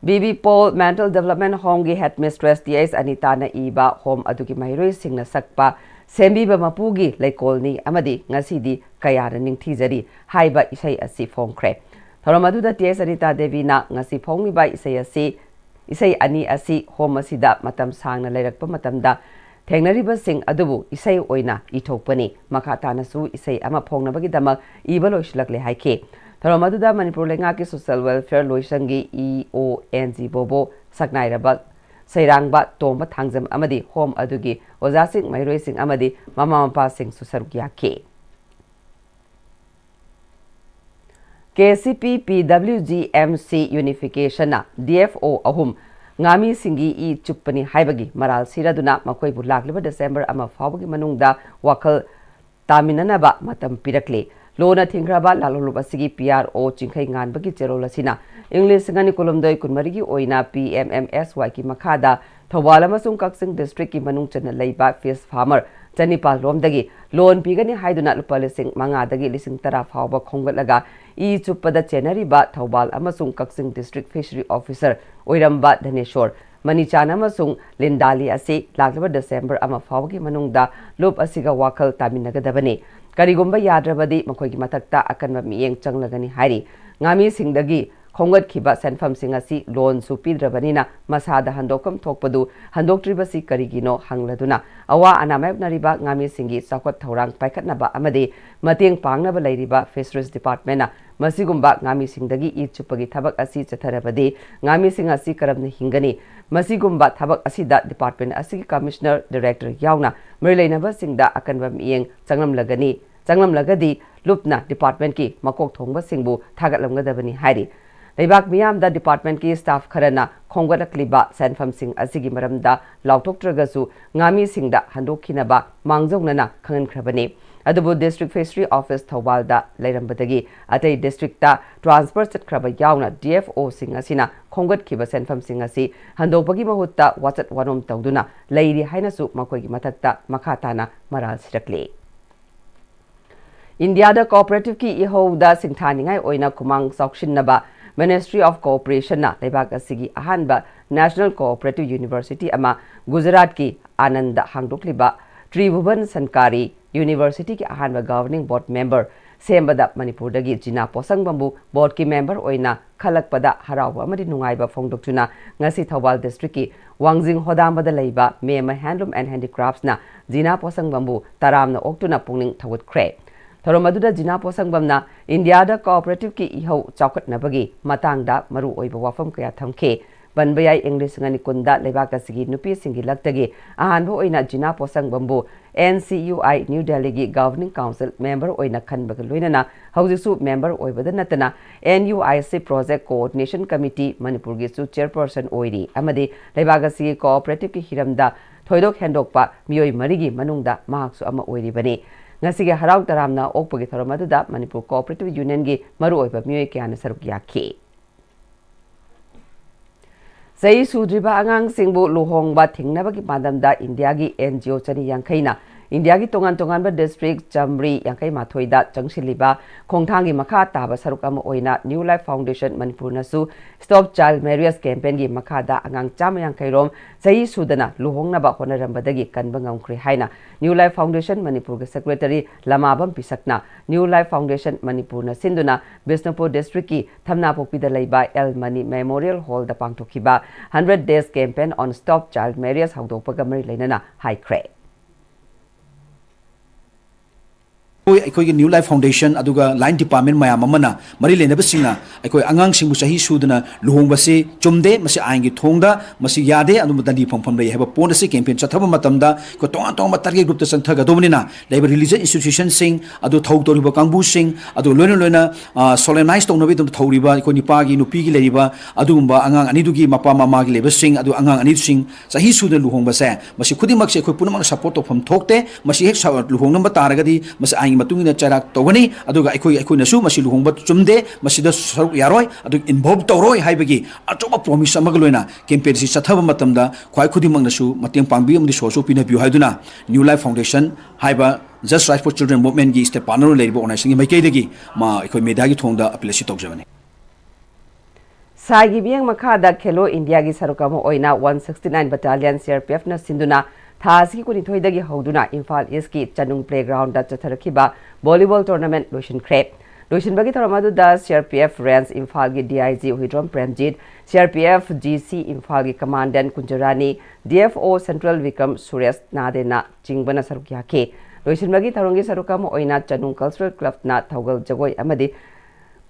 B B Paul Mental Development Homeꯒꯤ headmistress ꯇꯤ ꯑꯩꯆ ꯑꯅꯤꯇꯥꯅ ꯏꯕ home ꯑꯗꯨꯒꯤ ꯃꯍꯩꯔꯣꯏꯁꯤꯡꯅ ꯁꯛꯄ ꯁꯦꯝꯕꯤꯕ ꯃꯄꯨꯒꯤ ꯂꯩꯀꯣꯜꯅꯤ ꯑꯃꯗꯤ ꯉꯁꯤꯗꯤ ꯀꯌꯥꯅ ꯅꯤꯡꯊꯤꯖꯔꯤ ꯍꯥꯏꯕ ꯏꯁꯩ ꯑꯁꯤ ꯐꯣꯡꯈ꯭ꯔꯦ꯫ ꯊꯧꯔꯝ ꯑꯗꯨꯗ ꯇꯤ ꯑꯩꯆ ꯑꯅꯤꯇꯥ ꯗꯦꯕꯤꯅ ꯉꯁꯤ ꯐꯣꯡꯂꯤꯕ ꯏꯁꯩ ꯑꯁꯤ, ꯏꯁꯩ ꯑꯅꯤ ꯑꯁꯤ home ꯑꯁꯤꯗ ꯃꯇꯝ ꯁꯥꯡꯅ ꯂꯩꯔꯛꯄ ꯃꯇꯝꯗ ꯊꯦꯡꯅꯔꯤꯕꯁꯤꯡ ꯑꯗꯨꯕꯨ ꯏꯁꯩ ꯑꯣꯏꯅ ꯏꯊꯣꯛꯄꯅꯤ꯫ ꯃꯈꯥ ꯇꯥꯅꯁꯨ ꯏꯁꯩ ꯑꯃ ꯐꯣꯡꯅꯕꯒꯤꯗꯃꯛ ꯏꯕ ꯂꯣꯏꯁꯤꯜꯂꯛꯂꯦ ꯍꯥꯏꯈꯤ꯫ ꯊꯧꯔꯝ ꯑꯗꯨꯗ ꯃꯅꯤꯄꯨꯔ ꯂꯩꯉꯥꯛꯀꯤ Social Welfare ꯂꯣꯏꯁꯪꯒꯤ ꯏ ꯑꯣ ꯑꯦꯟ ꯖꯤ ꯕꯣꯕꯣ, ꯁꯛꯅꯥꯏꯔꯕ ꯁꯩꯔꯥꯡꯕ ꯇꯣꯝꯕ ꯊꯥꯡꯖꯝ ꯑꯃꯗꯤ home ꯑꯗꯨꯒꯤ ꯑꯣꯖꯥꯁꯤꯡ, ꯃꯍꯩꯔꯣꯏꯁꯤꯡ ꯑꯃꯗꯤ ꯃꯃꯥ ꯃꯄꯥꯁꯤꯡꯁꯨ ꯁꯔꯨꯛ ꯌꯥꯈꯤ꯫ ꯀꯦ ꯁꯤ ꯄꯤ ꯄꯤ W G M C ꯌꯨꯅꯤꯐꯤꯀꯦꯁꯟꯅ D F O ꯑꯍꯨꯝ ꯉꯥꯃꯤꯁꯤꯡꯒꯤ ꯏ ꯆꯨꯞꯄꯅꯤ ꯍꯥꯏꯕꯒꯤ ꯃꯔꯥꯜ ꯁꯤꯔꯗꯨꯅ ꯃꯈꯣꯏꯕꯨ ꯂꯥꯛꯂꯤꯕ ꯗꯤꯁꯦꯝꯕꯔ ꯑꯃ ꯐꯥꯎꯕꯒꯤ ꯃꯅꯨꯡꯗ ꯋꯥꯈꯜ ꯇꯥꯃꯤꯟꯅꯅꯕ ꯃꯇꯝ ꯄꯤꯔꯛꯂꯤ꯫ ꯂꯣꯟꯅ ꯊꯤꯡꯈ꯭ꯔꯕ ꯂꯥꯂꯣꯡꯂꯨꯞ ꯑꯁꯤꯒꯤ ꯄꯤ ꯑꯥꯔ ꯑꯣ ꯆꯤꯡꯈꯩꯉꯥꯟꯕꯒꯤ ꯆꯦꯔꯣꯜ ꯑꯁꯤꯅ ꯏꯪ ꯂꯤꯁꯤꯡ ꯑꯅꯤ ꯀꯨꯟꯍꯨꯝꯗꯣꯏ ꯀꯨꯟꯃꯔꯤꯒꯤ ꯑꯣꯏꯅ ꯄꯤ ꯑꯦꯝ ꯑꯦꯝ ꯑꯦꯁ ꯋꯥꯏꯒꯤ ꯃꯈꯥꯗ ꯊꯧꯕꯥꯜ ꯑꯃꯁꯨꯡ ꯀꯛꯆꯤꯡ ꯗꯤꯁꯇ꯭ꯔꯤꯛꯀꯤ ꯃꯅꯨꯡ ꯆꯟꯅ ꯂꯩꯕ fish farmer ꯆꯅꯤꯄꯥꯜ ꯔꯣꯝꯗꯒꯤ ꯂꯣꯟ ꯄꯤꯒꯅꯤ ꯍꯥꯏꯗꯨꯅ ꯂꯨꯄꯥ ꯂꯤꯁꯤꯡ ꯃꯉꯥꯗꯒꯤ ꯂꯤꯁꯤꯡ ꯇꯔꯥ ꯐꯥꯎꯕ ꯈꯣꯝꯒꯠꯂꯒ ꯏ ꯆꯨꯞꯄꯗ ꯆꯦꯟꯅꯔꯤꯕ ꯊꯧꯕꯥꯜ ꯑꯃꯁꯨꯡ ꯀꯛꯆꯤꯡ ꯗꯤꯁꯇ꯭ꯔꯤꯛ ꯐꯤꯁꯔꯤ ꯑꯣꯐꯤꯁꯔ ꯑꯣꯏꯔꯝꯕ ꯙꯅꯦꯁꯣꯔ ꯃꯅꯤꯆꯥꯟ ꯑꯃꯁꯨꯡ ꯂꯤꯟꯗꯥꯂꯤ ꯑꯁꯤ ꯂꯥꯛꯂꯤꯕ ꯗꯤꯁꯦꯝꯕꯔ ꯑꯃ ꯐꯥꯎꯕꯒꯤ ꯃꯅꯨꯡꯗ ꯂꯨꯞ ꯑꯁꯤꯒ ꯋꯥꯈꯜ ꯇꯥꯃꯤꯟꯅꯒꯗꯕꯅꯤ꯫ ꯀꯔꯤꯒꯨꯝꯕ ꯌꯥꯗ꯭ꯔꯕꯗꯤ ꯃꯈꯣꯏꯒꯤ ꯃꯊꯛꯇ ꯑꯀꯟꯕ ꯃꯤꯠꯌꯦꯡ ꯆꯪꯂꯒꯅꯤ ꯍꯥꯏꯔꯤ꯫ ꯉꯥꯃꯤꯁꯤꯡꯗꯒꯤ ꯈꯣꯝꯒꯠꯈꯤꯕ ꯁꯦꯟꯐꯝꯁꯤꯡ ꯑꯁꯤ ꯂꯣꯟꯁꯨ ꯄꯤꯗ꯭ꯔꯕꯅꯤꯅ ꯃꯁꯥꯗ ꯍꯟꯗꯣꯛꯐꯝ ꯊꯣꯛꯄꯗꯨ ꯍꯟꯗꯣꯛꯇ꯭ꯔꯤꯕꯁꯤ ꯀꯔꯤꯒꯤꯅꯣ ꯍꯪꯂꯗꯨꯅ ꯑꯋꯥ ꯑꯅꯥ ꯃꯥꯌꯣꯛꯅꯔꯤꯕ ꯉꯥꯃꯤꯁꯤꯡꯒꯤ ꯆꯥꯎꯈꯠ ꯊꯧꯔꯥꯡ ꯄꯥꯏꯈꯠꯅꯕ ꯑꯃꯗꯤ ꯃꯇꯦꯡ ꯄꯥꯡꯅꯕ ꯂꯩꯔꯤꯕ Fisheries Departmentꯅ ꯃꯁꯤꯒꯨꯝꯕ ꯉꯥꯃꯤꯁꯤꯡꯗꯒꯤ ꯏ ꯆꯨꯞꯄꯒꯤ ꯊꯕꯛ ꯑꯁꯤ ꯆꯠꯊꯔꯕꯗꯤ ꯉꯥꯃꯤꯁꯤꯡ ꯑꯁꯤ ꯀꯔꯝꯅ ꯍꯤꯡꯒꯅꯤ? ꯃꯁꯤꯒꯨꯝꯕ ꯊꯕꯛ ꯑꯁꯤꯗ department ꯑꯁꯤꯒꯤ commissioner, director ꯌꯥꯎꯅ ꯃꯔꯤ ꯂꯩꯅꯕꯁꯤꯡꯗ ꯑꯀꯟꯕ ꯃꯤꯠꯌꯦꯡ ꯆꯪꯂꯝꯂꯒꯅꯤ, ꯆꯪꯂꯝꯂꯒꯗꯤ ꯂꯨꯞꯅ departmentꯀꯤ ꯃꯀꯣꯛ ꯊꯣꯡꯕꯁꯤꯡꯕꯨ ꯊꯥꯒꯠꯂꯝꯒꯗꯕꯅꯤ ꯍꯥꯏꯔꯤ꯫ ꯂꯩꯕꯥꯛ ꯃꯤꯌꯥꯝꯗ departmentꯀꯤ staff ꯈꯔꯅ ꯈꯣꯝꯒꯠꯂꯛꯂꯤꯕ ꯁꯦꯟꯐꯝꯁꯤꯡ ꯑꯁꯤꯒꯤ ꯃꯔꯝꯗ ꯂꯥꯎꯊꯣꯛꯇ꯭ꯔꯒꯁꯨ ꯉꯥꯃꯤꯁꯤꯡꯗ ꯍꯟꯗꯣꯛꯈꯤꯅꯕ ꯃꯥꯡꯖꯧꯅꯅ ꯈꯪꯍꯟꯈ꯭ꯔꯕꯅꯤ꯫ ꯑꯗꯨꯕꯨ District Fishery Office ꯊꯧꯕꯥꯜꯗ ꯂꯩꯔꯝꯕꯗꯒꯤ ꯑꯇꯩ districtꯇ transfer ꯆꯠꯈ꯭ꯔꯕ ꯌꯥꯎꯅ D F Oꯁꯤꯡ ꯑꯁꯤꯅ ꯈꯣꯝꯒꯠꯈꯤꯕ ꯁꯦꯟꯐꯝꯁꯤꯡ ꯑꯁꯤ ꯍꯟꯗꯣꯛꯄꯒꯤ ꯃꯍꯨꯠꯇ ꯋꯥꯆꯠ ꯋꯥꯅꯣꯝ ꯇꯧꯗꯨꯅ ꯂꯩꯔꯤ ꯍꯥꯏꯅꯁꯨ ꯃꯈꯣꯏꯒꯤ ꯃꯊꯛꯇ ꯃꯈꯥ ꯇꯥꯅ ꯃꯔꯥꯜ ꯁꯤꯔꯛꯂꯤ꯫ ꯏꯟꯗꯤꯌꯥꯗ cooperativeꯀꯤ ꯏꯍꯧꯗ ꯁꯤꯡꯊꯥꯅꯤꯡꯉꯥꯏ ꯑꯣꯏꯅ ꯈꯨꯃꯥꯡ ꯆꯥꯎꯁꯤꯟꯅꯕ Ministry of Cooperationna ꯂꯩꯕꯥꯛ ꯑꯁꯤꯒꯤ ꯑꯍꯥꯟꯕ National Cooperative University ꯑꯃ ꯒꯨꯖꯔꯥꯠꯀꯤ ꯑꯥꯅꯟꯗ ꯍꯥꯡꯗꯣꯛꯂꯤꯕ ꯇ꯭ꯔꯤꯚꯨꯕꯟ ꯁꯟꯀꯥꯔꯤ Universityꯒꯤ ꯑꯍꯥꯟꯕ Governing Board member ꯁꯦꯝꯕꯗ ꯃꯅꯤꯄꯨꯔꯗꯒꯤ ꯖꯤꯅꯥ ꯄꯣꯁꯪꯕꯝꯕꯨ boardꯀꯤ member ꯑꯣꯏꯅ ꯈꯜꯂꯛꯄꯗ ꯍꯔꯥꯎꯕ ꯑꯃꯗꯤ ꯅꯨꯡꯉꯥꯏꯕ ꯐꯣꯡꯗꯣꯛꯇꯨꯅ ꯉꯁꯤ ꯊꯧꯕꯥꯜ districtꯀꯤ ꯋꯥꯡꯖꯤꯡ ꯍꯣꯗꯥꯝꯕꯗ ꯂꯩꯕ ꯃꯦꯃ Handloom and Handicraftsꯅ ꯖꯤꯅꯥ ꯄꯣꯁꯪꯕꯝꯕꯨ ꯇꯔꯥꯝꯅ ꯑꯣꯛꯇꯨꯅ ꯄꯨꯛꯅꯤꯡ ꯊꯧꯒꯠꯈ꯭ꯔꯦ꯫ ꯊꯧꯔꯝ ꯑꯗꯨꯗ ꯖꯤꯅꯥ ꯄꯣꯁꯪꯕꯝꯅ ꯏꯟꯗꯤꯌꯥꯗ cooperativeꯀꯤ ꯏꯍꯧ ꯆꯥꯎꯈꯠꯅꯕꯒꯤ ꯃꯇꯥꯡꯗ ꯃꯔꯨꯑꯣꯏꯕ ꯋꯥꯐꯝ ꯀꯌꯥ ꯊꯝꯈꯤ꯫ ꯄꯟꯕ ꯌꯥꯏ, ꯏꯪ ꯂꯤꯁꯤꯡ ꯑꯅꯤ ꯀꯨꯟꯗ ꯂꯩꯕꯥꯛ ꯑꯁꯤꯒꯤ ꯅꯨꯄꯤꯁꯤꯡꯒꯤ ꯂꯛꯇꯒꯤ ꯑꯍꯥꯟꯕ ꯑꯣꯏꯅ ꯖꯤꯅꯥ ꯄꯣꯁꯪꯕꯝꯕꯨ N C U I New Delhiꯒꯤ Governing Council member ꯑꯣꯏꯅ ꯈꯟꯕꯒ ꯂꯣꯏꯅꯅ ꯍꯧꯖꯤꯛꯁꯨ member ꯑꯣꯏꯕꯗ ꯅꯠꯇꯅ N U I C Project Coordination Committee ꯃꯅꯤꯄꯨꯔꯒꯤꯁꯨ chairperson ꯑꯣꯏꯔꯤ ꯑꯃꯗꯤ ꯂꯩꯕꯥꯛ ꯑꯁꯤꯒꯤ cooperativeꯀꯤ ꯍꯤꯔꯝꯗ ꯊꯣꯏꯗꯣꯛ ꯍꯦꯟꯗꯣꯛꯄ ꯃꯤꯑꯣꯏ ꯃꯔꯤꯒꯤ ꯃꯅꯨꯡꯗ ꯃꯍꯥꯛꯁꯨ ꯑꯃ ꯑꯣꯏꯔꯤꯕꯅꯤ꯫ ꯉꯁꯤꯒꯤ ꯍꯔꯥꯎ ꯇꯔꯥꯝꯅ ꯑꯣꯛꯄꯒꯤ ꯊꯧꯔꯝ ꯑꯗꯨꯗ ꯃꯅꯤꯄꯨꯔ Cooperative Unionꯒꯤ ꯃꯔꯨꯑꯣꯏꯕ ꯃꯤꯑꯣꯏ ꯀꯌꯥꯅ ꯁꯔꯨꯛ ꯌꯥꯈꯤ꯫ ꯆꯍꯤ ꯁꯨꯗ꯭ꯔꯤꯕ ꯑꯉꯥꯡꯁꯤꯡꯕꯨ ꯂꯨꯍꯣꯡꯕ ꯊꯤꯡꯅꯕꯒꯤ ꯄꯥꯟꯗꯝꯗ ꯏꯟꯗꯤꯌꯥꯒꯤ N G O ꯆꯅꯤ ꯌꯥꯡꯈꯩꯅ ꯏꯟꯗꯤꯌꯥꯒꯤ ꯇꯣꯉꯥꯟ ꯇꯣꯉꯥꯟꯕ district ꯆꯥꯃꯔꯤ ꯌꯥꯡꯈꯩ ꯃꯥꯊꯣꯏꯗ ꯆꯪꯁꯤꯜꯂꯤꯕ ꯈꯣꯡꯊꯥꯡꯒꯤ ꯃꯈꯥ ꯇꯥꯕ ꯁꯔꯨꯛ ꯑꯃ ꯑꯣꯏꯅ New Life Foundation ꯃꯅꯤꯄꯨꯔꯅꯁꯨ Stop Child Marriage campaignꯒꯤ ꯃꯈꯥꯗ ꯑꯉꯥꯡ ꯆꯥꯝꯃ ꯌꯥꯡꯈꯩ ꯔꯣꯝ ꯆꯍꯤ ꯁꯨꯗꯅ ꯂꯨꯍꯣꯡꯅꯕ ꯍꯣꯠꯅꯔꯝꯕꯗꯒꯤ ꯀꯟꯕ ꯉꯝꯈ꯭ꯔꯦ ꯍꯥꯏꯅ New Life Foundation ꯃꯅꯤꯄꯨꯔꯒꯤ secretary ꯂꯃꯥꯕꯝ ꯄꯤꯁꯛꯅ New Life Foundation ꯃꯅꯤꯄꯨꯔꯅ ꯁꯤꯟꯗꯨꯅ ꯕꯤꯁꯅꯨꯄꯨꯔ districtꯀꯤ ꯊꯝꯅꯥꯄꯣꯛꯄꯤꯗ ꯂꯩꯕ ꯑꯦꯜ ꯃꯅꯤ Memorial Hallꯗ ꯄꯥꯡꯊꯣꯛꯈꯤꯕ hundred days campaign on Stop Child Marriage ꯍꯧꯗꯣꯛꯄꯒ ꯃꯔꯤ ꯂꯩꯅꯅ ꯍꯥꯏꯈ꯭ꯔꯦ꯫ ꯑꯩꯈꯣꯏ, ꯑꯩꯈꯣꯏꯒꯤ New Life Foundation ꯑꯗꯨꯒ line department ꯃꯌꯥꯝ ꯑꯃꯅ, ꯃꯔꯤ ꯂꯩꯅꯕꯁꯤꯡꯅ ꯑꯩꯈꯣꯏ ꯑꯉꯥꯡꯁꯤꯡꯕꯨ ꯆꯍꯤ ꯁꯨꯗꯅ ꯂꯨꯍꯣꯡꯕꯁꯤ ꯆꯨꯝꯗꯦ, ꯃꯁꯤ ꯑꯥꯏꯟꯒꯤ ꯊꯣꯡꯗ ꯃꯁꯤ ꯌꯥꯗꯦ, ꯑꯗꯨꯝꯕ ꯗꯟꯗꯤ ꯐꯪꯐꯝ ꯂꯩ ꯍꯥꯏꯕ point ꯑꯁꯤ campaign ꯆꯠꯊꯕ ꯃꯇꯝꯗ ꯑꯩꯈꯣꯏ ꯇꯣꯉꯥꯟ ꯇꯣꯉꯥꯟꯕ target groupꯇ ꯆꯠꯊꯒꯗꯧꯕꯅꯤꯅ, ꯂꯩꯔꯤꯕ religious institutionꯁꯤꯡ ꯑꯗꯨ ꯊꯧ ꯇꯧꯔꯤꯕ ꯀꯥꯡꯕꯨꯁꯤꯡ ꯑꯗꯨ ꯂꯣꯏꯅ ꯂꯣꯏꯅ, ꯑ, solemnize ꯇꯧꯅꯕꯒꯤꯗꯃꯛ ꯊꯧꯔꯤꯕ ꯑꯩꯈꯣꯏ ꯅꯤꯄꯥꯒꯤ, ꯅꯨꯄꯤꯒꯤ ꯂꯩꯔꯤꯕ ꯑꯗꯨꯒꯨꯝꯕ ꯑꯉꯥꯡ ꯑꯅꯤꯗꯨꯒꯤ ꯃꯄꯥ ꯃꯃꯥꯒꯤ ꯂꯩꯕꯁꯤꯡ ꯑꯗꯨ, ꯑꯉꯥꯡ ꯑꯅꯤꯁꯤꯡ ꯆꯍꯤ ꯁꯨꯗꯅ ꯂꯨꯍꯣꯡꯕꯁꯦ, ꯃꯁꯤ ꯈꯨꯗꯤꯡꯃꯛꯁꯦ ꯑꯩꯈꯣꯏ ꯄꯨꯝꯅꯃꯛꯅ support ꯇꯧꯐꯝ ꯊꯣꯛꯇꯦ꯫ ꯃꯁꯤ ꯍꯦꯛ ꯁ-, ꯂꯨꯍꯣꯡꯅꯕ ꯇꯥꯔꯒꯗꯤ ꯃꯁꯤ ꯑꯥꯏꯟꯒꯤ ꯃꯇꯨꯡ ꯏꯟꯅ ꯆꯩꯔꯥꯛ ꯇꯧꯒꯅꯤ, ꯑꯗꯨꯒ ꯑꯩꯈꯣꯏ, ꯑꯩꯈꯣꯏꯅꯁꯨ ꯃꯁꯤ ꯂꯨꯍꯣꯡꯕ ꯆꯨꯝꯗꯦ, ꯃꯁꯤꯗ ꯁꯔꯨꯛ ꯌꯥꯔꯣꯏ, ꯑꯗꯨ involve ꯇꯧꯔꯣꯏ ꯍꯥꯏꯕꯒꯤ ꯑꯆꯧꯕ promise ꯑꯃꯒ ꯂꯣꯏꯅ campaignꯁꯤ ꯆꯠꯊꯕ ꯃꯇꯝꯗ ꯈ꯭ꯋꯥꯏ ꯈꯨꯗꯤꯡꯃꯛꯅꯁꯨ ꯃꯇꯦꯡ ꯄꯥꯡꯕꯤꯌꯨ ꯑꯃꯗꯤ ꯁꯣꯔꯁꯨ ꯄꯤꯅꯕꯤꯌꯨ ꯍꯥꯏꯗꯨꯅ New Life Foundation ꯍꯥꯏꯕ Just Rights for Children movementꯀꯤ state partner ꯑꯣꯏꯅ ꯂꯩꯔꯤꯕ organizationꯒꯤ ꯃꯥꯏꯀꯩꯗꯒꯤ ꯃꯥ ꯑꯩꯈꯣꯏ mediaꯒꯤ ꯊꯣꯡꯗ appeal ꯑꯁꯤ ꯇꯧꯖꯕꯅꯤ꯫ ꯁꯥꯏꯒꯤ ꯃꯤꯠꯌꯦꯡ ꯃꯈꯥꯗ ꯈꯦꯂꯣ ꯏꯟꯗꯤꯌꯥꯒꯤ ꯁꯔꯨꯛ ꯑꯃ ꯑꯣꯏꯅ one sixty nine Battalion CRPFꯅ ꯁꯤꯟꯗꯨꯅ ꯊꯥ ꯑꯁꯤꯒꯤ ꯀꯨꯟꯅꯤꯊꯣꯏꯗꯒꯤ ꯍꯧꯗꯨꯅ ꯏꯝꯐꯥꯜ ꯏꯁꯀꯤ ꯆꯅꯨꯡ playgroundꯗ ꯆꯠꯊꯔꯛꯈꯤꯕ volleyball tournament ꯂꯣꯏꯁꯤꯟꯈ꯭ꯔꯦ꯫ ꯂꯣꯏꯁꯤꯟꯕꯒꯤ ꯊꯧꯔꯝ ꯑꯗꯨꯗ CRPF Range ꯏꯝꯐꯥꯜꯒꯤ DIG Huidrom Premjit, CRPF GC ꯏꯝꯐꯥꯜꯒꯤ commandant ꯀꯨꯟꯖꯔꯥꯅꯤ, DFO Central ꯕꯤꯀ꯭ꯔꯝ ꯁꯨꯔꯦꯁ ꯅꯥꯗꯦꯅ ꯆꯤꯡꯕꯅ ꯁꯔꯨꯛ ꯌꯥꯈꯤ꯫ ꯂꯣꯏꯁꯤꯟꯕꯒꯤ ꯊꯧꯔꯝꯒꯤ ꯁꯔꯨꯛ ꯑꯃ ꯑꯣꯏꯅ ꯆꯅꯨꯡ Cultural Clubꯅ ꯊꯧꯒꯜ ꯖꯒꯣꯏ ꯑꯃꯗꯤ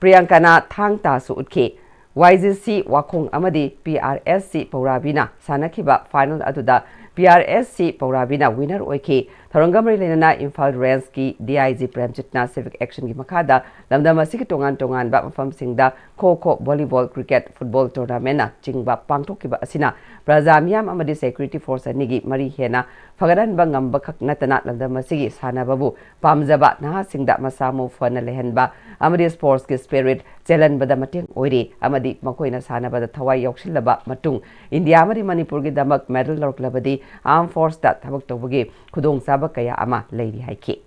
ꯄ꯭ꯔꯤꯌꯥꯡꯀꯥꯅ ꯊꯥꯡ ꯇꯥꯁꯨ ꯎꯠꯈꯤ꯫ YGC ꯋꯥꯈꯣꯡ ꯑꯃꯗꯤ PRSC ꯄꯧꯔꯥꯕꯤꯅ ꯁꯥꯟꯅꯈꯤꯕ final ꯑꯗꯨꯗ PRSC ꯄꯧꯔꯥꯕꯤꯅ winner ꯑꯣꯏꯈꯤ꯫ ꯊꯧꯔꯝꯒ ꯃꯔꯤ ꯂꯩꯅꯅ ꯏꯝꯐꯥꯜ Rangeꯀꯤ DIG ꯄ꯭ꯔꯦꯝꯖꯤꯠꯅ civic actionꯒꯤ ꯃꯈꯥꯗ ꯂꯝꯗꯝ ꯑꯁꯤꯒꯤ ꯇꯣꯉꯥꯟ ꯇꯣꯉꯥꯟꯕ ꯃꯐꯝꯁꯤꯡꯗ ꯈꯣ ꯈꯣ, volleyball, cricket, football tournamentꯅ ꯆꯤꯡꯕ ꯄꯥꯡꯊꯣꯛꯈꯤꯕ ꯑꯁꯤꯅ ꯄ꯭ꯔꯖꯥ ꯃꯤꯌꯥꯝ ꯑꯃꯗꯤ security force ꯑꯅꯤꯒꯤ ꯃꯔꯤ ꯍꯦꯟꯅ ꯐꯒꯠꯍꯟꯕ ꯉꯝꯕꯈꯛ ꯅꯠꯇꯅ ꯂꯝꯗꯝ ꯑꯁꯤꯒꯤ ꯁꯥꯟꯅꯕꯕꯨ ꯄꯥꯝꯖꯕ ꯅꯍꯥꯁꯤꯡꯗ ꯃꯁꯥ ꯃꯎ ꯐꯅ ꯂꯩꯍꯟꯕ ꯑꯃꯗꯤ sportsꯀꯤ spirit ꯆꯦꯜꯍꯟꯕꯗ ꯃꯇꯦꯡ ꯑꯣꯏꯔꯤ ꯑꯃꯗꯤ ꯃꯈꯣꯏꯅ ꯁꯥꯟꯅꯕꯗ ꯊꯋꯥꯏ ꯌꯥꯎꯁꯤꯜꯂꯕ ꯃꯇꯨꯡ ꯏꯟꯗꯤꯌꯥ ꯑꯃꯗꯤ ꯃꯅꯤꯄꯨꯔꯒꯤꯗꯃꯛ medal ꯂꯧꯔꯛꯂꯕꯗꯤ armed forceꯇ ꯊꯕꯛ ꯇꯧꯕꯒꯤ ꯈꯨꯗꯣꯡꯆꯥꯕ ꯀꯌꯥ ꯑꯃ ꯂꯩꯔꯤ ꯍꯥꯏꯈꯤ꯫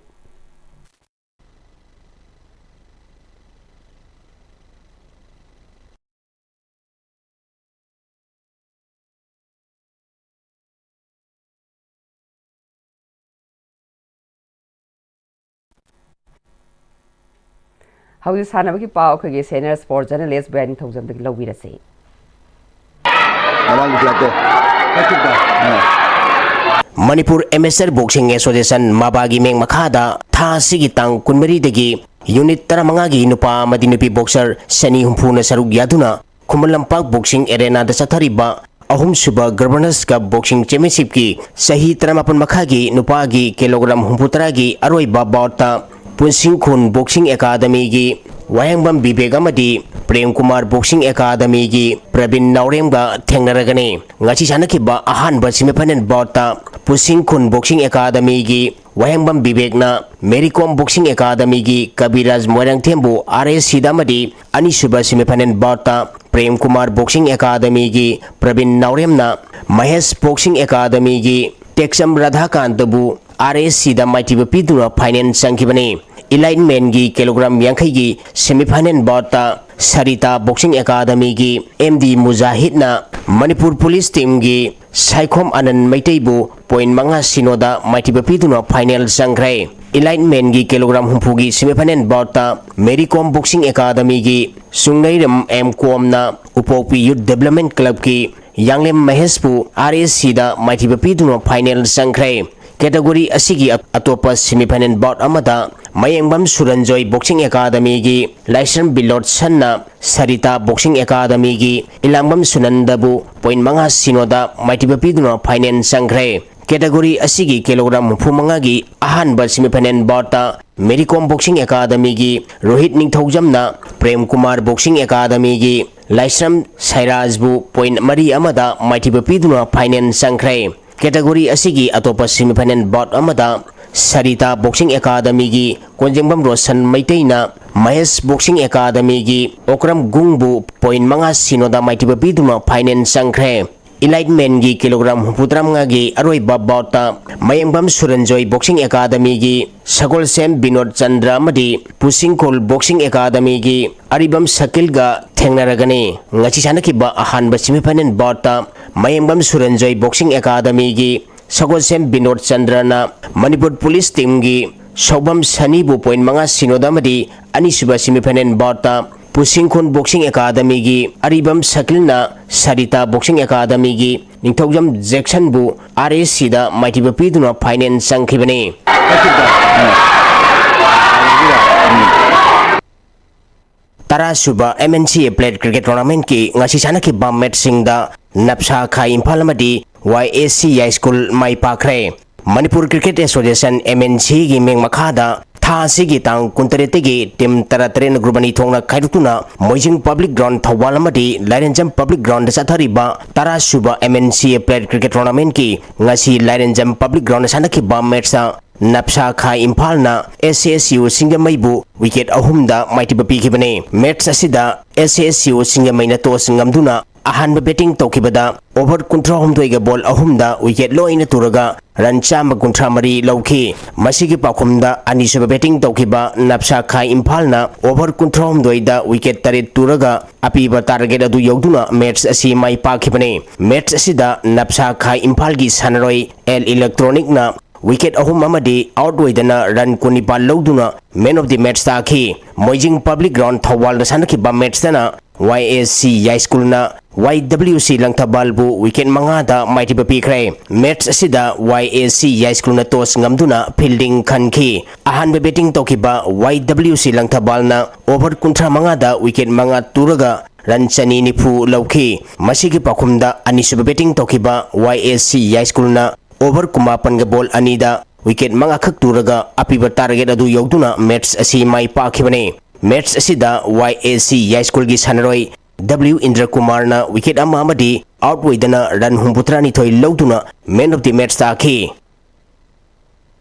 ꯍꯧꯖꯤꯛ ꯁꯥꯟꯅꯕꯒꯤ ꯄꯥꯎ ꯑꯩꯈꯣꯏꯒꯤ senior sports journalist ꯕ꯭ꯔꯥꯏꯟ ꯊꯧꯖꯝꯗꯒꯤ ꯂꯧꯕꯤꯔꯁꯤ꯫ ꯃꯃꯥꯡꯒꯤ flagꯇꯣ ꯀꯛꯈꯤꯕꯗꯣ꯫ ꯑꯥ꯫ ꯃꯅꯤꯄꯨꯔ ꯑꯦꯃꯦꯆꯔ ꯕꯣꯛꯁꯤꯡ ꯑꯦꯁꯣꯁꯤꯌꯦꯁꯟ, ꯃꯕꯥꯒꯤ ꯃꯤꯡ ꯃꯈꯥꯗ ꯊꯥ ꯑꯁꯤꯒꯤ ꯇꯥꯡ ꯀꯨꯟꯃꯔꯤꯗꯒꯤ ꯌꯨꯅꯤꯠ ꯇꯔꯥꯃꯉꯥꯒꯤ ꯅꯨꯄꯥ ꯑꯃꯗꯤ ꯅꯨꯄꯤ ꯕꯣꯛꯁꯔ ꯆꯅꯤ ꯍꯨꯝꯐꯨꯅ ꯁꯔꯨꯛ ꯌꯥꯗꯨꯅ ꯈꯨꯃꯟ ꯂꯝꯄꯥꯛ ꯕꯣꯛꯁꯤꯡ ꯑꯦꯔꯦꯅꯥꯗ ꯆꯠꯊꯔꯤꯕ ꯑꯍꯨꯝꯁꯨꯕ ꯒꯕꯔꯅꯔꯁ ꯀꯞ ꯕꯣꯛꯁꯤꯡ ꯆꯦꯝꯄꯤꯌꯟꯁꯤꯞꯀꯤ ꯆꯍꯤ ꯇꯔꯥꯃꯥꯄꯟ ꯃꯈꯥꯒꯤ ꯅꯨꯄꯥꯒꯤ ꯀꯤꯂꯣꯒ꯭ꯔꯥꯝ ꯍꯨꯝꯐꯨꯇꯔꯥꯒꯤ ꯑꯔꯣꯏꯕ ꯕꯥꯎꯠꯇ ꯄꯨꯟꯁꯤꯡꯈꯨꯟ ꯕꯣꯛꯁꯤꯡ ꯑꯦꯀꯥꯗꯃꯤꯒꯤ ꯋꯥꯍꯦꯡꯕꯝ ꯕꯤꯕꯦꯛ ꯑꯃꯗꯤ ꯄ꯭ꯔꯦꯝ ꯀꯨꯃꯥꯔ ꯕꯣꯛꯁꯤꯡ ꯑꯦꯀꯥꯗꯃꯤꯒꯤ ꯄ꯭ꯔꯕꯤꯟ ꯅꯥꯎꯔꯦꯝꯒ ꯊꯦꯡꯅꯔꯒꯅꯤ꯫ ꯉꯁꯤ ꯁꯥꯟꯅꯈꯤꯕ ꯑꯍꯥꯟꯕ ꯁꯦꯃꯤꯐꯥꯏꯅꯦꯜ ꯕꯥꯎꯠꯇ ꯄꯨꯟꯁꯤꯡꯈꯨꯟ ꯕꯣꯛꯁꯤꯡ ꯑꯦꯀꯥꯗꯃꯤꯒꯤ ꯋꯥꯍꯦꯡꯕꯝ ꯕꯤꯕꯦꯛꯅ ꯃꯦꯔꯤ ꯀꯣꯝ ꯕꯣꯛꯁꯤꯡ ꯑꯦꯀꯥꯗꯃꯤꯒꯤ ꯀꯕꯤꯔꯥꯖ ꯃꯣꯏꯔꯥꯡꯊꯦꯝꯕꯨ ꯑꯥꯔ ꯑꯦꯁ ꯁꯤꯗ ꯑꯃꯗꯤ ꯑꯅꯤꯁꯨꯕ ꯁꯦꯃꯤꯐꯥꯏꯅꯦꯜ ꯕꯥꯎꯠꯇ ꯄ꯭ꯔꯦꯝ ꯀꯨꯃꯥꯔ ꯕꯣꯛꯁꯤꯡ ꯑꯦꯀꯥꯗꯃꯤꯒꯤ ꯄ꯭ꯔꯕꯤꯟ ꯅꯥꯎꯔꯦꯝꯅ ꯃꯍꯦꯁ ꯕꯣꯛꯁꯤꯡ ꯑꯦꯀꯥꯗꯃꯤꯒꯤ ꯇꯦꯛꯆꯝ ꯔꯥꯙꯥꯀꯥꯟꯇꯕꯨ ꯑꯥꯔ ꯑꯦꯁ ꯁꯤꯗ ꯃꯥꯏꯊꯤꯕ ꯄꯤꯗꯨꯅ ꯐꯥꯏꯅꯦꯜ ꯆꯪꯈꯤꯕꯅꯤ꯫ ꯏꯂꯥꯏꯠ ꯃꯦꯟꯒꯤ ꯀꯤꯂꯣꯒ꯭ꯔꯥꯝ ꯌꯥꯡꯈꯩꯒꯤ ꯁꯦꯃꯤꯐꯥꯏꯅꯦꯜ ꯕꯥꯎꯠꯇ ꯁꯔꯤꯇꯥ ꯕꯣꯛꯁꯤꯡ ꯑꯦꯀꯥꯗꯃꯤꯒꯤ ꯑꯦꯝ ꯗꯤ ꯃꯨꯖꯥꯍꯤꯗꯅ ꯃꯅꯤꯄꯨꯔ ꯄꯨꯂꯤꯁ ꯇꯤꯝꯒꯤ ꯁꯥꯏꯈꯣꯝ ꯑꯅꯟ ꯃꯩꯇꯩꯕꯨ ꯄꯣꯏꯟ ꯃꯉꯥ ꯁꯤꯅꯣꯗ ꯃꯥꯏꯊꯤꯕ ꯄꯤꯗꯨꯅ ꯐꯥꯏꯅꯦꯜ ꯆꯪꯈ꯭ꯔꯦ꯫ ꯏꯂꯥꯏꯠ ꯃꯦꯟꯒꯤ kilogram ꯍꯨꯝꯐꯨꯒꯤ semifinal ꯕꯥꯎꯠꯇ Mary Kom boxing ꯑꯦꯀꯥꯗꯃꯤꯒꯤ ꯁꯨꯡꯅꯩꯔꯝ M ꯀꯣꯝꯅ ꯎꯄꯣꯛꯄꯤ ꯌꯨꯠ ꯗꯦꯕꯂꯞꯃꯦꯟ ꯀ꯭ꯂꯕꯀꯤ ꯌꯥꯡꯂꯦꯝ ꯃꯍꯦꯁꯄꯨ ꯑꯥꯔ ꯑꯦꯁ ꯁꯤꯗ ꯃꯥꯏꯊꯤꯕ ꯄꯤꯗꯨꯅ ꯐꯥꯏꯅꯦꯜ ꯆꯪꯈ꯭ꯔꯦ꯫ ꯀꯦꯇꯒꯣꯔꯤ ꯑꯁꯤꯒꯤ ꯑꯇꯣꯞꯄ ꯁꯦꯃꯤꯐꯥꯏꯅꯦꯜ ꯕꯥꯎꯠ ꯑꯃꯗ ꯃꯌꯦꯡꯕꯝ ꯁꯨꯔꯟꯖꯣꯏ ꯕꯣꯛꯁꯤꯡ ꯑꯦꯀꯥꯗꯃꯤꯒꯤ ꯂꯥꯏꯁ꯭ꯔꯝ ꯕꯤꯂꯣꯠꯁꯟꯅ ꯁꯔꯤꯇꯥ ꯕꯣꯛꯁꯤꯡ ꯑꯦꯀꯥꯗꯃꯤꯒꯤ ꯏꯂꯥꯡꯕꯝ ꯁꯨꯅꯟꯗꯕꯨ ꯄꯣꯏꯟ ꯃꯉꯥ ꯁꯤꯅꯣꯗ ꯃꯥꯏꯊꯤꯕ ꯄꯤꯗꯨꯅ ꯐꯥꯏꯅꯦꯜ ꯆꯪꯈ꯭ꯔꯦ꯫ ꯀꯦꯇꯒꯣꯔꯤ ꯑꯁꯤꯒꯤ ꯀꯤꯂꯣꯒ꯭ꯔꯥꯝ ꯍꯨꯝꯐꯨ ꯃꯉꯥꯒꯤ ꯑꯍꯥꯟꯕ semifinal ꯕꯥꯎꯠꯇ Mary Kom boxing ꯑꯦꯀꯥꯗꯃꯤꯒꯤ Rohit ꯅꯤꯡꯊꯧꯖꯝꯅ Prem Kumar boxing ꯑꯦꯀꯥꯗꯃꯤꯒꯤ ꯂꯥꯏꯁ꯭ꯔꯝ ꯁꯥꯏꯔꯥꯖꯕꯨ ꯄꯣꯏꯟ ꯃꯔꯤ ꯑꯃꯗ ꯃꯥꯏꯊꯤꯕ ꯄꯤꯗꯨꯅ ꯐꯥꯏꯅꯦꯜ ꯆꯪꯈ꯭ꯔꯦ꯫ ꯀꯦꯇꯒꯣꯔꯤ ꯑꯁꯤꯒꯤ ꯑꯇꯣꯞꯄ ꯁꯦꯃꯤꯐꯥꯏꯅꯦꯜ ꯕꯥꯎꯠ ꯑꯃꯗ ꯁꯔꯤꯇꯥ ꯕꯣꯛꯁꯤꯡ ꯑꯦꯀꯥꯗꯃꯤꯒꯤ ꯀꯣꯟꯖꯦꯡꯕꯝ ꯔꯣꯁꯟ ꯃꯩꯇꯩꯅ ꯃꯍꯦꯁ ꯕꯣꯛꯁꯤꯡ ꯑꯦꯀꯥꯗꯃꯤꯒꯤ ꯑꯣꯀ꯭ꯔꯝ ꯒꯨꯡꯕꯨ ꯄꯣꯏꯟ ꯃꯉꯥ ꯁꯤꯅꯣꯗ ꯃꯥꯏꯊꯤꯕ ꯄꯤꯗꯨꯅ ꯐꯥꯏꯅꯦꯜ ꯆꯪꯈ꯭ꯔꯦ꯫ ꯏꯂꯥꯏꯠ ꯃꯦꯟꯒꯤ ꯀꯤꯂꯣꯒ꯭ꯔꯥꯝ ꯍꯨꯝꯐꯨꯇꯔꯥꯃꯉꯥꯒꯤ ꯑꯔꯣꯏꯕ ꯕꯥꯎꯠꯇ ꯃꯌꯦꯡꯕꯝ ꯁꯨꯔꯟꯖꯣꯏ ꯕꯣꯛꯁꯤꯡ ꯑꯦꯀꯥꯗꯃꯤꯒꯤ ꯁꯒꯣꯜꯁꯦꯝ ꯕꯤꯅꯣꯗ ꯆꯟꯗ꯭ꯔ ꯑꯃꯗꯤ ꯄꯨꯁꯤꯡꯈꯣꯜ ꯕꯣꯛꯁꯤꯡ ꯑꯦꯀꯥꯗꯃꯤꯒꯤ ꯑꯔꯤꯕꯝ ꯁꯀꯤꯜꯒ ꯊꯦꯡꯅꯔꯒꯅꯤ꯫ ꯉꯁꯤ ꯁꯥꯟꯅꯈꯤꯕ ꯑꯍꯥꯟꯕ ꯁꯦꯃꯤꯐꯥꯏꯅꯦꯜ ꯕꯥꯎꯠꯇ ꯃꯌꯦꯡꯕꯝ ꯁꯨꯔꯟꯖꯣꯏ ꯕꯣꯛꯁꯤꯡ ꯑꯦꯀꯥꯗꯃꯤꯒꯤ ꯁꯒꯣꯜꯁꯦꯝ ꯕꯤꯅꯣꯗ ꯆꯟꯗ꯭ꯔꯅ ꯃꯅꯤꯄꯨꯔ ꯄꯨꯂꯤꯁ ꯇꯤꯝꯒꯤ ꯁꯧꯕꯝ ꯁꯅꯤꯕꯨ ꯄꯣꯏꯟ ꯃꯉꯥ ꯁꯤꯅꯣꯗ ꯑꯃꯗꯤ ꯑꯅꯤꯁꯨꯕ ꯁꯦꯃꯤꯐꯥꯏꯅꯦꯜ ꯕꯥꯎꯠꯇ ꯄꯨꯁꯤꯡꯈꯣꯟ Boxing Academyꯒꯤ ꯑꯔꯤꯕꯝ ꯁꯀꯤꯜꯅ ꯁꯔꯤꯇꯥ Boxing Academyꯒꯤ ꯅꯤꯡꯊꯧꯖꯝ ꯖꯦꯛꯁꯟꯕꯨ RSCꯗ ꯃꯥꯏꯊꯤꯕ ꯄꯤꯗꯨꯅ final ꯆꯪꯈꯤꯕꯅꯤ꯫ ꯇꯔꯥꯁꯨꯕ MNCA Plate Cricket Tournamentꯀꯤ ꯉꯁꯤ ꯁꯥꯟꯅꯈꯤꯕ matchꯁꯤꯡꯗ ꯅꯞꯁꯥ ꯈꯥ ꯏꯝꯐꯥꯜ ꯑꯃꯗꯤ YAC ꯌꯥꯏꯁ꯭ꯀꯨꯜ ꯃꯥꯏ ꯄꯥꯛꯈ꯭ꯔꯦ꯫ ꯃꯅꯤꯄꯨꯔ Cricket Association, MNCAꯒꯤ ꯃꯤꯡ ꯃꯈꯥꯗ ꯊꯥ ꯑꯁꯤꯒꯤ ꯇꯥꯡ ꯀꯨꯟꯇꯔꯦꯠꯇꯒꯤ team ꯇꯔꯥꯇꯔꯦꯠꯅ group ꯑꯅꯤ ꯊꯣꯛꯅ ꯈꯥꯏꯗꯣꯛꯇꯨꯅ ꯃꯣꯏꯖꯤꯡ Public Ground ꯊꯧꯕꯥꯜ ꯑꯃꯗꯤ ꯂꯥꯏꯔꯦꯟꯖꯝ Public Groundꯗ ꯆꯠꯊꯔꯤꯕ ꯇꯔꯥꯁꯨꯕ MNCA Plate Cricket Tournamentꯀꯤ ꯉꯁꯤ ꯂꯥꯏꯔꯦꯟꯖꯝ Public Groundꯗ ꯁꯥꯟꯅꯈꯤꯕ matchꯇ ꯅꯞꯁꯥ ꯈꯥ ꯏꯝꯐꯥꯜꯅ SASU ꯁꯤꯡꯖꯃꯩꯕꯨ wicket ꯑꯍꯨꯝꯗ ꯃꯥꯏꯊꯤꯕ ꯄꯤꯈꯤꯕꯅꯤ꯫ Match ꯑꯁꯤꯗ SASU ꯁꯤꯡꯖꯃꯩꯅ toss ꯉꯝꯗꯨꯅ ꯑꯍꯥꯟꯕ batting ꯇꯧꯈꯤꯕꯗ over ꯀꯨꯟꯊ꯭ꯔꯥꯍꯨꯝꯗꯣꯏꯒ ball ꯑꯍꯨꯝꯗ wicket ꯂꯣꯏꯅ ꯇꯨꯔꯒ run ꯆꯥꯝꯃ ꯀꯨꯟꯊ꯭ꯔꯥ ꯃꯔꯤ ꯂꯧꯈꯤ꯫ ꯃꯁꯤꯒꯤ ꯄꯥꯎꯈꯨꯝꯗ ꯑꯅꯤꯁꯨꯕ batting ꯇꯧꯈꯤꯕ ꯅꯞꯁꯥ ꯈꯥ ꯏꯝꯐꯥꯜꯅ over ꯀꯨꯟꯊ꯭ꯔꯥꯍꯨꯝꯗꯣꯏꯗ wicket ꯇꯔꯦꯠ ꯇꯨꯔꯒ ꯑꯄꯤꯕ target ꯑꯗꯨ ꯌꯧꯗꯨꯅ match ꯑꯁꯤ ꯃꯥꯏ ꯄꯥꯛꯈꯤꯕꯅꯤ꯫ Match ꯑꯁꯤꯗ ꯅꯞꯁꯥ ꯈꯥ ꯏꯝꯐꯥꯜꯒꯤ ꯁꯥꯟꯅꯔꯣꯏ L Electronicꯅ wicket ꯑꯍꯨꯝ ꯑꯃꯗꯤ out ꯑꯣꯏꯗꯅ run ꯀꯨꯟꯅꯤꯄꯥꯜ ꯂꯧꯗꯨꯅ man of the match ꯇꯥꯈꯤ꯫ ꯃꯣꯏꯖꯤꯡ Public Ground ꯊꯧꯕꯥꯜꯗ ꯁꯥꯟꯅꯈꯤꯕ matchꯇꯅ YAC ꯌꯥꯏꯁ꯭ꯀꯨꯜꯅ YWC ꯂꯪꯊꯕꯥꯜꯕꯨ wicket ꯃꯉꯥꯗ ꯃꯥꯏꯊꯤꯕ ꯄꯤꯈ꯭ꯔꯦ꯫ Match ꯑꯁꯤꯗ YAC ꯌꯥꯏꯁ꯭ꯀꯨꯜꯅ toss ꯉꯝꯗꯨꯅ fielding ꯈꯟꯈꯤ꯫ ꯑꯍꯥꯟꯕ batting ꯇꯧꯈꯤꯕ YWC ꯂꯪꯊꯕꯥꯜꯅ over ꯀꯨꯟꯊ꯭ꯔꯥ ꯃꯉꯥꯗ wicket ꯃꯉꯥ ꯇꯨꯔꯒ run ꯆꯅꯤ ꯅꯤꯐꯨ ꯂꯧꯈꯤ꯫ ꯃꯁꯤꯒꯤ ꯄꯥꯎꯈꯨꯝꯗ ꯑꯅꯤꯁꯨꯕ batting ꯇꯧꯈꯤꯕ YAC ꯌꯥꯏꯁ꯭ꯀꯨꯜꯅ over ꯀꯨꯟꯃꯥꯄꯟꯒ ball ꯑꯅꯤꯗ wicket ꯃꯉꯥꯈꯛ ꯇꯨꯔꯒ ꯑꯄꯤꯕ target ꯑꯗꯨ ꯌꯧꯗꯨꯅ match ꯑꯁꯤ ꯃꯥꯏ ꯄꯥꯛꯈꯤꯕꯅꯤ꯫ Match ꯑꯁꯤꯗ YAC ꯌꯥꯏꯁ꯭ꯀꯨꯜꯒꯤ ꯁꯥꯟꯅꯔꯣꯏ W ꯏꯟꯗ꯭ꯔꯀꯨꯃꯥꯔꯅ wicket ꯑꯃ ꯑꯃꯗꯤ out ꯑꯣꯏꯗꯅ run ꯍꯨꯝꯐꯨꯇꯔꯥꯅꯤꯊꯣꯏ ꯂꯧꯗꯨꯅ man of the match ꯇꯥꯈꯤ꯫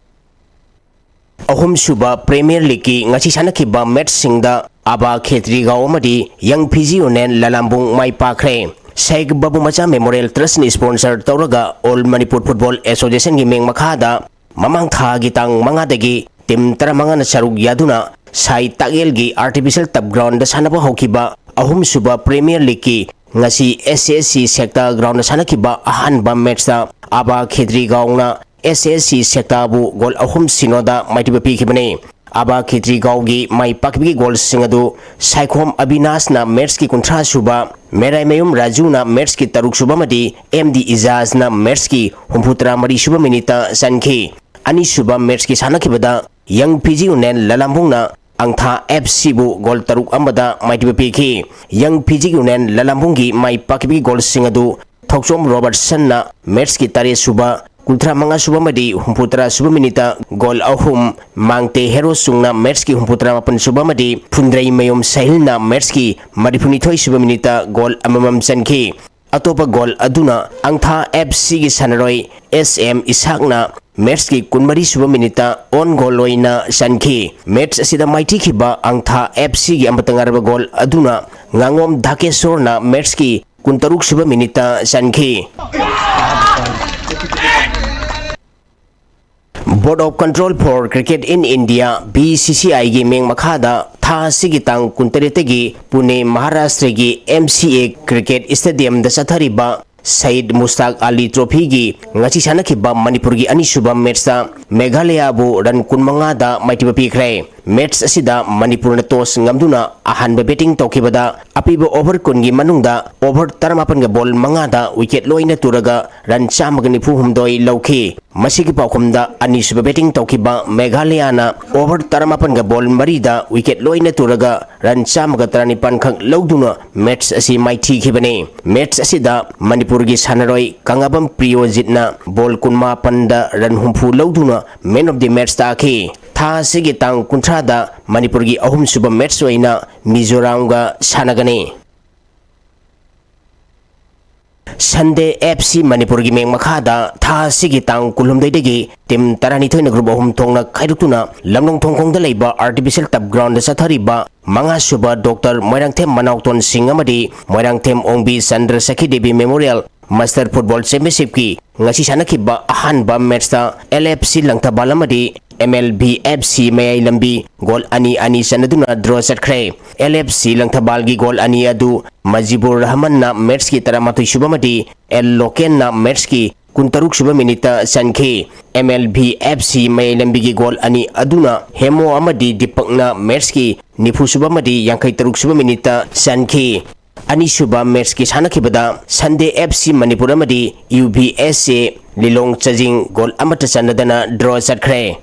ꯑꯍꯨꯝꯁꯨꯕ Premier Leagueꯀꯤ ꯉꯁꯤ ꯁꯥꯟꯅꯈꯤꯕ matchꯁꯤꯡꯗ ꯑꯕꯥ ꯈꯦꯇ꯭ꯔꯤꯒꯥꯎ ꯑꯃꯗꯤ Young Fiji Union ꯂꯂꯥꯝꯕꯨꯡ ꯃꯥꯏ ꯄꯥꯛꯈ꯭ꯔꯦ꯫ ꯁꯦꯈ ꯕꯥꯕꯨ ꯃꯆꯥ Memorial Trustꯅ sponsor ꯇꯧꯔꯒ All Manipur Football Associationꯒꯤ ꯃꯤꯡ ꯃꯈꯥꯗ ꯃꯃꯥꯡ ꯊꯥꯒꯤ ꯇꯥꯡ ꯃꯉꯥꯗꯒꯤ team ꯇꯔꯥꯃꯉꯥꯅ ꯁꯔꯨꯛ ꯌꯥꯗꯨꯅ ꯁꯥꯏ ꯇꯥꯛꯌꯦꯜꯒꯤ artificial turf groundꯗ ꯁꯥꯟꯅꯕ ꯍꯧꯈꯤꯕ ꯑꯍꯨꯝꯁꯨꯕ Premier Leagueꯀꯤ ꯉꯁꯤ SASC Sector Groundꯗ ꯁꯥꯟꯅꯈꯤꯕ ꯑꯍꯥꯟꯕ matchꯇ ꯑꯕꯥ ꯈꯦꯇ꯭ꯔꯤꯒꯥꯎꯅ SASC Sectorꯕꯨ goal ꯑꯍꯨꯝ ꯁꯤꯅꯣꯗ ꯃꯥꯏꯊꯤꯕ ꯄꯤꯈꯤꯕꯅꯤ꯫ ꯑꯕꯥ ꯈꯦꯇ꯭ꯔꯤꯒꯥꯎꯒꯤ ꯃꯥꯏ ꯄꯥꯛꯄꯒꯤ ꯒꯣꯜꯁꯤꯡ ꯑꯗꯨ ꯁꯥꯏꯈꯣꯝ ꯑꯕꯤꯅꯥꯁꯅ ꯃꯦꯠꯁꯀꯤ ꯀꯨꯟꯊ꯭ꯔꯥ ꯁꯨꯕ, ꯃꯦꯔꯥꯏꯃꯌꯨꯝ ꯔꯥꯖꯨꯅ ꯃꯦꯠꯁꯀꯤ ꯇꯔꯨꯛ ꯁꯨꯕ ꯑꯃꯗꯤ ꯑꯦꯝ ꯗꯤ ꯏꯖꯥꯖꯅ ꯃꯦꯠꯁꯀꯤ ꯍꯨꯝꯐꯨꯇꯔꯥ ꯃꯔꯤ ꯁꯨꯕ ꯃꯤꯅꯤꯠꯇ ꯆꯟꯈꯤ꯫ ꯑꯅꯤꯁꯨꯕ ꯃꯦꯠꯁꯀꯤ ꯁꯥꯟꯅꯈꯤꯕꯗ ꯌꯪ ꯐꯤꯖꯤ ꯌꯨꯅꯤꯌꯟ ꯂꯂꯥꯝꯕꯨꯡꯅ ꯑꯪꯊꯥ ꯑꯦꯐ ꯁꯤꯕꯨ ꯒꯣꯜ ꯇꯔꯨꯛ ꯑꯃꯗ ꯃꯥꯏꯊꯤꯕ ꯄꯤꯈꯤ꯫ ꯌꯪ ꯐꯤꯖꯤ ꯌꯨꯅꯤꯌꯟ ꯂꯂꯥꯝꯕꯨꯡꯒꯤ ꯃꯥꯏ ꯄꯥꯛꯈꯤꯕꯒꯤ ꯒꯣꯜꯁꯤꯡ ꯑꯗꯨ ꯊꯧꯆꯣꯝ ꯔꯣꯕꯔꯠꯁꯟꯅ ꯃꯦꯠꯁꯀꯤ ꯇꯔꯦꯠ ꯁꯨꯕ, ꯀꯨꯟꯊ꯭ꯔꯥ ꯃꯉꯥ ꯁꯨꯕ ꯑꯃꯗꯤ ꯍꯨꯝꯐꯨꯇꯔꯥ ꯁꯨꯕ ꯃꯤꯅꯤꯠꯇ ꯒꯣꯜ ꯑꯍꯨꯝ, ꯃꯥꯡꯇꯦ ꯍꯦꯔꯣꯁꯨꯡꯅ ꯃꯦꯠꯁꯀꯤ ꯍꯨꯝꯐꯨꯇꯔꯥ ꯃꯥꯄꯟ ꯁꯨꯕ ꯑꯃꯗꯤ ꯐꯨꯟꯗ꯭ꯔꯩꯃꯌꯨꯝ ꯁꯍꯤꯜꯅ ꯃꯦꯠꯁꯀꯤ ꯃꯔꯤꯐꯨꯅꯤꯊꯣꯏ ꯁꯨꯕ ꯃꯤꯅꯤꯠꯇ ꯒꯣꯜ ꯑꯃꯃꯝ ꯆꯟꯈꯤ꯫ ꯑꯇꯣꯞꯄ ꯒꯣꯜ ꯑꯗꯨꯅ ꯑꯪꯊꯥ ꯑꯦꯐ ꯁꯤꯒꯤ ꯁꯥꯟꯅꯔꯣꯏ ꯑꯦꯁ ꯑꯦꯝ ꯏꯁꯥꯛꯅ ꯃꯦꯠꯁꯀꯤ ꯀꯨꯟꯃꯔꯤ ꯁꯨꯕ ꯃꯤꯅꯤꯠꯇ ꯑꯣꯟ ꯒꯣꯜ ꯑꯣꯏꯅ ꯆꯟꯈꯤ꯫ ꯃꯦꯠꯁ ꯑꯁꯤꯗ ꯃꯥꯏꯊꯤꯈꯤꯕ ꯑꯪꯊꯥ ꯑꯦꯐ ꯁꯤꯒꯤ ꯑꯃꯠꯇ ꯉꯥꯏꯔꯕ ꯒꯣꯜ ꯑꯗꯨꯅ ꯉꯥꯉꯣꯝ ꯙꯥꯀꯦꯁꯣꯔꯅ ꯃꯦꯠꯁꯀꯤ ꯀꯨꯟꯇꯔꯨꯛ ꯁꯨꯕ ꯃꯤꯅꯤꯠꯇ ꯆꯟꯈꯤ꯫ Board of Control for Cricket in India, B C C I ꯒꯤ ꯃꯤꯡ ꯃꯈꯥꯗ ꯊꯥ ꯑꯁꯤꯒꯤ ꯇꯥꯡ ꯀꯨꯟꯇꯔꯦꯠꯇꯒꯤ ꯄꯨꯅꯦ, ꯃꯍꯥꯔꯥꯁꯇ꯭ꯔꯒꯤ M C A Cricket Stadium ꯗ ꯆꯠꯊꯔꯤꯕ ꯁꯌꯤꯗ ꯃꯨꯁꯇꯥꯛ ꯑꯂꯤ ꯇ꯭ꯔꯣꯐꯤꯒꯤ ꯉꯁꯤ ꯁꯥꯟꯅꯈꯤꯕ ꯃꯅꯤꯄꯨꯔꯒꯤ ꯑꯅꯤꯁꯨꯕ ꯃꯦꯠꯁꯇ ꯃꯦꯘꯥꯂꯌꯥꯕꯨ ꯔꯟ ꯀꯨꯟꯃꯉꯥꯗ ꯃꯥꯏꯊꯤꯕ ꯄꯤꯈ꯭ꯔꯦ꯫ ꯃꯦꯠꯁ ꯑꯁꯤꯗ ꯃꯅꯤꯄꯨꯔꯅ ꯇꯣꯁ ꯉꯝꯗꯨꯅ ꯑꯍꯥꯟꯕ ꯕꯦꯇꯤꯡ ꯇꯧꯈꯤꯕꯗ ꯑꯄꯤꯕ ꯑꯣꯚꯔ ꯀꯨꯟꯒꯤ ꯃꯅꯨꯡꯗ ꯑꯣꯚꯔ ꯇꯔꯥꯃꯥꯄꯟꯒ ꯕꯣꯜ ꯃꯉꯥꯗ ꯋꯤꯀꯦꯠ ꯂꯣꯏꯅ ꯇꯨꯔꯒ ꯔꯟ ꯆꯥꯝꯃꯒ ꯅꯤꯐꯨ ꯍꯨꯝꯗꯣꯏ ꯂꯧꯈꯤ꯫ ꯃꯁꯤꯒꯤ ꯄꯥꯎꯈꯨꯝꯗ ꯑꯅꯤꯁꯨꯕ ꯕꯦꯇꯤꯡ ꯇꯧꯈꯤꯕ ꯃꯦꯘꯥꯂꯌꯥꯅ ꯑꯣꯚꯔ ꯇꯔꯥꯃꯥꯄꯟꯒ ꯕꯣꯜ ꯃꯔꯤꯗ ꯋꯤꯀꯦꯠ ꯂꯣꯏꯅ ꯇꯨꯔꯒ ꯔꯟ ꯆꯥꯝꯃꯒ ꯇꯔꯥꯅꯤꯄꯥꯟ ꯈꯛ ꯂꯧꯗꯨꯅ ꯃꯦꯠꯁ ꯑꯁꯤ ꯃꯥꯏꯊꯤꯈꯤꯕꯅꯤ꯫ ꯃꯦꯠꯁ ꯑꯁꯤꯗ ꯃꯅꯤꯄꯨꯔꯒꯤ ꯁꯥꯟꯅꯔꯣꯏ ꯀꯪꯉꯥꯕꯝ ꯄ꯭ꯔꯤꯌꯣꯖꯤꯠꯅ ꯕꯣꯜ ꯀꯨꯟꯃꯥꯄꯟꯗ ꯔꯟ ꯍꯨꯝꯐꯨ ꯂꯧꯗꯨꯅ Man of the Match ꯇꯥꯈꯤ꯫ ꯊꯥ ꯑꯁꯤꯒꯤ ꯇꯥꯡ ꯀꯨꯟꯊ꯭ꯔꯥꯗ ꯃꯅꯤꯄꯨꯔꯒꯤ ꯑꯍꯨꯝꯁꯨꯕ ꯃꯦꯠꯁ ꯑꯣꯏꯅ ꯃꯤꯖꯣꯔꯥꯝꯒ ꯁꯥꯟꯅꯒꯅꯤ꯫ ꯁꯟꯗꯦ F C ꯃꯅꯤꯄꯨꯔꯒꯤ ꯃꯤꯡ ꯃꯈꯥꯗ ꯊꯥ ꯑꯁꯤꯒꯤ ꯇꯥꯡ ꯀꯨꯟꯍꯨꯝꯗꯣꯏꯗꯒꯤ ꯇꯤꯝ ꯇꯔꯥꯅꯤꯊꯣꯏꯅ ꯒ꯭ꯔꯨꯞ ꯑꯍꯨꯝ ꯊꯣꯛꯅ ꯈꯥꯏꯗꯣꯛꯇꯨꯅ ꯂꯝꯂꯣꯡ ꯊꯣꯡꯈꯣꯡꯗ ꯂꯩꯕ ꯑꯥꯔꯇꯤꯐꯤꯁꯦꯜ ꯇꯞ ꯒ꯭ꯔꯥꯎꯟꯗ ꯆꯠꯊꯔꯤꯕ ꯃꯉꯥꯁꯨꯕ ꯗꯣꯛꯇꯔ ꯃꯣꯏꯔꯥꯡꯊꯦꯝ ꯃꯅꯥꯎꯇꯣꯟ ꯁꯤꯡ ꯑꯃꯗꯤ Moirangthem Ongbi Chandra Sakhi Devi memorial masters football ꯆꯦꯝꯄꯤꯌꯟꯁꯤꯞꯀꯤ ꯉꯁꯤ ꯁꯥꯟꯅꯈꯤꯕ ꯑꯍꯥꯟꯕ ꯃꯦꯠꯁꯇ L F C ꯂꯪꯊꯕꯥꯜ ꯑꯃꯗꯤ M L B F C ꯃꯌꯥꯏ ꯂꯝꯕꯤ ꯒꯣꯜ ꯑꯅꯤ ꯑꯅꯤ ꯆꯟꯅꯗꯨꯅ ꯗ꯭ꯔꯣ ꯆꯠꯈ꯭ꯔꯦ꯫ L F C ꯂꯪꯊꯕꯥꯜꯒꯤ ꯒꯣꯜ ꯑꯅꯤ ꯑꯗꯨ ꯃꯖꯤꯕꯨꯔ ꯔꯍꯃꯟꯅ ꯃꯦꯠꯁꯀꯤ ꯇꯔꯥꯃꯥꯊꯣꯏ ꯁꯨꯕ ꯑꯃꯗꯤ ꯑꯦꯜ ꯂꯣꯀꯦꯟꯅ ꯃꯦꯠꯁꯀꯤ ꯀꯨꯟꯇꯔꯨꯛ ꯁꯨꯕ ꯃꯤꯅꯤꯠꯇ ꯆꯟꯈꯤ꯫ M L V F C ꯃꯌꯥꯏ ꯂꯝꯕꯤꯒꯤ ꯒꯣꯜ ꯑꯅꯤ ꯑꯗꯨꯅ ꯍꯦꯃꯣ ꯑꯃꯗꯤ ꯗꯤꯄꯛꯅ ꯃꯦꯠꯁꯀꯤ ꯅꯤꯐꯨ ꯁꯨꯕ ꯑꯃꯗꯤ ꯌꯥꯡꯈꯩ ꯇꯔꯨꯛ ꯁꯨꯕ ꯃꯤꯅꯤꯠꯇ ꯆꯟꯈꯤ꯫ ꯑꯅꯤꯁꯨꯕ ꯃꯦꯠꯁꯀꯤ ꯁꯥꯟꯅꯈꯤꯕꯗ ꯁꯟꯗꯦ ꯑꯦꯐ ꯁꯤ ꯃꯅꯤꯄꯨꯔ ꯑꯃꯗꯤ ꯌꯨ ꯚꯤ ꯑꯦꯁ ꯑꯦ ꯂꯤꯂꯣꯡ ꯆꯖꯤꯡ ꯒꯣꯜ ꯑꯃꯠꯇ ꯆꯟꯅꯗꯅ ꯗ꯭ꯔꯣ ꯆꯠꯈ꯭ꯔꯦ꯫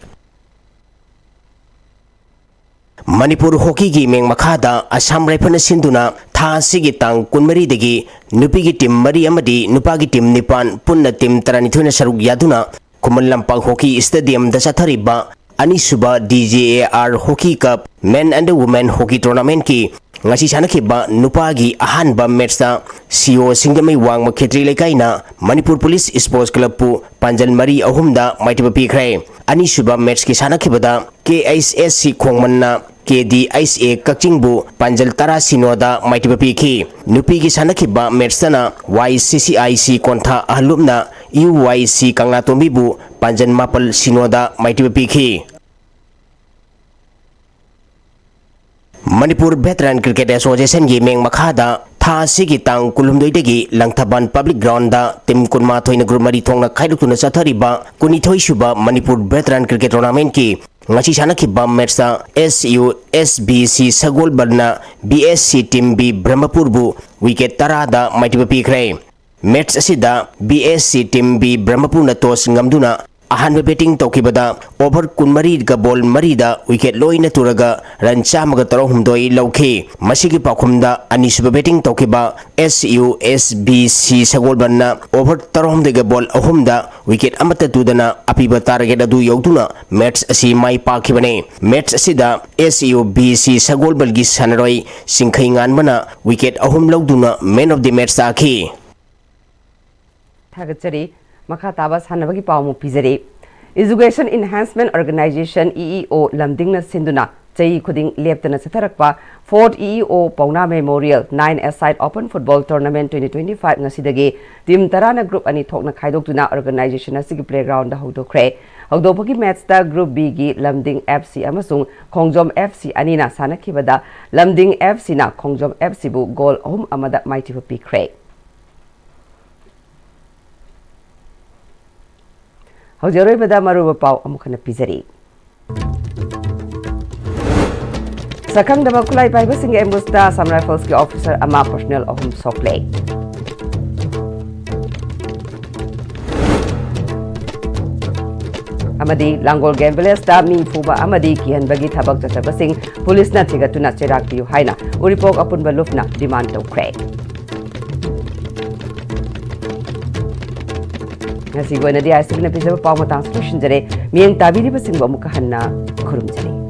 ꯃꯅꯤꯄꯨꯔ ꯍꯣꯀꯤꯒꯤ ꯃꯤꯡ ꯃꯈꯥꯗ ꯑꯁꯥꯝ ꯔꯥꯏꯐꯜꯅ ꯁꯤꯟꯗꯨꯅ ꯊꯥ ꯑꯁꯤꯒꯤ ꯇꯥꯡ ꯀꯨꯟꯃꯔꯤꯗꯒꯤ ꯅꯨꯄꯤꯒꯤ ꯇꯤꯝ ꯃꯔꯤ ꯑꯃꯗꯤ ꯅꯨꯄꯥꯒꯤ ꯇꯤꯝ ꯅꯤꯄꯥꯟ, ꯄꯨꯟꯅ ꯇꯤꯝ ꯇꯔꯥꯅꯤꯊꯣꯏꯅ ꯁꯔꯨꯛ ꯌꯥꯗꯨꯅ ꯈꯨꯃꯟ ꯂꯝꯄꯥꯛ ꯍꯣꯀꯤ ꯁ꯭ꯇꯦꯗꯤꯌꯝꯗ ꯆꯠꯊꯔꯤꯕ ꯑꯅꯤꯁꯨꯕ D J A R hockey cup men and women hockey ꯇꯣꯔꯅꯥꯃꯦꯟꯠꯀꯤ ꯉꯁꯤ ꯁꯥꯟꯅꯈꯤꯕ ꯅꯨꯄꯥꯒꯤ ꯑꯍꯥꯟꯕ ꯃꯦꯠꯁꯇ ꯁꯤ ꯑꯣ ꯁꯤꯡꯖꯃꯩ ꯋꯥꯡꯃ ꯈꯦꯇ꯭ꯔꯤ ꯂꯩꯀꯥꯏꯅ ꯃꯅꯤꯄꯨꯔ ꯄꯨꯂꯤꯁ ꯁ꯭ꯄꯣꯔꯠꯁ ꯀ꯭ꯂꯕꯄꯨ ꯄꯥꯟꯖꯜ ꯃꯔꯤ ꯑꯍꯨꯝꯗ ꯃꯥꯏꯊꯤꯕ ꯄꯤꯈ꯭ꯔꯦ꯫ ꯑꯅꯤꯁꯨꯕ ꯃꯦꯠꯁꯀꯤ ꯁꯥꯟꯅꯈꯤꯕꯗ ꯀꯦ ꯑꯩꯆ ꯑꯦꯁ ꯁꯤ ꯈꯣꯡꯃꯟꯅ ꯀꯦ ꯗꯤ ꯑꯩꯆ ꯑꯦ ꯀꯛꯆꯤꯡꯕꯨ ꯄꯥꯟꯖꯜ ꯇꯔꯥ ꯁꯤꯅꯣꯗ ꯃꯥꯏꯊꯤꯕ ꯄꯤꯈꯤ꯫ ꯅꯨꯄꯤꯒꯤ ꯁꯥꯟꯅꯈꯤꯕ ꯃꯦꯠꯁꯇꯅ ꯋꯥꯏ ꯁꯤ ꯁꯤ ꯑꯥꯏ ꯁꯤ ꯀꯣꯟꯊꯥ ꯑꯍꯜꯂꯨꯞꯅ ꯌꯨ ꯋꯥꯏ ꯁꯤ ꯀꯪꯂꯥꯇꯣꯝꯕꯤꯕꯨ ꯄꯥꯟꯖꯜ ꯃꯥꯄꯜ ꯁꯤꯅꯣꯗ ꯃꯥꯏꯊꯤꯕ ꯄꯤꯈꯤ꯫ ꯃꯅꯤꯄꯨꯔ ꯚꯦꯇꯔꯥꯟ ꯀ꯭ꯔꯤꯀꯦꯠ ꯑꯦꯁꯣꯁꯤꯌꯦꯁꯟꯒꯤ ꯃꯤꯡ ꯃꯈꯥꯗ ꯊꯥ ꯑꯁꯤꯒꯤ ꯇꯥꯡ ꯀꯨꯟꯍꯨꯝꯗꯣꯏꯗꯒꯤ ꯂꯪꯊꯕꯥꯜ ꯄꯕ꯭ꯂꯤꯛ ꯒ꯭ꯔꯥꯎꯟꯗ ꯇꯤꯝ ꯀꯨꯟꯃꯥꯊꯣꯏꯅ ꯒ꯭ꯔꯨꯞ ꯃꯔꯤ ꯊꯣꯛꯅ ꯈꯥꯏꯗꯣꯛꯇꯨꯅ ꯆꯠꯊꯔꯤꯕ ꯀꯨꯟꯅꯤꯊꯣꯏ ꯁꯨꯕ ꯃꯅꯤꯄꯨꯔ ꯚꯦꯇꯔꯥꯟ ꯀ꯭ꯔꯤꯀꯦꯠ ꯇꯣꯔꯅꯥꯃꯦꯟꯠꯀꯤ ꯉꯁꯤ ꯁꯥꯟꯅꯈꯤꯕ ꯃꯦꯠꯁꯇ S U S B C ꯁꯒꯣꯜꯕꯜꯅ B S C team B ꯕ꯭ꯔꯍꯃꯄꯨꯔꯕꯨ wicket ꯇꯔꯥꯗ ꯃꯥꯏꯊꯤꯕ ꯄꯤꯈ꯭ꯔꯦ꯫ ꯃꯦꯠꯁ ꯑꯁꯤꯗ B S C team B ꯕ꯭ꯔꯍꯃꯄꯨꯔꯅ ꯇꯣꯁ ꯉꯝꯗꯨꯅ ꯑꯍꯥꯟꯕ ꯕꯦꯇꯤꯡ ꯇꯧꯈꯤꯕꯗ ꯑꯣꯚꯔ ꯀꯨꯟꯃꯔꯤꯒ ꯕꯣꯜ ꯃꯔꯤꯗ ꯋꯤꯀꯦꯠ ꯂꯣꯏꯅ ꯇꯨꯔꯒ ꯔꯟ ꯆꯥꯝꯃꯒ ꯇꯔꯥꯍꯨꯝꯗꯣꯏ ꯂꯧꯈꯤ꯫ ꯃꯁꯤꯒꯤ ꯄꯥꯎꯈꯨꯝꯗ ꯑꯅꯤꯁꯨꯕ ꯕꯦꯇꯤꯡ ꯇꯧꯈꯤꯕ S U S B C ꯁꯒꯣꯜꯕꯟꯅ over ꯇꯔꯥꯍꯨꯝꯗꯣꯏꯒ ꯕꯣꯜ ꯑꯍꯨꯝꯗ ꯋꯤꯀꯦꯠ ꯑꯃꯠꯇ ꯇꯨꯗꯅ ꯑꯄꯤꯕ ꯇꯥꯔꯒꯦꯠ ꯑꯗꯨ ꯌꯧꯗꯨꯅ ꯃꯦꯠꯁ ꯑꯁꯤ ꯃꯥꯏ ꯄꯥꯛꯈꯤꯕꯅꯤ꯫ ꯃꯦꯠꯁ ꯑꯁꯤꯗ ꯑꯦꯁ ꯌꯨ ꯕꯤ ꯁꯤ ꯁꯒꯣꯜꯕꯜꯒꯤ ꯁꯥꯟꯅꯔꯣꯏ ꯆꯤꯡꯈꯩ ꯉꯥꯟꯕꯅ ꯋꯤꯀꯦꯠ ꯑꯍꯨꯝ ꯂꯧꯗꯨꯅ ꯃꯦꯟ ꯑꯣꯐ ꯗꯤ ꯃꯦꯠꯁ ꯇꯥꯈꯤ꯫ ꯊꯥꯒꯠꯆꯔꯤ꯫ ꯃꯈꯥ ꯇꯥꯕ ꯁꯥꯟꯅꯕꯒꯤ ꯄꯥꯎ ꯑꯃꯨꯛ ꯄꯤꯖꯔꯤ꯫ Education Enhancement Organisation, E E ꯑꯣ, ꯂꯝꯗꯤꯡꯅ ꯁꯤꯟꯗꯨꯅ ꯆꯍꯤ ꯈꯨꯗꯤꯡ ꯂꯦꯞꯇꯅ ꯆꯠꯊꯔꯛꯄ Fourth ꯏ ꯏ ꯑꯣ ꯄꯥꯎꯅꯥ Memorial Nine-a-Side Open Football Tournament twenty twenty-five ꯉꯁꯤꯗꯒꯤ ꯇꯤꯝ ꯇꯔꯥꯅ ꯒ꯭ꯔꯨꯞ ꯑꯅꯤ ꯊꯣꯛꯅ ꯈꯥꯏꯗꯣꯛꯇꯨꯅ ꯑꯣꯔꯒꯅꯥꯏꯖꯦꯁꯟ ꯑꯁꯤꯒꯤ ꯄ꯭ꯂꯦꯒ꯭ꯔꯥꯎꯟꯗ ꯍꯧꯗꯣꯛꯈ꯭ꯔꯦ꯫ ꯍꯧꯗꯣꯛꯄꯒꯤ ꯃꯦꯠꯁꯇ ꯒ꯭ꯔꯨꯞ ꯕꯤꯒꯤ ꯂꯝꯗꯤꯡ ꯑꯦꯐ ꯁꯤ ꯑꯃꯁꯨꯡ ꯈꯣꯡꯖꯣꯝ ꯑꯦꯐ ꯁꯤ ꯑꯅꯤꯅ ꯁꯥꯟꯅꯈꯤꯕꯗ ꯂꯝꯗꯤꯡ ꯑꯦꯐ ꯁꯤꯅ ꯈꯣꯡꯖꯣꯝ ꯑꯦꯐ ꯁꯤꯕꯨ ꯒꯣꯜ ꯑꯍꯨꯝ ꯑꯃꯗ ꯃꯥꯏꯊꯤꯕ ꯄꯤꯈ꯭ꯔꯦ꯫ ꯍꯧꯖꯤꯛ ꯑꯔꯣꯏꯕꯗ ꯃꯔꯨꯑꯣꯏꯕ ꯄꯥꯎ ꯑꯃꯨꯛ ꯍꯟꯅ ꯄꯤꯖꯔꯤ꯫ ꯁꯛꯈꯪꯗꯕ ꯈꯨꯠꯂꯥꯏ ꯄꯥꯏꯕꯁꯤꯡꯒꯤ ꯑꯦꯝꯕꯨꯁꯇ ꯑꯁꯥꯝ ꯔꯥꯏꯐꯜꯁꯀꯤ ꯑꯣꯐꯤꯁꯥꯔ ꯑꯃ, ꯄꯔꯁꯣꯅꯦꯜ ꯑꯍꯨꯝ ꯁꯣꯛꯂꯦ꯫ ꯑꯃꯗꯤ ꯂꯥꯡꯒꯣꯜ ꯒꯦꯝ ꯚꯤꯂꯦꯖꯇ ꯃꯤ ꯐꯨꯕ ꯑꯃꯗꯤ ꯀꯤꯍꯟꯕꯒꯤ ꯊꯕꯛ ꯆꯠꯊꯕꯁꯤꯡ ꯄꯨꯂꯤꯁꯅ ꯊꯤꯒꯠꯇꯨꯅ ꯆꯩꯔꯥꯛ ꯄꯤꯌꯨ ꯍꯥꯏꯅ ꯎꯔꯤꯄꯣꯛ ꯑꯄꯨꯟꯕ ꯂꯨꯞꯅ ꯗꯤꯃꯥꯟ ꯇꯧꯈ꯭ꯔꯦ꯫ ꯉꯁꯤꯒꯤ ꯑꯣꯏꯅꯗꯤ ꯑꯥꯏ ꯑꯦꯁ ꯇꯤ ꯚꯤꯅ ꯄꯤꯖꯕ ꯄꯥꯎ ꯃꯇꯥꯡꯁꯤ ꯂꯣꯏꯁꯤꯟꯖꯔꯦ꯫ ꯃꯤꯠꯌꯦꯡ ꯇꯥꯕꯤꯔꯤꯕꯁꯤꯡꯕꯨ ꯑꯃꯨꯛꯀ ꯍꯟꯅ ꯈꯨꯔꯨꯝꯖꯔꯤ꯫